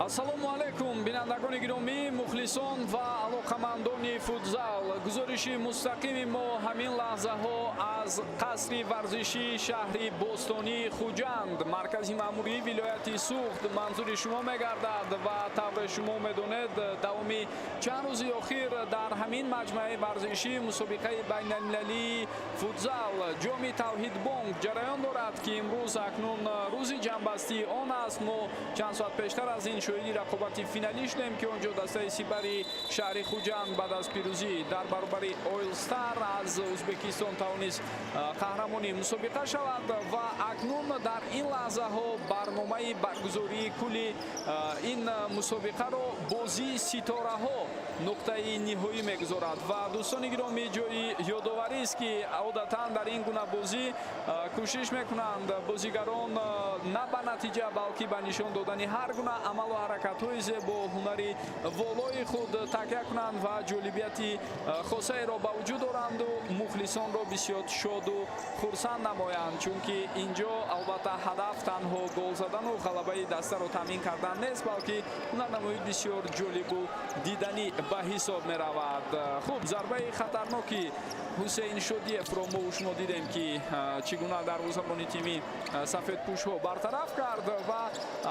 Ассалому алайкум, бинандагони гиромӣ, мухлисон ва алоқамандони футзал. Гузориши мустақими мо ҳамин лаҳзаҳо аз қасри варзишии шаҳри бостонии Хуҷанд, маркази маъмурии вилояти Суғд манзури шумо мегардад ва тавре шумо медонед, давоми чанд рӯзи охир дар ҳамин маҷмӯаи варзишӣ мусобиқаи байналмилалии футзал Ҷоми Тавҳидбонк ҷараён дорад, ки имрӯз акнун Рӯзи ҷамъбастии он аст. Мо чанд соат пештар аз ин шоҳиди рақобати финалӣ шудем, ки он ҷо дастаи Сипари шаҳри Хуҷанд баъд аз пирӯзӣ дар баробари Оилстар аз Ӯзбекистон тавонист қаҳрамони мусобиқа шавад. Ва акнун дар ин лаҳзаҳо барномаи баргузории кулли ин мусобиқаро бозии ситораҳо нуқтаи ниҳоӣ мегузорад. Ва дӯстони гиромӣ, ҷои ёдоварист, ки одатан дар ин гуна бозӣ кӯшиш мекунанд бозигарон на ба натиҷа, балки ба нишон додани ҳар гуна амалу ҳаракатҳои зебо, ҳунари волои худ такя кунанд ва ҷолибияти хосаеро ба вуҷуд оранду мухлисонро бисёр шоду хурсанд намоянд, чунки ин ҷо албатта ҳадаф танҳо гол задану ғалабаи дастаро таъмин кардан нест, балки ҳунарнамоии бисёр ҷолибу диданӣ ба ҳисоб меравад. Хуб, зарбаи хатарноки Ҳусейн Шодиевро мо шумо дидем, ки чӣ гуна дарвозабони тими сафедпӯшҳо бартараф кард. Ва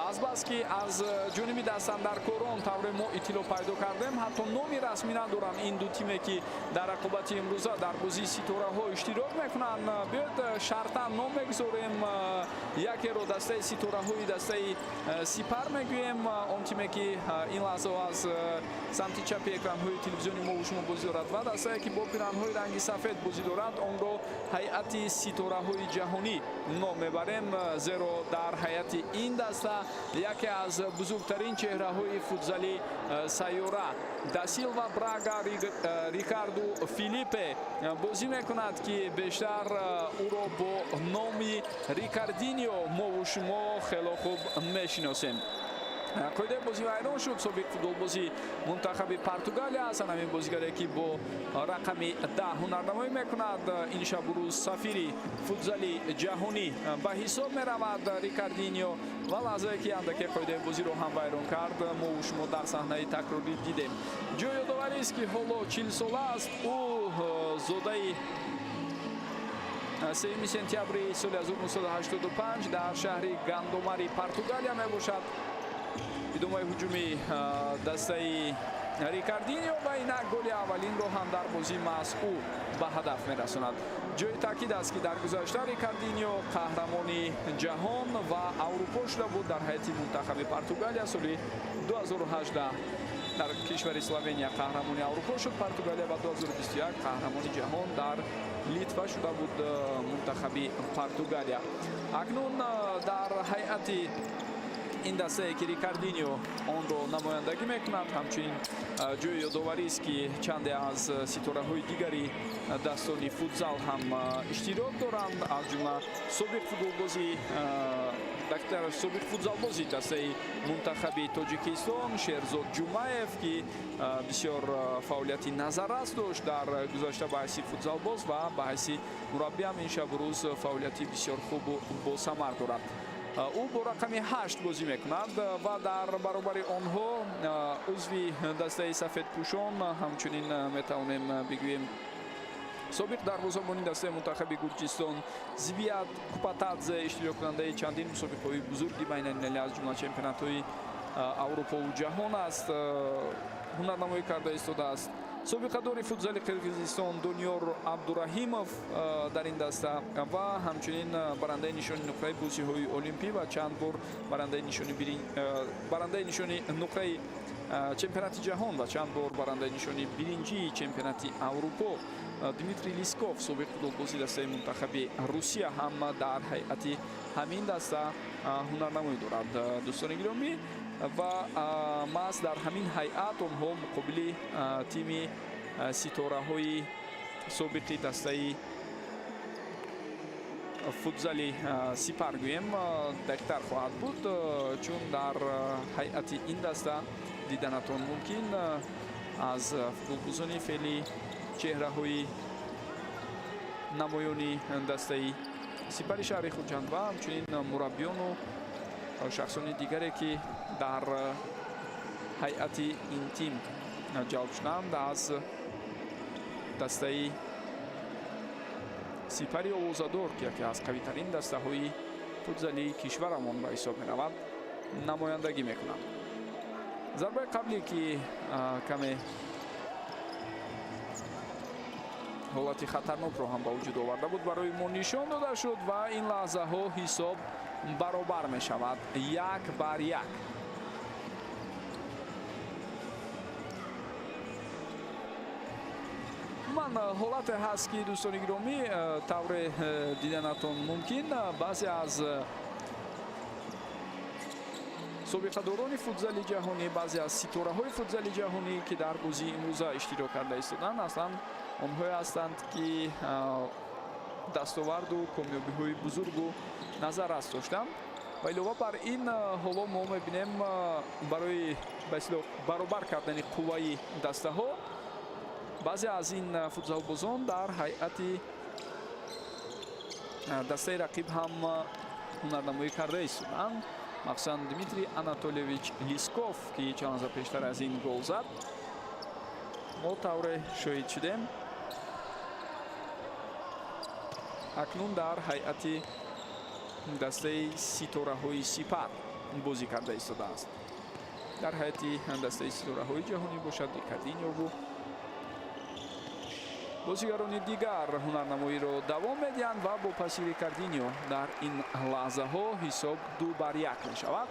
азбаски аз ҷониби дастандаркорон, тавре мо иттилоъ пайдо кардем, ҳатто номи расмӣ надоранд ин ду тиме, ки дар рақобати имрӯза дар бозии ситораҳо иштирок мекунанд, биёед шартан ном мегузорем. Якеро дастаи ситораҳои дастаи Сипар мегӯем, он тиме, ки ин лаҳзаҳо аз самти чапи экранҳои телевизиони мо шумо бозӣ дорад, ва дастае, ки бо пиранҳои ранги сафед бозӣ дорад, онро ҳайати ситораҳои ҷаҳонӣ ном мебарем, зеро дар ҳайати ин даста яке аз бузургтарин чеҳраҳои футзали сайёра, да Силва Брага Рикарду Филиппе бозӣ мекунад, ки бештар ӯро бо номи Рикардинио мову шумо хело хуб мешиносем. Қоидаи бозӣ вайрон шуд. Собиқ футболбози мунтахаби Португалия аст ҳамин бозигаре, ки бо рақами 10 ҳунарнамоӣ мекунад. Ин шабу рӯз сафири футзали ҷаҳонӣ ба ҳисоб меравад Рикардинио. Ва лаҳзае, ки андаке қоидаи бозиро ҳам вайрон кард, мову шумо дар саҳнаи такрорӣ дидем. Ҷои ёдоварист, ки ҳоло 40-сола аст. Ӯ зодаи 3 сентябри соли 1985 дар шаҳри Гандомари Португалия мебошад. Идомаи ҳуҷуми дастаи Рикардинио ва инак голи аввалинро ҳам дар бозӣ маҳз ӯ ба ҳадаф мерасонад. Ҷои таъкид аст, ки дар гузашта Рикардинио қаҳрамони ҷаҳон ва Аврупо шуда буд дар ҳайати мунтахаби Португалия. Соли 2018 дар кишвари Словения қаҳрамони Аврупо шуд Португалия ва 2021 қаҳрамони ҷаҳон дар Литва шуда буд мунтахаби Португалия. Акнун дар ҳайати ин дастае, ки Рикардинио онро намояндагӣ мекунад, ҳамчунин ҷои ёдоварист, ки чанде аз ситораҳои дигари дастони футзал ҳам иштирок доранд, аз ҷумла собиқ футболбози, собиқ футзалбози дастаи мунтахаби Тоҷикистон Шерзод Ҷумаев, ки бисёр фаъолияти назаррас дошт дар гузашта ба ҳайси футзалбоз ва ба ҳайси мураббиам ин шабу рӯз фаъолияти бисёр хубу босамар дорад. Ӯ бо рақами 8 бозӣ мекунад. Ва дар баробари онҳо узви дастаи сафедпӯшон, ҳамчунин метавонем бигӯем, собиқ дарвозабони дастаи мунтахаби Гурҷистон Звиад Купатадзе, иштироккунандаи чандин мусобиқаҳои бузурги байналмилалӣ, аз ҷумла чемпионатҳои Аврупову ҷаҳон аст, ҳунарнамоӣ карда истодааст. Собиқадори футзали Қирғизистон Дониёр Абдураҳимов дар ин даста ва ҳамчунин барандаи нишони нуқраи бозиҳои олимпӣ ва чанд бор барандаи нишони нуқраи чемпионати ҷаҳон ва чанд бор барандаи нишони биринҷии чемпионати Аврупо Дмитрий Лисков, собиқ футболбози дастаи мунтахаби Русия, ҳам дар ҳайати ҳамин даста ҳунарнамоӣ дорад, дӯстони гиромӣ. Ва маҳз дар ҳамин ҳайат онҳо муқобили тими ситораҳои собиқи дастаи футзали Сипар гӯем дақиқтар хоҳад буд, чун дар ҳайати ин даста диданатон мумкин аз футболбозони феълӣ чеҳраҳои намоёни дастаи Сипари шаҳри Хуҷанд ва ҳамчунин мураббиёну шахсони дигаре, ки дар ҳайати ин тим ҷалб шуданд аз дастаи Сипари овозадор, ки яке аз қавитарин дастаҳои футзалии кишварамон ба ҳисоб меравад, намояндагӣ мекунанд. Зарбаи қаблӣ, ки каме ҳолати хатарнокро ҳам ба вуҷуд оварда буд, барои мо нишон дода шуд ва ин лаҳзаҳо ҳисоб Баробар мешавад 1-1. Ман ҳолате ҳаст, ки дӯстони гиромӣ, тавре диданатон мумкин, баъзе аз собиқадорони футзали ҷаҳонӣ, баъзе аз ситораҳои футзали ҷаҳонӣ, ки дар бозии имрӯза иштирок карда истоданд, аслан онҳое ҳастанд, ки дастоварду комёбиҳои бузургу назаррас доштанд. Ва илова бар ин, ҳоло мо мебинем, барои ба истилоҳ баробар кардани қувваи дастаҳо, баъзе аз ин футзалбозон дар ҳайати дастаи рақиб ҳам ҳунарнамоӣ карда истоданд. Махсусан Дмитрий Анатольевич Лисков, ки чанд лаҳза пештар аз ин гол зад, мо тавре шоҳид шудем, акнун дар ҳайати дастаи ситораҳои Сипар бозӣ карда истодааст. Дар ҳайати дастаи ситораҳои ҷаҳонӣ бошад, Рикардиньову бозигарони дигар ҳунарнамоиро давом медиҳанд ва бо паси Рикардиньо дар ин лаҳзаҳо ҳисоб 2-1 мешавад.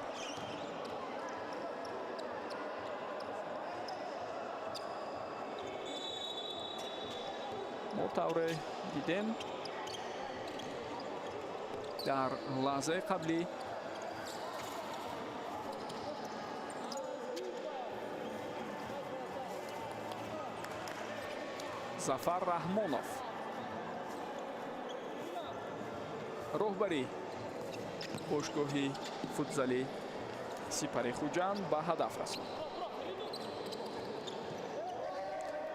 Мо тавре дидем, дар лаҳзаи қаблӣ Зафар Раҳмонов, роҳбари бошгоҳи футзали Сипари Хуҷанд, ба ҳадаф расонд.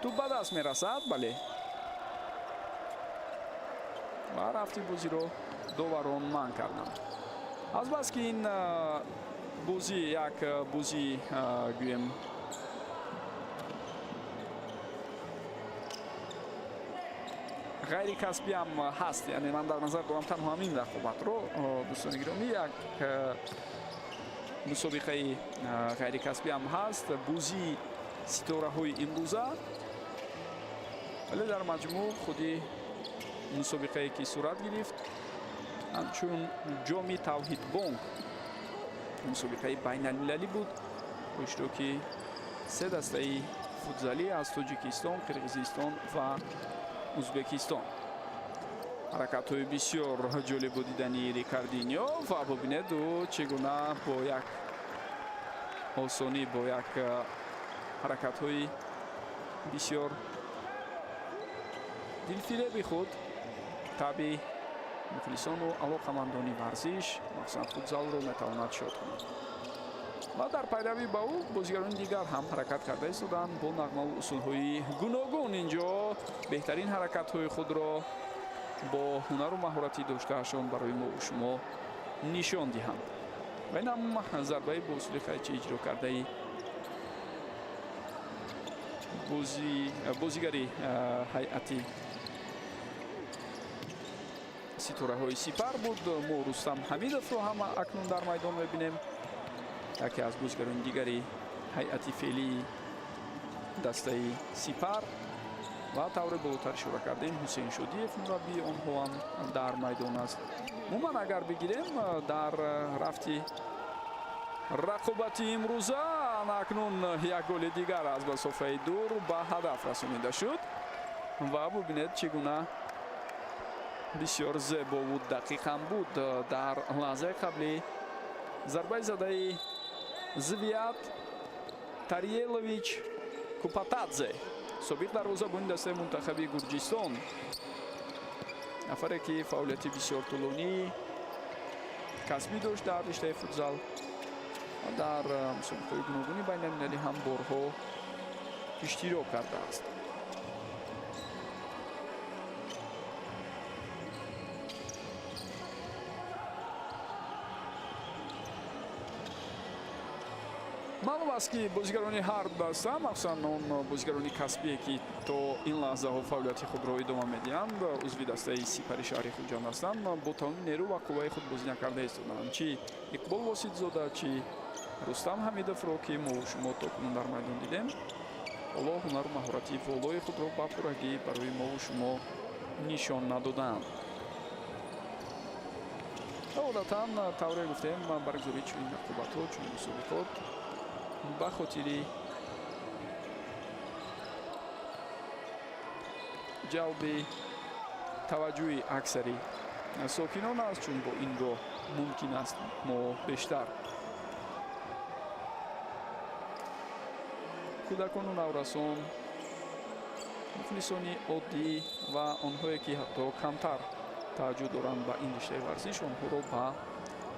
Тӯб ба даст мерасад, бале, ва рафти бозиро доварон манъ карданд. Азбаски ин бозӣ як бозӣ, гӯем, ғайрикасбӣ ҳам ҳаст, яъне ман дар назар дорам танҳо ҳамин рақобатро, дӯстони гиромӣ, як мусобиқаи ғайрикасбӣ ҳам ҳаст, бозии ситораҳои имрӯза, вале дар маҷмӯъ худи мусобиқае ки сурат гирифт, ҳамчун ҷоми Тавҳидбонк, мусобиқаи байналмилалӣ буд бо иштироки се дастаи футзалӣ аз Тоҷикистон, Қирғизистон ва Узбекистон. Ҳаракатҳои бисёр ҷолибу дидани Рикардиньо ва бубинед, ӯ чӣ гуна бо як осонӣ, бо як ҳаракатҳои бисёр дилфиреби худ таби мухлисону алоқамандони варзиш, махсусан футзалро, метавонад шод кунад. Ва дар пайравӣ ба ӯ бозигарони дигар ҳам ҳаракат карда истоданд бо нағмаву усулҳои гуногун. Инҷо беҳтарин ҳаракатҳои худро бо ҳунару маҳорати доштаашон барои мо шумо нишон диҳанд. Ва инам зарбаи бо усули хайчи иҷро кардаи бозигари ҳайати ситораҳои Сипар буд. Мо Рустам Ҳамидовро ҳам акнун дар майдон мебинем, яке аз бозигарони дигари ҳайати феълии дастаи Сипар. Ва тавре болотар ишора кардем, Ҳусейн Шодиев, мураббии онҳо, ҳам дар майдон аст. Умуман агар бигирем, дар рафти рақобати имрӯза акнун як голи дигар аз масофаи дур ба ҳадаф расонида шуд ва бубинед, чӣ гуна бисёр зебову дақиқ ҳам буд. Дар лаҳзаи қаблӣ зарбаи задаи Звият Тариелович Купатадзе, собиқ дарвозабони дастаи мунтахаби Гурҷистон, нафаре ки фаъолияти бисёр тӯлонии касбӣ дошт дар риштаи футзал ва дар мусобиқаҳои гуногуни байналмилалӣ ҳам борҳо иштирок кардааст. Маълум аст, ки бозигарони ҳар даста, махсусан он бозигарони касбие, ки то ин лаҳзаҳо фаъолияти худро идома медиҳанд, узви дастаи Сипари шаҳри Хуҷанд ҳастанд, бо тамоми нерӯ ва қувваи худ бозӣ накарда истоданд. Чи Иқбол Воситзода, чи Рустам Ҳамидовро, ки мо шумо то кунун дар майдон дидем, ҳоло ҳунару маҳорати волои худро ба пуррагӣ барои мову шумо нишон надодаанд. Одатан, тавре гуфтем, баргузории чунин рақобатҳо, чунин мусобиқот ба хотири ҷалби таваҷҷӯҳи аксари сокинон аст, чун бо ин роҳ мумкин аст мо бештар кӯдакону наврасон, мухлисони оддӣ ва онҳое ки ҳатто камтар таваҷҷӯҳ доранд ба ин риштаи варзиш, онҳоро ба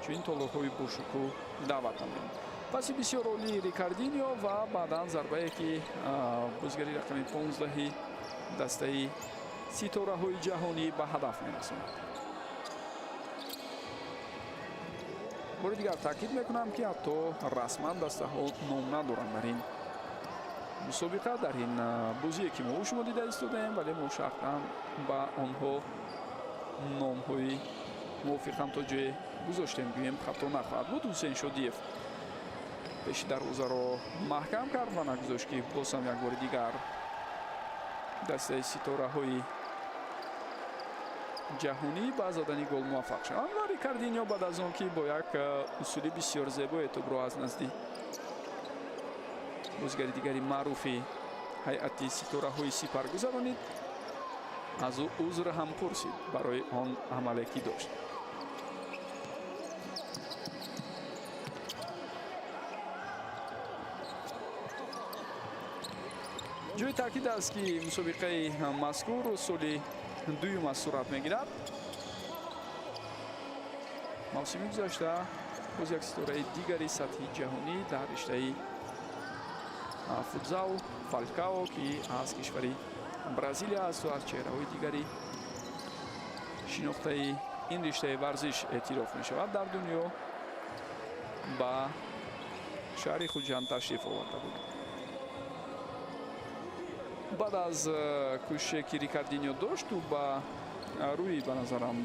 чунин толорҳои бошукӯҳ даъват намоем. Паси бисёр олии Рикардиньо ва баъдан зарбае ки бозигари рақами 15 дастаи ситораҳои ҷаҳонӣ ба ҳадаф мерасонад. Бори дигар таъкид мекунам, ки ҳатто расман дастаҳо ном надоранд дар ин мусобиқа, дар ин бозие ки мо шумо дида истодаем, вале мо шарқтан ба онҳо номҳои мувофиқам то ҷое гузоштем, гӯем хато нахоҳад буд. Ҳусейн Шодиев пеши дарвозаро маҳкам кард ва нагузошт, ки боз ҳам як бори дигар дастаи ситораҳои ҷаҳонӣ ба задани гол муваффақ шаванд. Ва Рикардиньо баъд аз он ки бо як усули бисёр зебое тӯбро аз назди бозигари дигари маъруфи ҳайати ситораҳои Сипар гузаронид, аз ӯ узр ҳам пурсид барои он амале ки дошт. Ҷои таъкид аст, ки мусобиқаи мазкур соли дуюм аст сурат мегирад. Мавсими гузашта боз як ситораи дигари сатҳи ҷаҳонӣ дар риштаи футзал, Фалкао, ки аз кишвари Бразилия аст ва аз чеҳраҳои дигари шинохтаи ин риштаи варзиш эътироф мешавад дар дунё, ба шаҳри Хуҷанд ташриф оварда буд. Баъд аз кӯшише ки Рикардиньо дошт, ӯ ба рӯи, ба назарам,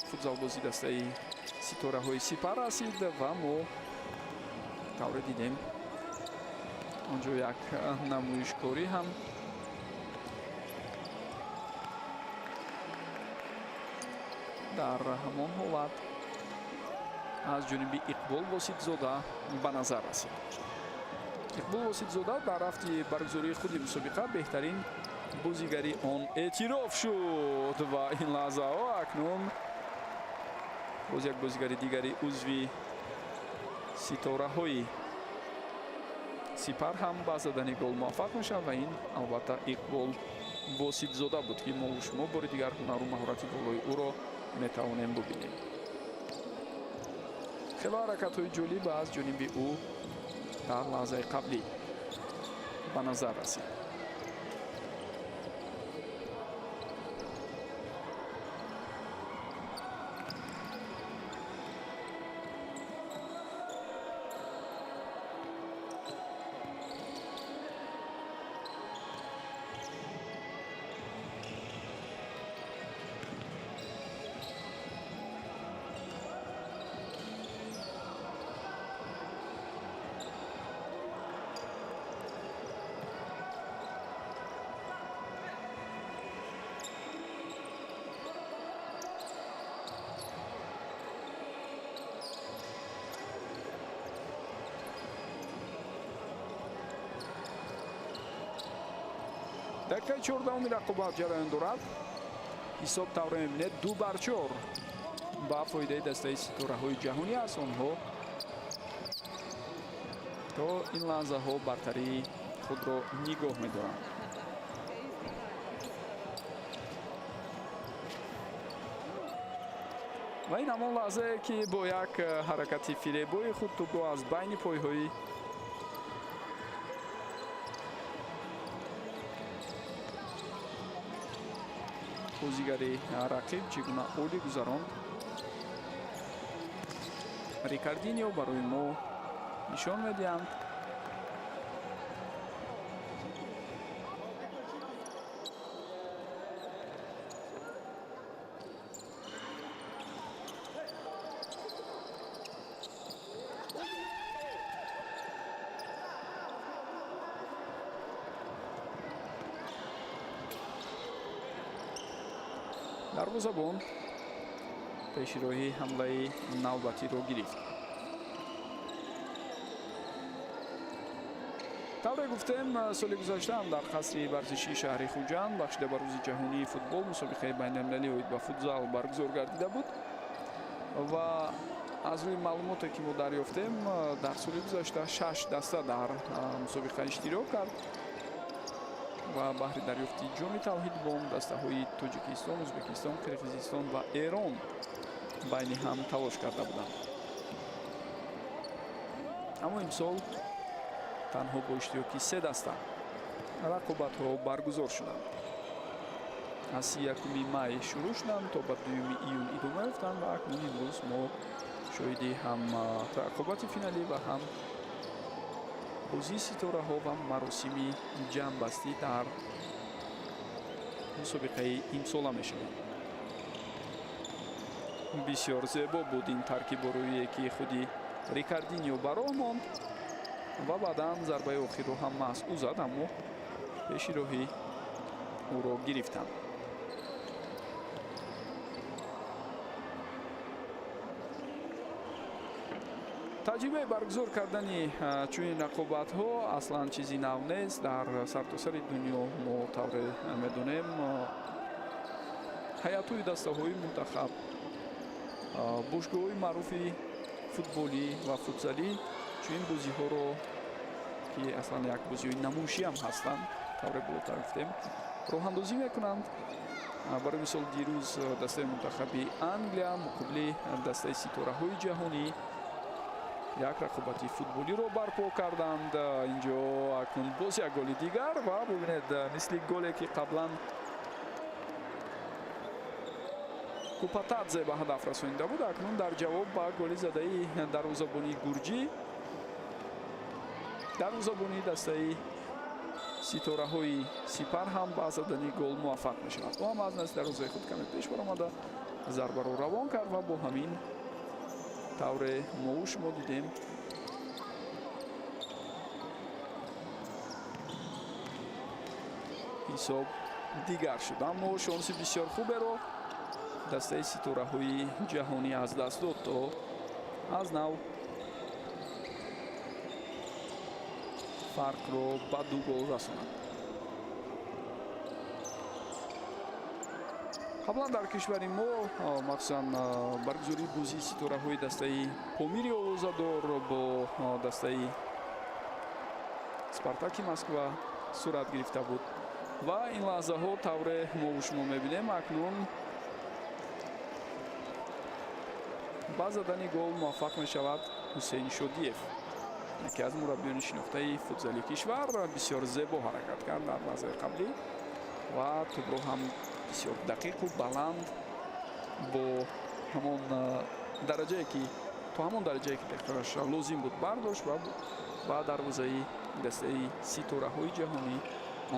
футзалбози дастаи ситораҳои Сипар расид ва мо тавре дидем, он ҷо як намоишкорӣ ҳам дар ҳамон ҳолат аз ҷониби Иқбол Воситзода ба назар расид. Иқбол Воситзода дар рафти баргузории худи мусобиқа беҳтарин бозигари он эътироф шуд ва ин лаҳзаҳо акнун боз як бозигари дигари узви ситораҳои Сипар ҳам ба задани гол муваффақ мешавад ва ин албатта Иқбол Воситзода буд, ки мо шумо бори дигар ҳунару маҳорати болои ӯро метавонем бубинем. Хело ҳаракатҳои ҷолиб аз ҷониби ӯ дар лаҳзаи қаблӣ ба назар расид. Дақиқаи 14-уми рақобат ҷараён дорад. Ҳисоб тавре мебинед 2-4 ба фоидаи дастаи ситораҳои ҷаҳонӣ аст. Онҳо то ин лаҳзаҳо бартарии худро нигоҳ медоранд. Ва ин ҳамон лаҳзае ки бо як ҳаракати фиребои худ тӯбро аз байни пойҳои бозигари рақиб чӣ гуна олӣ гузаронд, Рикардиньо барои мо нишон медиҳанд. Дарвозабон Пешроҳи ҳамлаи навбатиро гирифт. Тавре гуфтем, соли гузашта ҳам дар қасри варзишии шаҳри Хуҷанд бахшида ба рӯзи ҷаҳонии футбол мусобиқаи байналмилалӣ оид ба футзал баргузор гардида буд ва аз рӯи маълумоте ки мо дарёфтем, дар соли гузашта 6 даста дар мусобиқа иштирок кард ва баҳри дарёфти ҷоми Тавҳидбон дастаҳои Тоҷикистон, Ӯзбекистон, Қирғизистон ва Эрон байни ҳам талош карда буданд. Аммо имсол танҳо бо иштироки 3 даста рақобатҳо баргузор шуданд. Аз 1 май шурӯъ шуданд то ба 2 июн идома ёфтанд ва акнун имрӯз мо шоҳиди ҳам рақобати финалӣ ва ҳам бозии ситораҳо ва маросими ҷамъбастӣ дар мусобиқаи имсола мешавем. Бисёр зебо буд ин таркибу рӯие ки худи Рикардиньо ба роҳ монд ва баъдан зарбаи охирро ҳам маҳз ӯ зад, аммо пеши роҳи ӯро гирифтанд. Таҷрибаи баргузор кардани чунин рақобатҳо аслан чизи нав нест. Дар сартосари дунё мо тавре медонем, ҳайатҳои дастаҳои мунтахаб, бошгоҳҳои маъруфи футболӣ ва футзалӣ чунин бозиҳоро ки аслан як бозиҳои намоишӣ ҳам ҳастанд, тавре болотар гуфтем, роҳандозӣ мекунанд. Барои мисол, дирӯз дастаи мунтахаби Англия муқобили дастаи ситораҳои ҷаҳонӣ як рақобати футболиро барпо карданд. Инҷо акнун боз як голи дигар ва бубинед, мисли голе ки қаблан Купатадзе ба ҳадаф расонида буд, акнун дар ҷавоб ба голи задаи дарвозабони гурҷӣ, дарвозабони дастаи ситораҳои Сипар ҳам ба задани гол муваффақ мешавад. Ӯ ҳам аз назди дарвозаи худ каме пеш баромада зарбаро равон кард ва бо ҳамин тавре моу шумо дидем ҳисоб дигар шуд. Аммо шонси бисёр хуберо дастаи ситораҳои ҷаҳонӣ аз даст дод то аз нав фарқро ба 2 гол расонад. Қаблан дар кишвари мо махсусан баргузории бозии ситораҳои дастаи Помири овозадор бо дастаи Спартаки Москва сурат гирифта буд ва ин лаҳзаҳо тавре мову шумо мебинем, акнун ба задани гол муваффақ мешавад Ҳусейн Шодиев, яке аз мураббиёни шинохтаи футзали кишвар. Бисёр зебо ҳаракат кард дар лаҳзаи қаблӣ ва тӯбро ҳам бисёр дақиқу баланд бо ҳамон дараҷае ки то ҳамон дараҷае ки дақиқаш лозим буд бардошт ва ба дарвозаи дастаи ситораҳои ҷаҳонӣ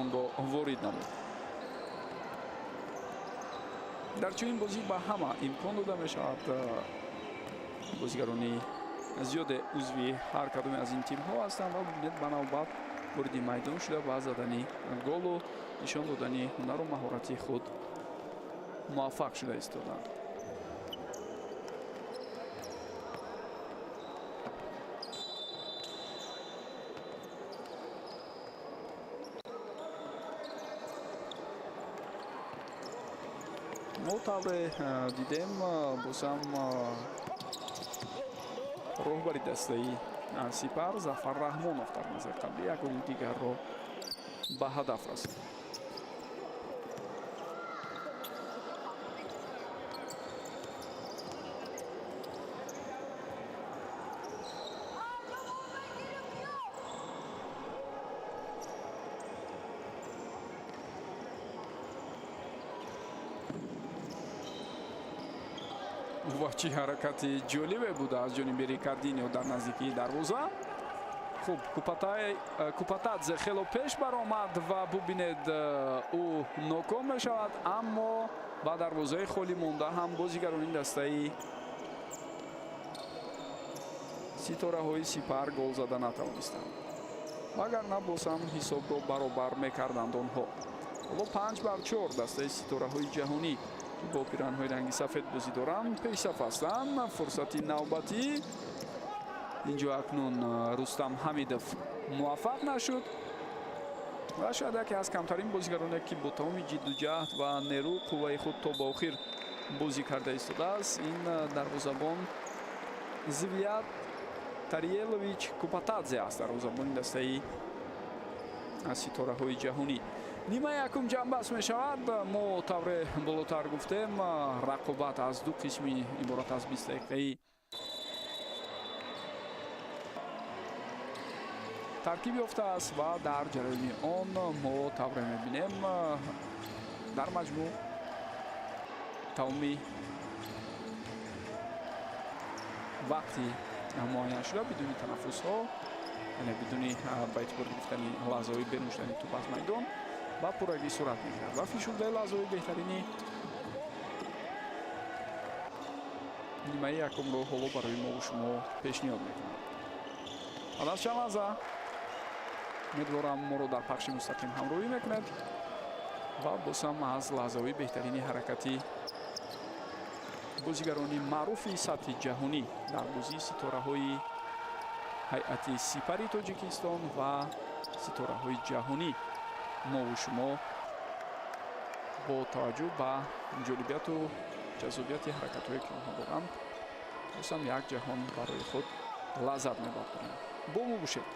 онро ворид намуд. Дар чунин бозӣ ба ҳама имкон дода мешавад. Бозигарони зиёде узви ҳар кадоме аз ин тимҳо ҳастанд ва бибинед, ба навбат вориди майдон шуда ба задани голу нишон додани ҳунару маҳорати худ муваффақ шуда истоданд. Мо тавре дидем, бозам роҳбари дастаи Сипар Зафар Раҳмонов дар назари қаблӣ як голи дигарро ба ҳадаф расонд. Ва чӣ ҳаракати ҷолибе буда аз ҷониби Рикардиньо дар наздикии дарвоза. Хуб, Купатадзе хело пеш баромад ва бубинед, ӯ ноком мешавад, аммо ба дарвозаи холӣ монда ҳам бозигарони дастаи ситораҳои Сипар гол зада натавонистанд. Вагарна боз ҳам ҳисобро баробар мекарданд онҳо. Ҳоло 5-4 дастаи ситораҳои ҷаҳонӣ Бо пиранҳои ранги сафед бозӣ доранд, пешсаф ҳастанд. Фурсати навбатӣ инҷо акнун Рустам Ҳамидов муваффақ нашуд ва шояд яке аз камтарин бозигароне, ки бо тамоми ҷидду ҷаҳд ва нерӯ қувваи худ то ба охир бозӣ карда истодааст, ин дарвозабон Звият Тариелович Купатадзе аст, дарвозабони дастаи аз ситораҳои ҷаҳонӣ. Нимаи якум ҷамъбаст мешавад. Мо тавре болотар гуфтем, рақобат аз ду қисми иборат аз 20 дақиқаи таркиб ёфтааст ва дар ҷараёни он мо тавре мебинем, дар маҷмӯъ тамоми вақти муайяншуда бидуни танаффусҳо, яъне бидуни ба эътибор гирифтани лаҳзаҳои берун шудани тӯп аз майдон, ба пуррагӣ сурат мегирад ва фишурдаи лаҳзаҳои беҳтарини нимаи якумро ҳоло барои мову шумо пешниҳод мекунам. Баъд аз чанд лаҳза умедворам, моро дар пахши мустақим ҳамроҳӣ мекунед ва боз ҳам аз лаҳзаҳои беҳтарини ҳаракати бозигарони маъруфи сатҳи ҷаҳонӣ дар бозии ситораҳои ҳайати Сипари Тоҷикистон ва ситораҳои ҷаҳонӣ мову шумо бо таваҷҷӯҳ ба ҷолибияту ҷаззобияти ҳаракатҳое, ки онҳо доранд, боз ҳам як ҷаҳон барои худ лаззат мебардорем. Бо мо бошед.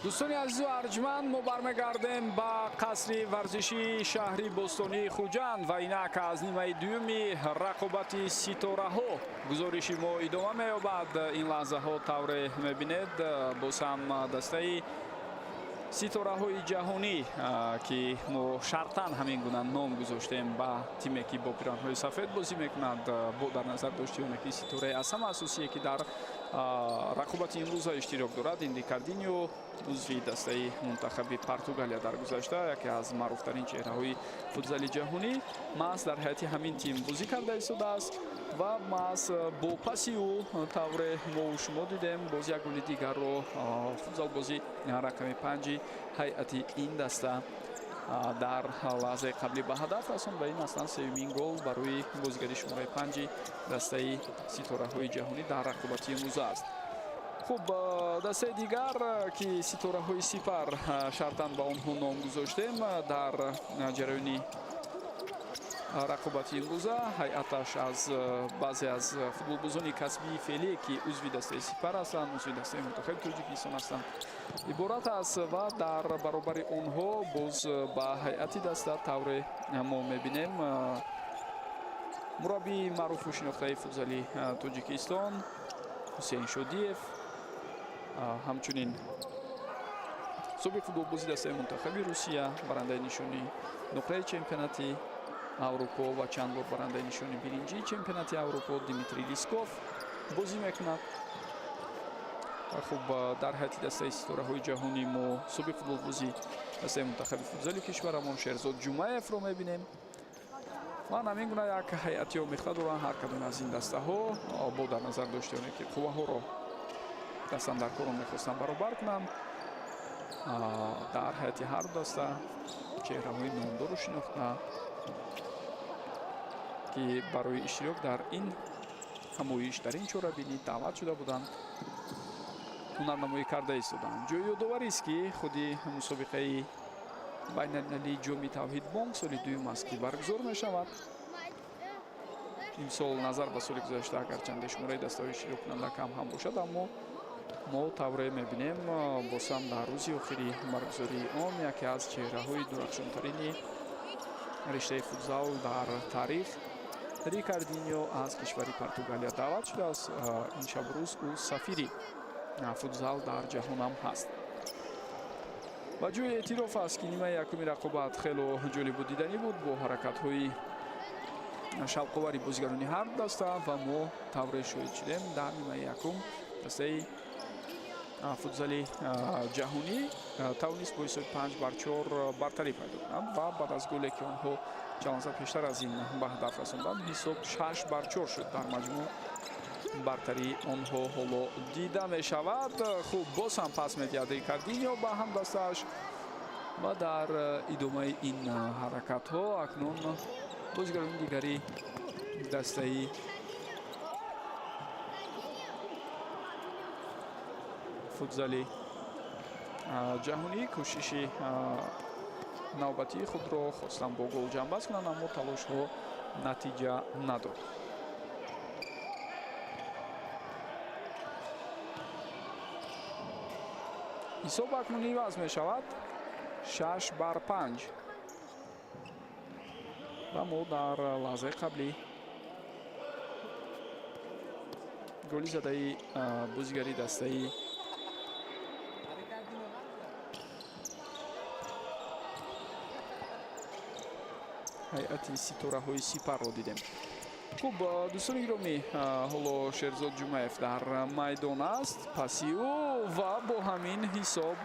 Дӯстони азизу арҷманд, мо бармегардем ба қасри варзишии шаҳри бостонии Хуҷанд ва инак аз нимаи дуюми рақобати ситораҳо гузориши мо идома меёбад. Ин лаҳзаҳо тавре мебинед, боз ҳам дастаи ситораҳои ҷаҳонӣ, ки мо шартан ҳамин гуна ном гузоштем ба тиме, ки бо пиранҳои сафед бозӣ мекунад, бо дар назар дошти оне ки ситораи аз ҳама асосие, ки дар рақобати имрӯза иштирок дорад, ин Рикардиньо, узви дастаи мунтахаби Португалия, дар гузашта яке аз маъруфтарин чеҳраҳои футзали ҷаҳонӣ, маҳз дар ҳайати ҳамин тим бозӣ карда истодааст ва маҳз бо паси ӯ, тавре мо шумо дидем, боз як голи дигарро футзалбози рақами 5 ҳайати ин даста дар лаҳзаи қаблӣ ба ҳадаф расонд ва ин аслан сеюмин гол барои бозигари шумораи 5 дастаи ситораҳои ҷаҳонӣ дар рақобати имрӯза аст. Хуб, дастаи дигар, ки ситораҳои Сипар шартан ба онҳо ном гузоштем, дар ҷараёни рақобати имрӯза ҳайаташ аз баъзе аз футболбозони касбии феълие, ки узви дастаи Сипар ҳастанд, узви дастаи мунтахаби Тоҷикистон ҳастанд, иборат аст ва дар баробари онҳо боз ба ҳайати даста, тавре мо мебинем, мураббии маъруфу шинохтаи футзали Тоҷикистон Ҳусейн Шодиев, ҳамчунин собиқ футболбози дастаи мунтахаби Русия, барандаи нишони нуқраи чемпионати Аврупо ва чанд бор барандаи нишони биринҷии чемпионати Аврупо Дмитрий Лисков бозӣ мекунад. Хуб, дар ҳайати дастаи ситораҳои ҷаҳонӣ мо собиқ футболбози дастаи мунтахаби футзали кишварамон Шерзод Ҷумаевро мебинем. Ва ҳамин гуна як ҳайати омехта доранд ҳар кадоме аз ин дастаҳо, бо дар назар дошти оне ки қувваҳоро дастандаркорон мехостанд баробар кунанд. Дар ҳайати ҳар даста чеҳраҳои номдору шинохта, ки барои иштирок дар ин ҳамоиш, дар ин чорабинӣ даъват шуда буданд, ҳунарнамоӣ карда истоданд. Ҷои ёдоварист, ки худи мусобиқаи байналмилалии Ҷоми Тавҳид Бонк соли дуюм аст, ки баргузор мешавад. Имсол назар ба соли гузашта агарчанде шумораи дастаҳои иштироккунанда кам ҳам бошад, аммо мо тавре мебинем, боз ҳам дар рӯзи охири баргузории он яке аз чеҳраҳои дурахшонтарини риштаи футзал дар таърих Рикардиньо аз кишвари Португалия даъват шудааст. Ин шабу рӯз ӯ сафири футзал дар ҷаҳонам ҳаст. Ва ҷои эътироф аст, ки нимаи якуми рақобат хело ҷолибу диданӣ буд бо ҳаракатҳои шавқовари бозигарони ҳар даста ва мо тавре шоҳид шудем, дар нимаи якум дастаи футзали ҷаҳонӣ тавонист бо ҳисоби 5-4 бартарӣ пайдо кунад ва баъд аз голе, ки онҳо чанд лаҳза пештар аз ин ба ҳадаф расонданд, ҳисоб 6-4 шуд. Дар маҷмӯъ бартарии онҳо ҳоло дида мешавад. Хуб, боз ҳам пас медиҳад Рикардиньо ба ҳамдастааш ва дар идомаи ин ҳаракатҳо акнун бозигарони дигари дастаи футзали ҷаҳонӣ кӯшиши навбатии худро хостанд бо гол ҷамъбаст кунанд, аммо талошҳо натиҷа надод. Ҳисоб акнун иваз мешавад, 6-5 ва мо дар лаҳзаи қаблӣ голи задаи бозигари дастаи ҳайати ситораҳои Сипарро дидем. Хуб, дӯстони гиромӣ, ҳоло Шерзод Ҷумаев дар майдон аст, паси ӯ ва бо ҳамин ҳисоб,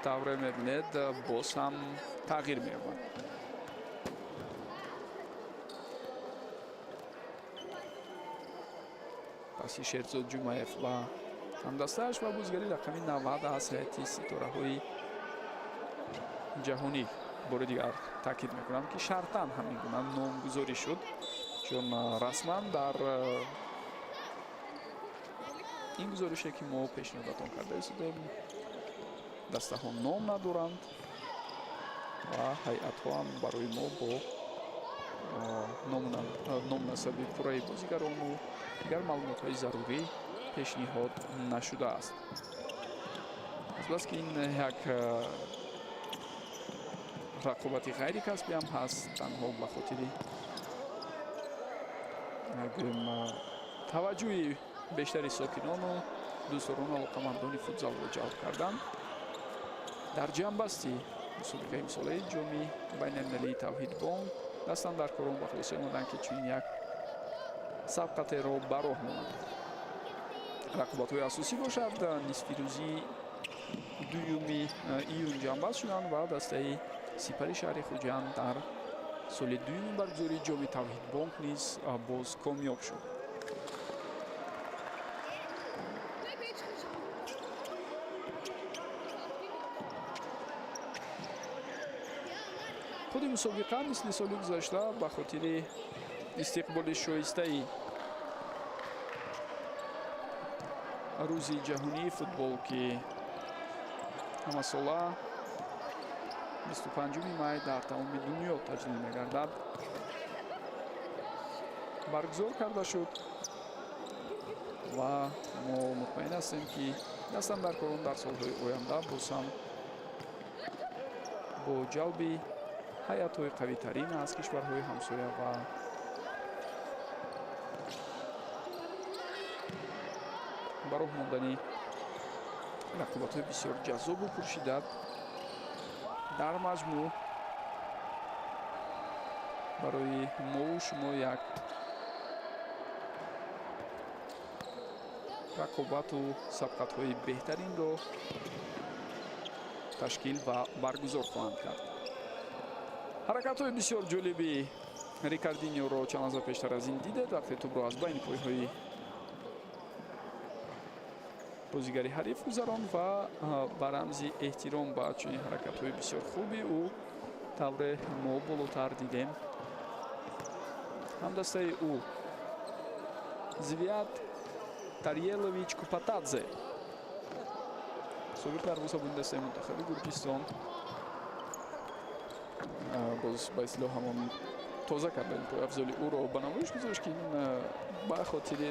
тавре мебинед, боз ҳам тағйир меёбад. Паси Шерзод Ҷумаев ва ҳамдастааш ва бозигари рақами 90 аз ҳайати ситораҳои ҷаҳонӣ. Бори дигар таъкид мекунам, ки шартан ҳамин гуна номгузорӣ шуд, чун расман дар ин гузорише, ки мо пешниҳодатон карда истодем, дастаҳо ном надоранд ва ҳайатҳо ҳам барои мо бо номнасаби пурраи бозигарону дигар маълумотҳои зарурӣ пешниҳод нашудааст. Азбаски ин як рақобати ғайрикасбӣ ҳам ҳаст, танҳо ба хотири гӯем таваҷҷӯҳи бештари сокинону дӯстдорону алоқамандони футзалро ҷалб кардан, дар ҷамъбасти мусобиқаи имсолаи ҷоми байналмилалии Тавҳидбонк дастандаркорон ба хулоса омаданд, ки чунин як сабқатеро ба роҳ монанд. Рақобатҳои асосӣ бошад, нисфирӯзии дуюми июн ҷамъбаст шуданд ва дастаи Сипари шаҳри Хуҷанд дар соли дуюми баргузории ҷоми Тавҳидбонк низ боз комёб шуд. Худи мусобиқа мисли соли гузашта ба хотири истиқболи шоистаи рӯзи ҷаҳонии футбол, ки ҳамасола 25 май дар тамоми дунё таҷлил мегардад, баргузор карда шуд ва мо мутмаин ҳастем, ки дастандаркорон дар солҳои оянда боз ҳам бо ҷалби ҳайатҳои қавитарин аз кишварҳои ҳамсоя ва ба роҳ мондани рақобатҳои бисёр ҷаззобу пуршиддат дар маҷмӯъ барои мову шумо як рақобату сабқатҳои беҳтаринро ташкил ва баргузор хоҳанд кард. Ҳаракатҳои бисёр ҷолиби Рикардиньоро чанд лаҳза пештар аз ин дидед, вақте тӯбро аз байни пойҳои бозигари ҳариф гузаронд ва ба рамзи эҳтиром ба чунин ҳаракатҳои бисёр хуби ӯ тавре мо болотар дидем, ҳамдастаи ӯ Звиад Тариелович Купатадзе, собиқ дарвозабони дастаи мунтахаби Гурҷистон, боз ба истилоҳ ҳамон тоза кардани пойафзоли ӯро ба намоиш гузошт, ки ин ба хотири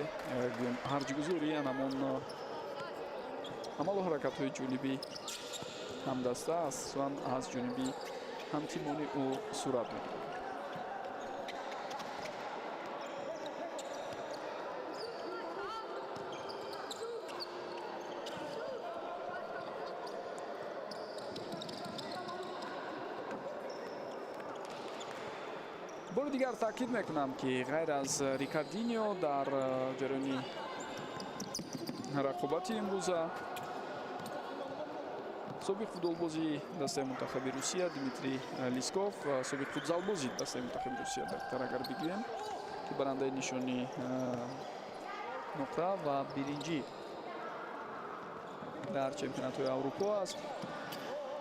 ҳарҷгузорӣ ҳамон амалу ҳаракатҳои ҷониби ҳамдаста, асосан аз ҷониби ҳамтимони ӯ сурат мегирад. Бори дигар таъкид мекунам, ки ғайр аз Рикардиньо дар ҷараёни рақобати имрӯза собиқ футболбози дастаи мунтахаби Русия Дмитрий Лисков, собиқ футзалбози дастаи мунтахаби Русия дақиқтар агар бигӯем, ки барандаи нишони нуқра ва биринҷӣ дар чемпионатҳои Аврупо аст,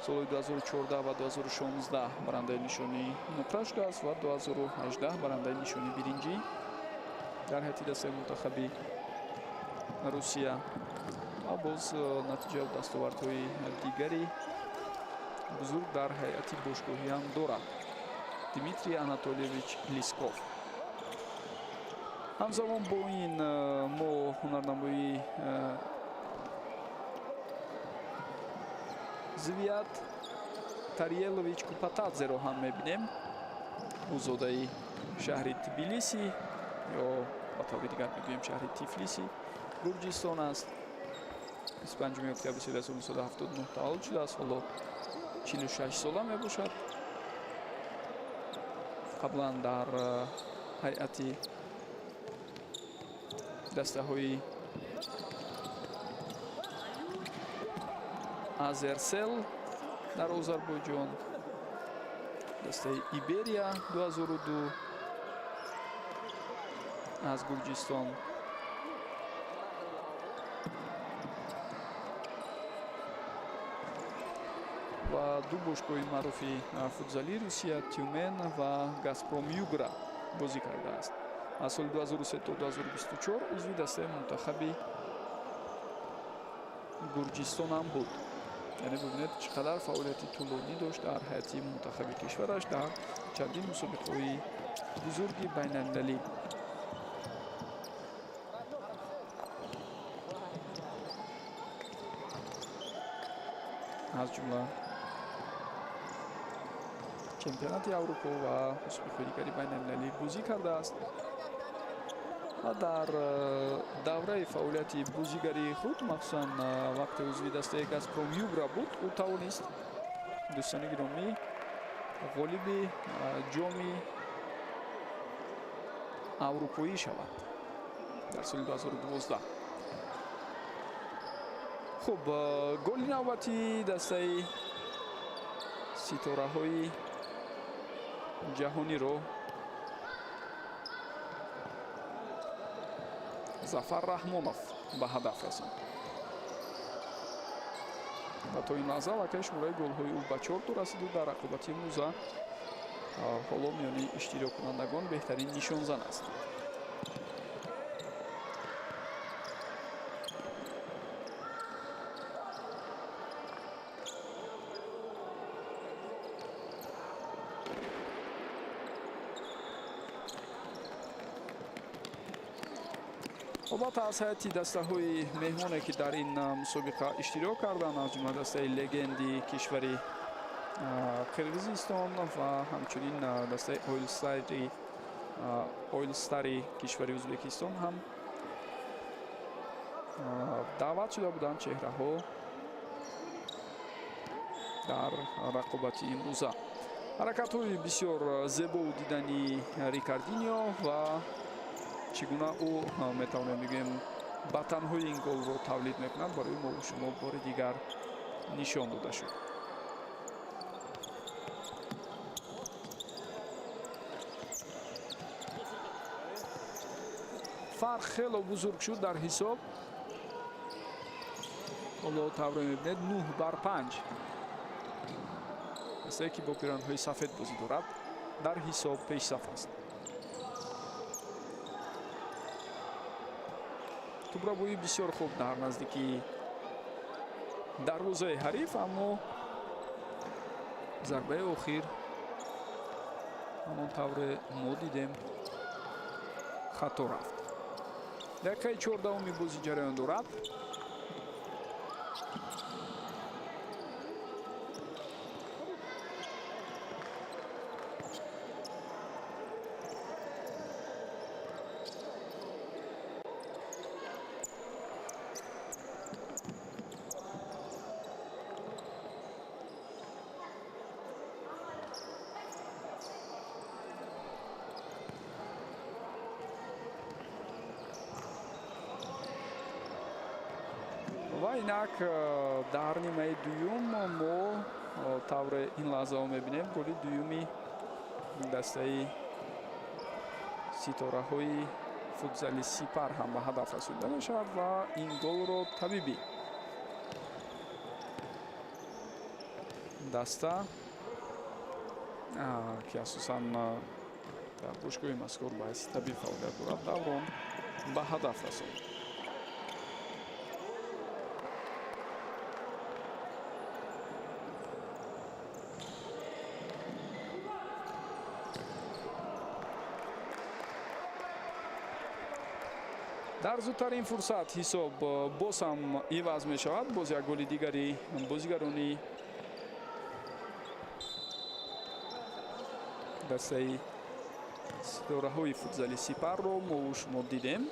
солҳои 2014 ва 2016 барандаи нишони нуқра шудааст ва 2018 барандаи нишони биринҷӣ дар ҳайати дастаи мунтахаби Русия ва боз натиҷа дастовардҳои дигари бузург дар ҳайати бошгоҳӣ ҳам дорад Дмитрий Анатольевич Лисков. Ҳамзамон бо ин мо ҳунарнамоии Звиад Тариелович Купатадзеро ҳам мебинем. Ӯ зодаи шаҳри Тбилиси ё ба таври дигар мегӯем шаҳри Тифлиси Гурҷистон аст. 25 октябри соли 1979 таваллуд шудааст, ҳоло 46 сола мебошад. Қаблан дар ҳайати дастаҳои Азерсел дар Озарбойҷон, дастаи Иберия 2002 аз Гурҷистон, ва ду бошгоҳи маъруфи футзалии Русия Тюмен ва Газпром Югра бозӣ кардааст. Аз соли 2003 то 2024 узви дастаи мунтахаби Гурҷистон ҳам буд. Яъне бибинед, чӣ қадар фаъолияти тӯлонӣ дошт дар ҳайати мунтахаби кишвараш дар чандин мусобиқаҳои бузурги байналмилалӣ. Аз ҷумла чемпионати Аврупо ва мусобиқаҳои дигари байналмилалӣ бозӣ кардааст ва дар давраи фаъолияти бозигарии худ, махсусан вақте узви дастаи Газпром Югра буд, ӯ тавонист, дӯстони гиромӣ, ғолиби ҷоми аврупоӣ шавад дар соли 2012. Хуб, голи навбатии дастаи ситораҳои ҷаҳониро Зафар Раҳмонов ба ҳадаф расонд ва то ин лаҳза аллакай шумораи голҳои ӯ ба 4 то расиду дар рақобати имрӯза ҳоло миёни иштироккунандагон беҳтарин нишонзан аст. Албатта, аз ҳайати дастаҳои меҳмоне, ки дар ин мусобиқа иштирок карданд, аз ҷумла дастаи Легенди кишвари Қирғизистон ва ҳамчунин дастаи Ойлстари кишвари Ӯзбекистон ҳам даъват шуда буданд чеҳраҳо дар рақобати имрӯза. Ҳаракатҳои бисёр зебову дидани Рикардинио ва чӣ гуна ӯ, метавонем бигӯем, ба танҳои ин голро тавлид мекунад, барои мову шумо бори дигар нишон дода шуд. Фарқ хело бузург шуд дар ҳисоб. Ҳоло тавре мебинед, 9 бар 5, дастае, ки бо пиранҳои сафед бозӣ дорад, дар ҳисоб пешсаф аст. Тӯбрабоӣ бисёр хуб дар наздикии дарвозаи ҳариф, аммо зарбаи охир, ҳамон тавре мо дидем, хато рафт. Дақиқаи 14-уми бозӣ ҷараён дорад. Ва инак дар нимаи дуюм мо тавре ин лаҳзаҳо мебинем, голи дуюми дастаи ситораҳои футзали Сипар ҳам ба ҳадаф расонида мешавад ва ин голро табиби даста, ки асосан дар бошгоҳи мазкур ба ҳайси табиб фаъолият дорад, Даврон ба ҳадаф расонд. Дар зудтарин фурсат ҳисоб боз ҳам иваз мешавад. Боз як голи дигари бозигарони дастаи ситораҳои футзали Сипарро мову шумо дидем.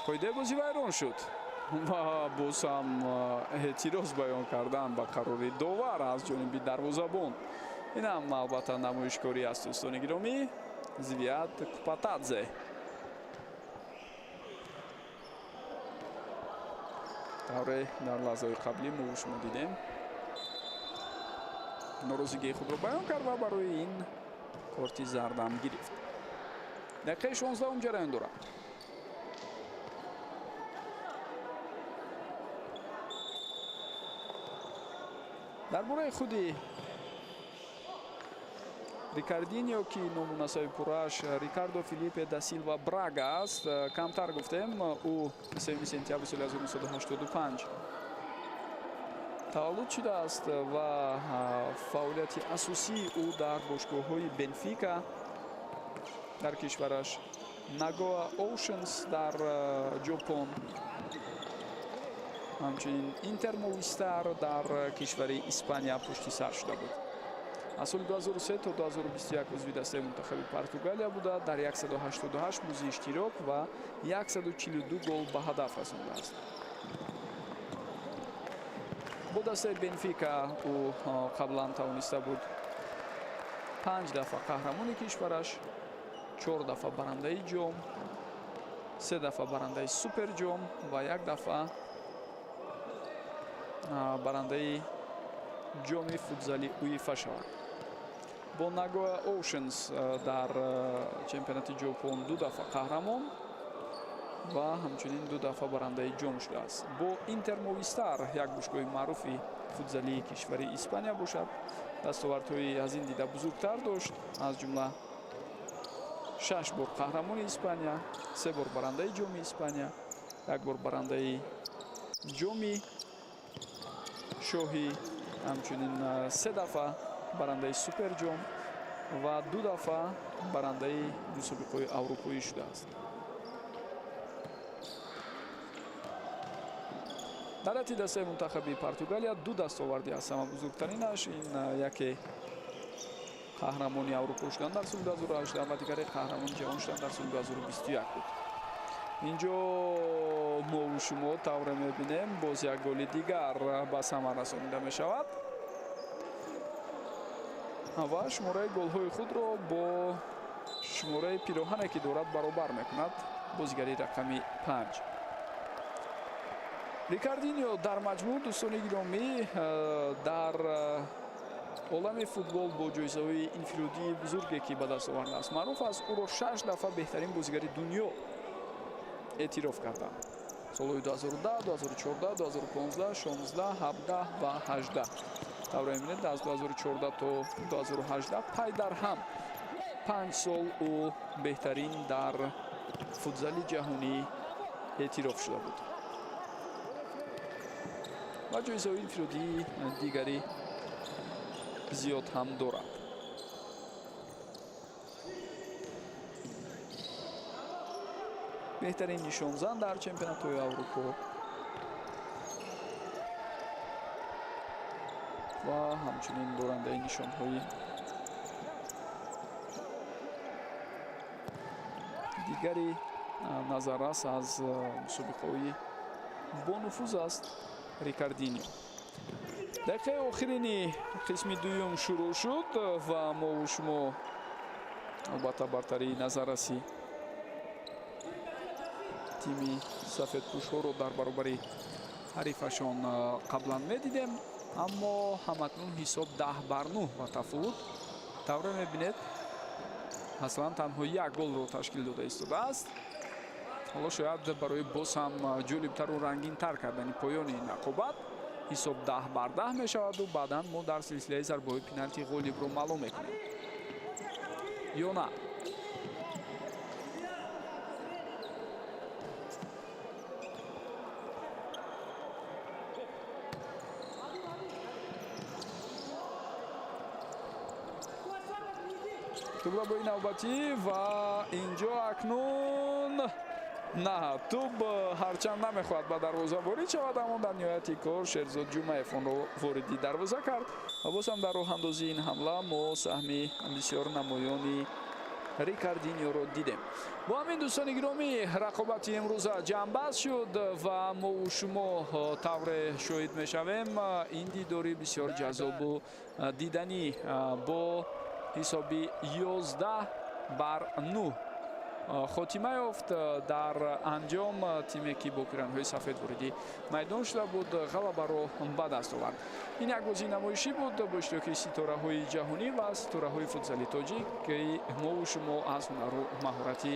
Қоидаи бозӣ вайрон шуд ва боз ҳам эътироз баён кардан ба қарори довар аз ҷониби дарвозабон. Ин ҳам албатта намоишкорӣ аст, дӯстони гиромӣ. Звият Купатадзе тавре дар лаҳзаҳои қаблӣ мо шумо дидем, норозигии худро баён кард ва барои ин корти зардам гирифт. Дақиқаи 16-ум ҷараён дорад. Дар бораи худи Рикардиньо, ки ному насаби пуррааш Рикардо Филиппе да Силва Брага аст, камтар гуфтем, ӯ 3 сентябри соли 1985 таваллуд шудааст ва фаъолияти асосии ӯ дар бошгоҳҳои Бенфика дар кишвараш, Нагоа Оушенс дар Ҷопон, ҳамчунин Интер Мовистар дар кишвари Испания пушти сар шуда буд. Аз соли 2003 то 2021 узви дастаи мунтахаби Португалия буда, дар 188 бозӣ иштирок ва 142 гол ба ҳадаф расондааст. Бо дастаи Бенфика ӯ қаблан тавониста буд 5 дафъа қаҳрамони кишвараш, 4 дафъа барандаи ҷом, 3 дафъа барандаи суперҷом ва 1 дафъа барандаи ҷоми футзали УЕФА шавад. Бо Нагоа Оушенс дар чемпионати Ҷопон 2 дафъа қаҳрамон ва ҳамчунин 2 дафъа барандаи ҷом шудааст. Бо Интер Мовистар, як бошгоҳи маъруфи футзалии кишвари Испания бошад, дастовардҳои аз ин дида бузургтар дошт, аз ҷумла 6 бор қаҳрамони Испания, 3 бор барандаи ҷоми Испания, 1 бор барандаи ҷоми шоҳӣ, ҳамчунин 3 дафъа барандаи суперҷом ва 2 дафъа барандаи мусобиқаҳои аврупоӣ шудааст. Дар ҳайати дастаи мунтахаби Португалия 2 дастоварди аз ҳама бузургтаринаш ин яке қаҳрамони Аврупо шудан дар соли 2018 ва дигаре қаҳрамони ҷаҳон шудан дар соли 2021 буд. Инҷо мову шумо тавре мебинем, боз як голи дигар ба самар расонида мешавад ва шумораи голҳои худро бо шумораи пироҳане ки дорад баробар мекунад бозигари рақами 5. Рикардиньо дар маҷмӯъ, дӯстони гиромӣ, дар олами футбол бо ҷоизаҳои инфиродии бузурге ки ба даст овардааст маъруф аст. Ӯро 6 дафъа беҳтарин бозигари дунё эътироф карданд. Солҳои 2010, 2014, 2015, 16, 17 ва 18. Тавре мебинед, аз 2014 то 2018 пай дар ҳам 5 сол ӯ беҳтарин дар футзали ҷаҳонӣ эътироф шуда буд ва ҷоизаҳои инфиродии дигари зиёд ҳам дорад. Беҳтарин нишонзан дар чемпионатҳои Аврупо ва ҳамчунин дорандаи нишонҳои дигари назаррас аз мусобиқаҳои бонуфуз аст Рикардиньо. Дақиқаи охирини қисми дуюм шурӯъ шуд ва мову шумо албатта бартарии назарраси тими сафедпӯшҳоро дар баробари ҳарифашон қаблан медидем, аммо ҳамакнун ҳисоб 10-9 ва тафовут тавре мебинед аслан танҳо як голро ташкил дода истодааст. Ҳоло шояд барои боз ҳам ҷолибтару рангинтар кардани поёни ин рақобат ҳисоб 10-10 мешаваду баъдан мо дар силсилаи зарбаҳои пеналти ғолибро маълум мекунем ё на. Тӯбрабои навбатӣ ва инҷо акнун на, тӯб ҳарчанд намехоҳад ба дарвоза ворид шавад, аммо дар ниҳояти кор Шерзод Ҷумаев онро вориди дарвоза кард ва боз ҳам дар роҳандозии ин ҳамла мо саҳми бисёр намоёни Рикардиньоро дидем. Бо ҳамин, дӯстони гиромӣ, рақобати имрӯза ҷамъбаст шуд ва мову шумо тавре шоҳид мешавем ин дидори бисёр ҷаззобу диданӣ бо ҳисоби 11-9 хотима ёфт. Дар анҷом тиме ки бо пиранҳои сафед вориди майдон шуда буд ғалабаро ба даст овард. Ин як бозии намоишӣ буд бо иштироки ситораҳои ҷаҳонӣ ва ситораҳои футзали тоҷик, ки мову шумо аз ҳунару маҳорати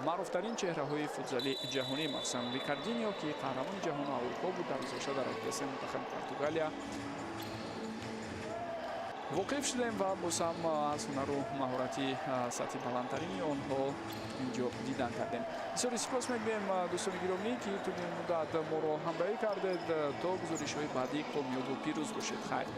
маъруфтарин чеҳраҳои футзали ҷаҳонӣ, махсусан Рикардиньо, ки қаҳрамони ҷаҳону Аврупо буд дар гузашта дар дастаи мунтахаби Португалия, Воқиф шудем ва боз ҳам аз ҳунару маҳорати сатҳи баландтарини онҳо инҷо дидан кардем. Бисёри сипос мегӯем, дӯстони гиромӣ, ки тӯли муддат моро ҳамроҳӣ кардед. То гузоришҳои баъдӣ комёбу пирӯз бошед. Хайр.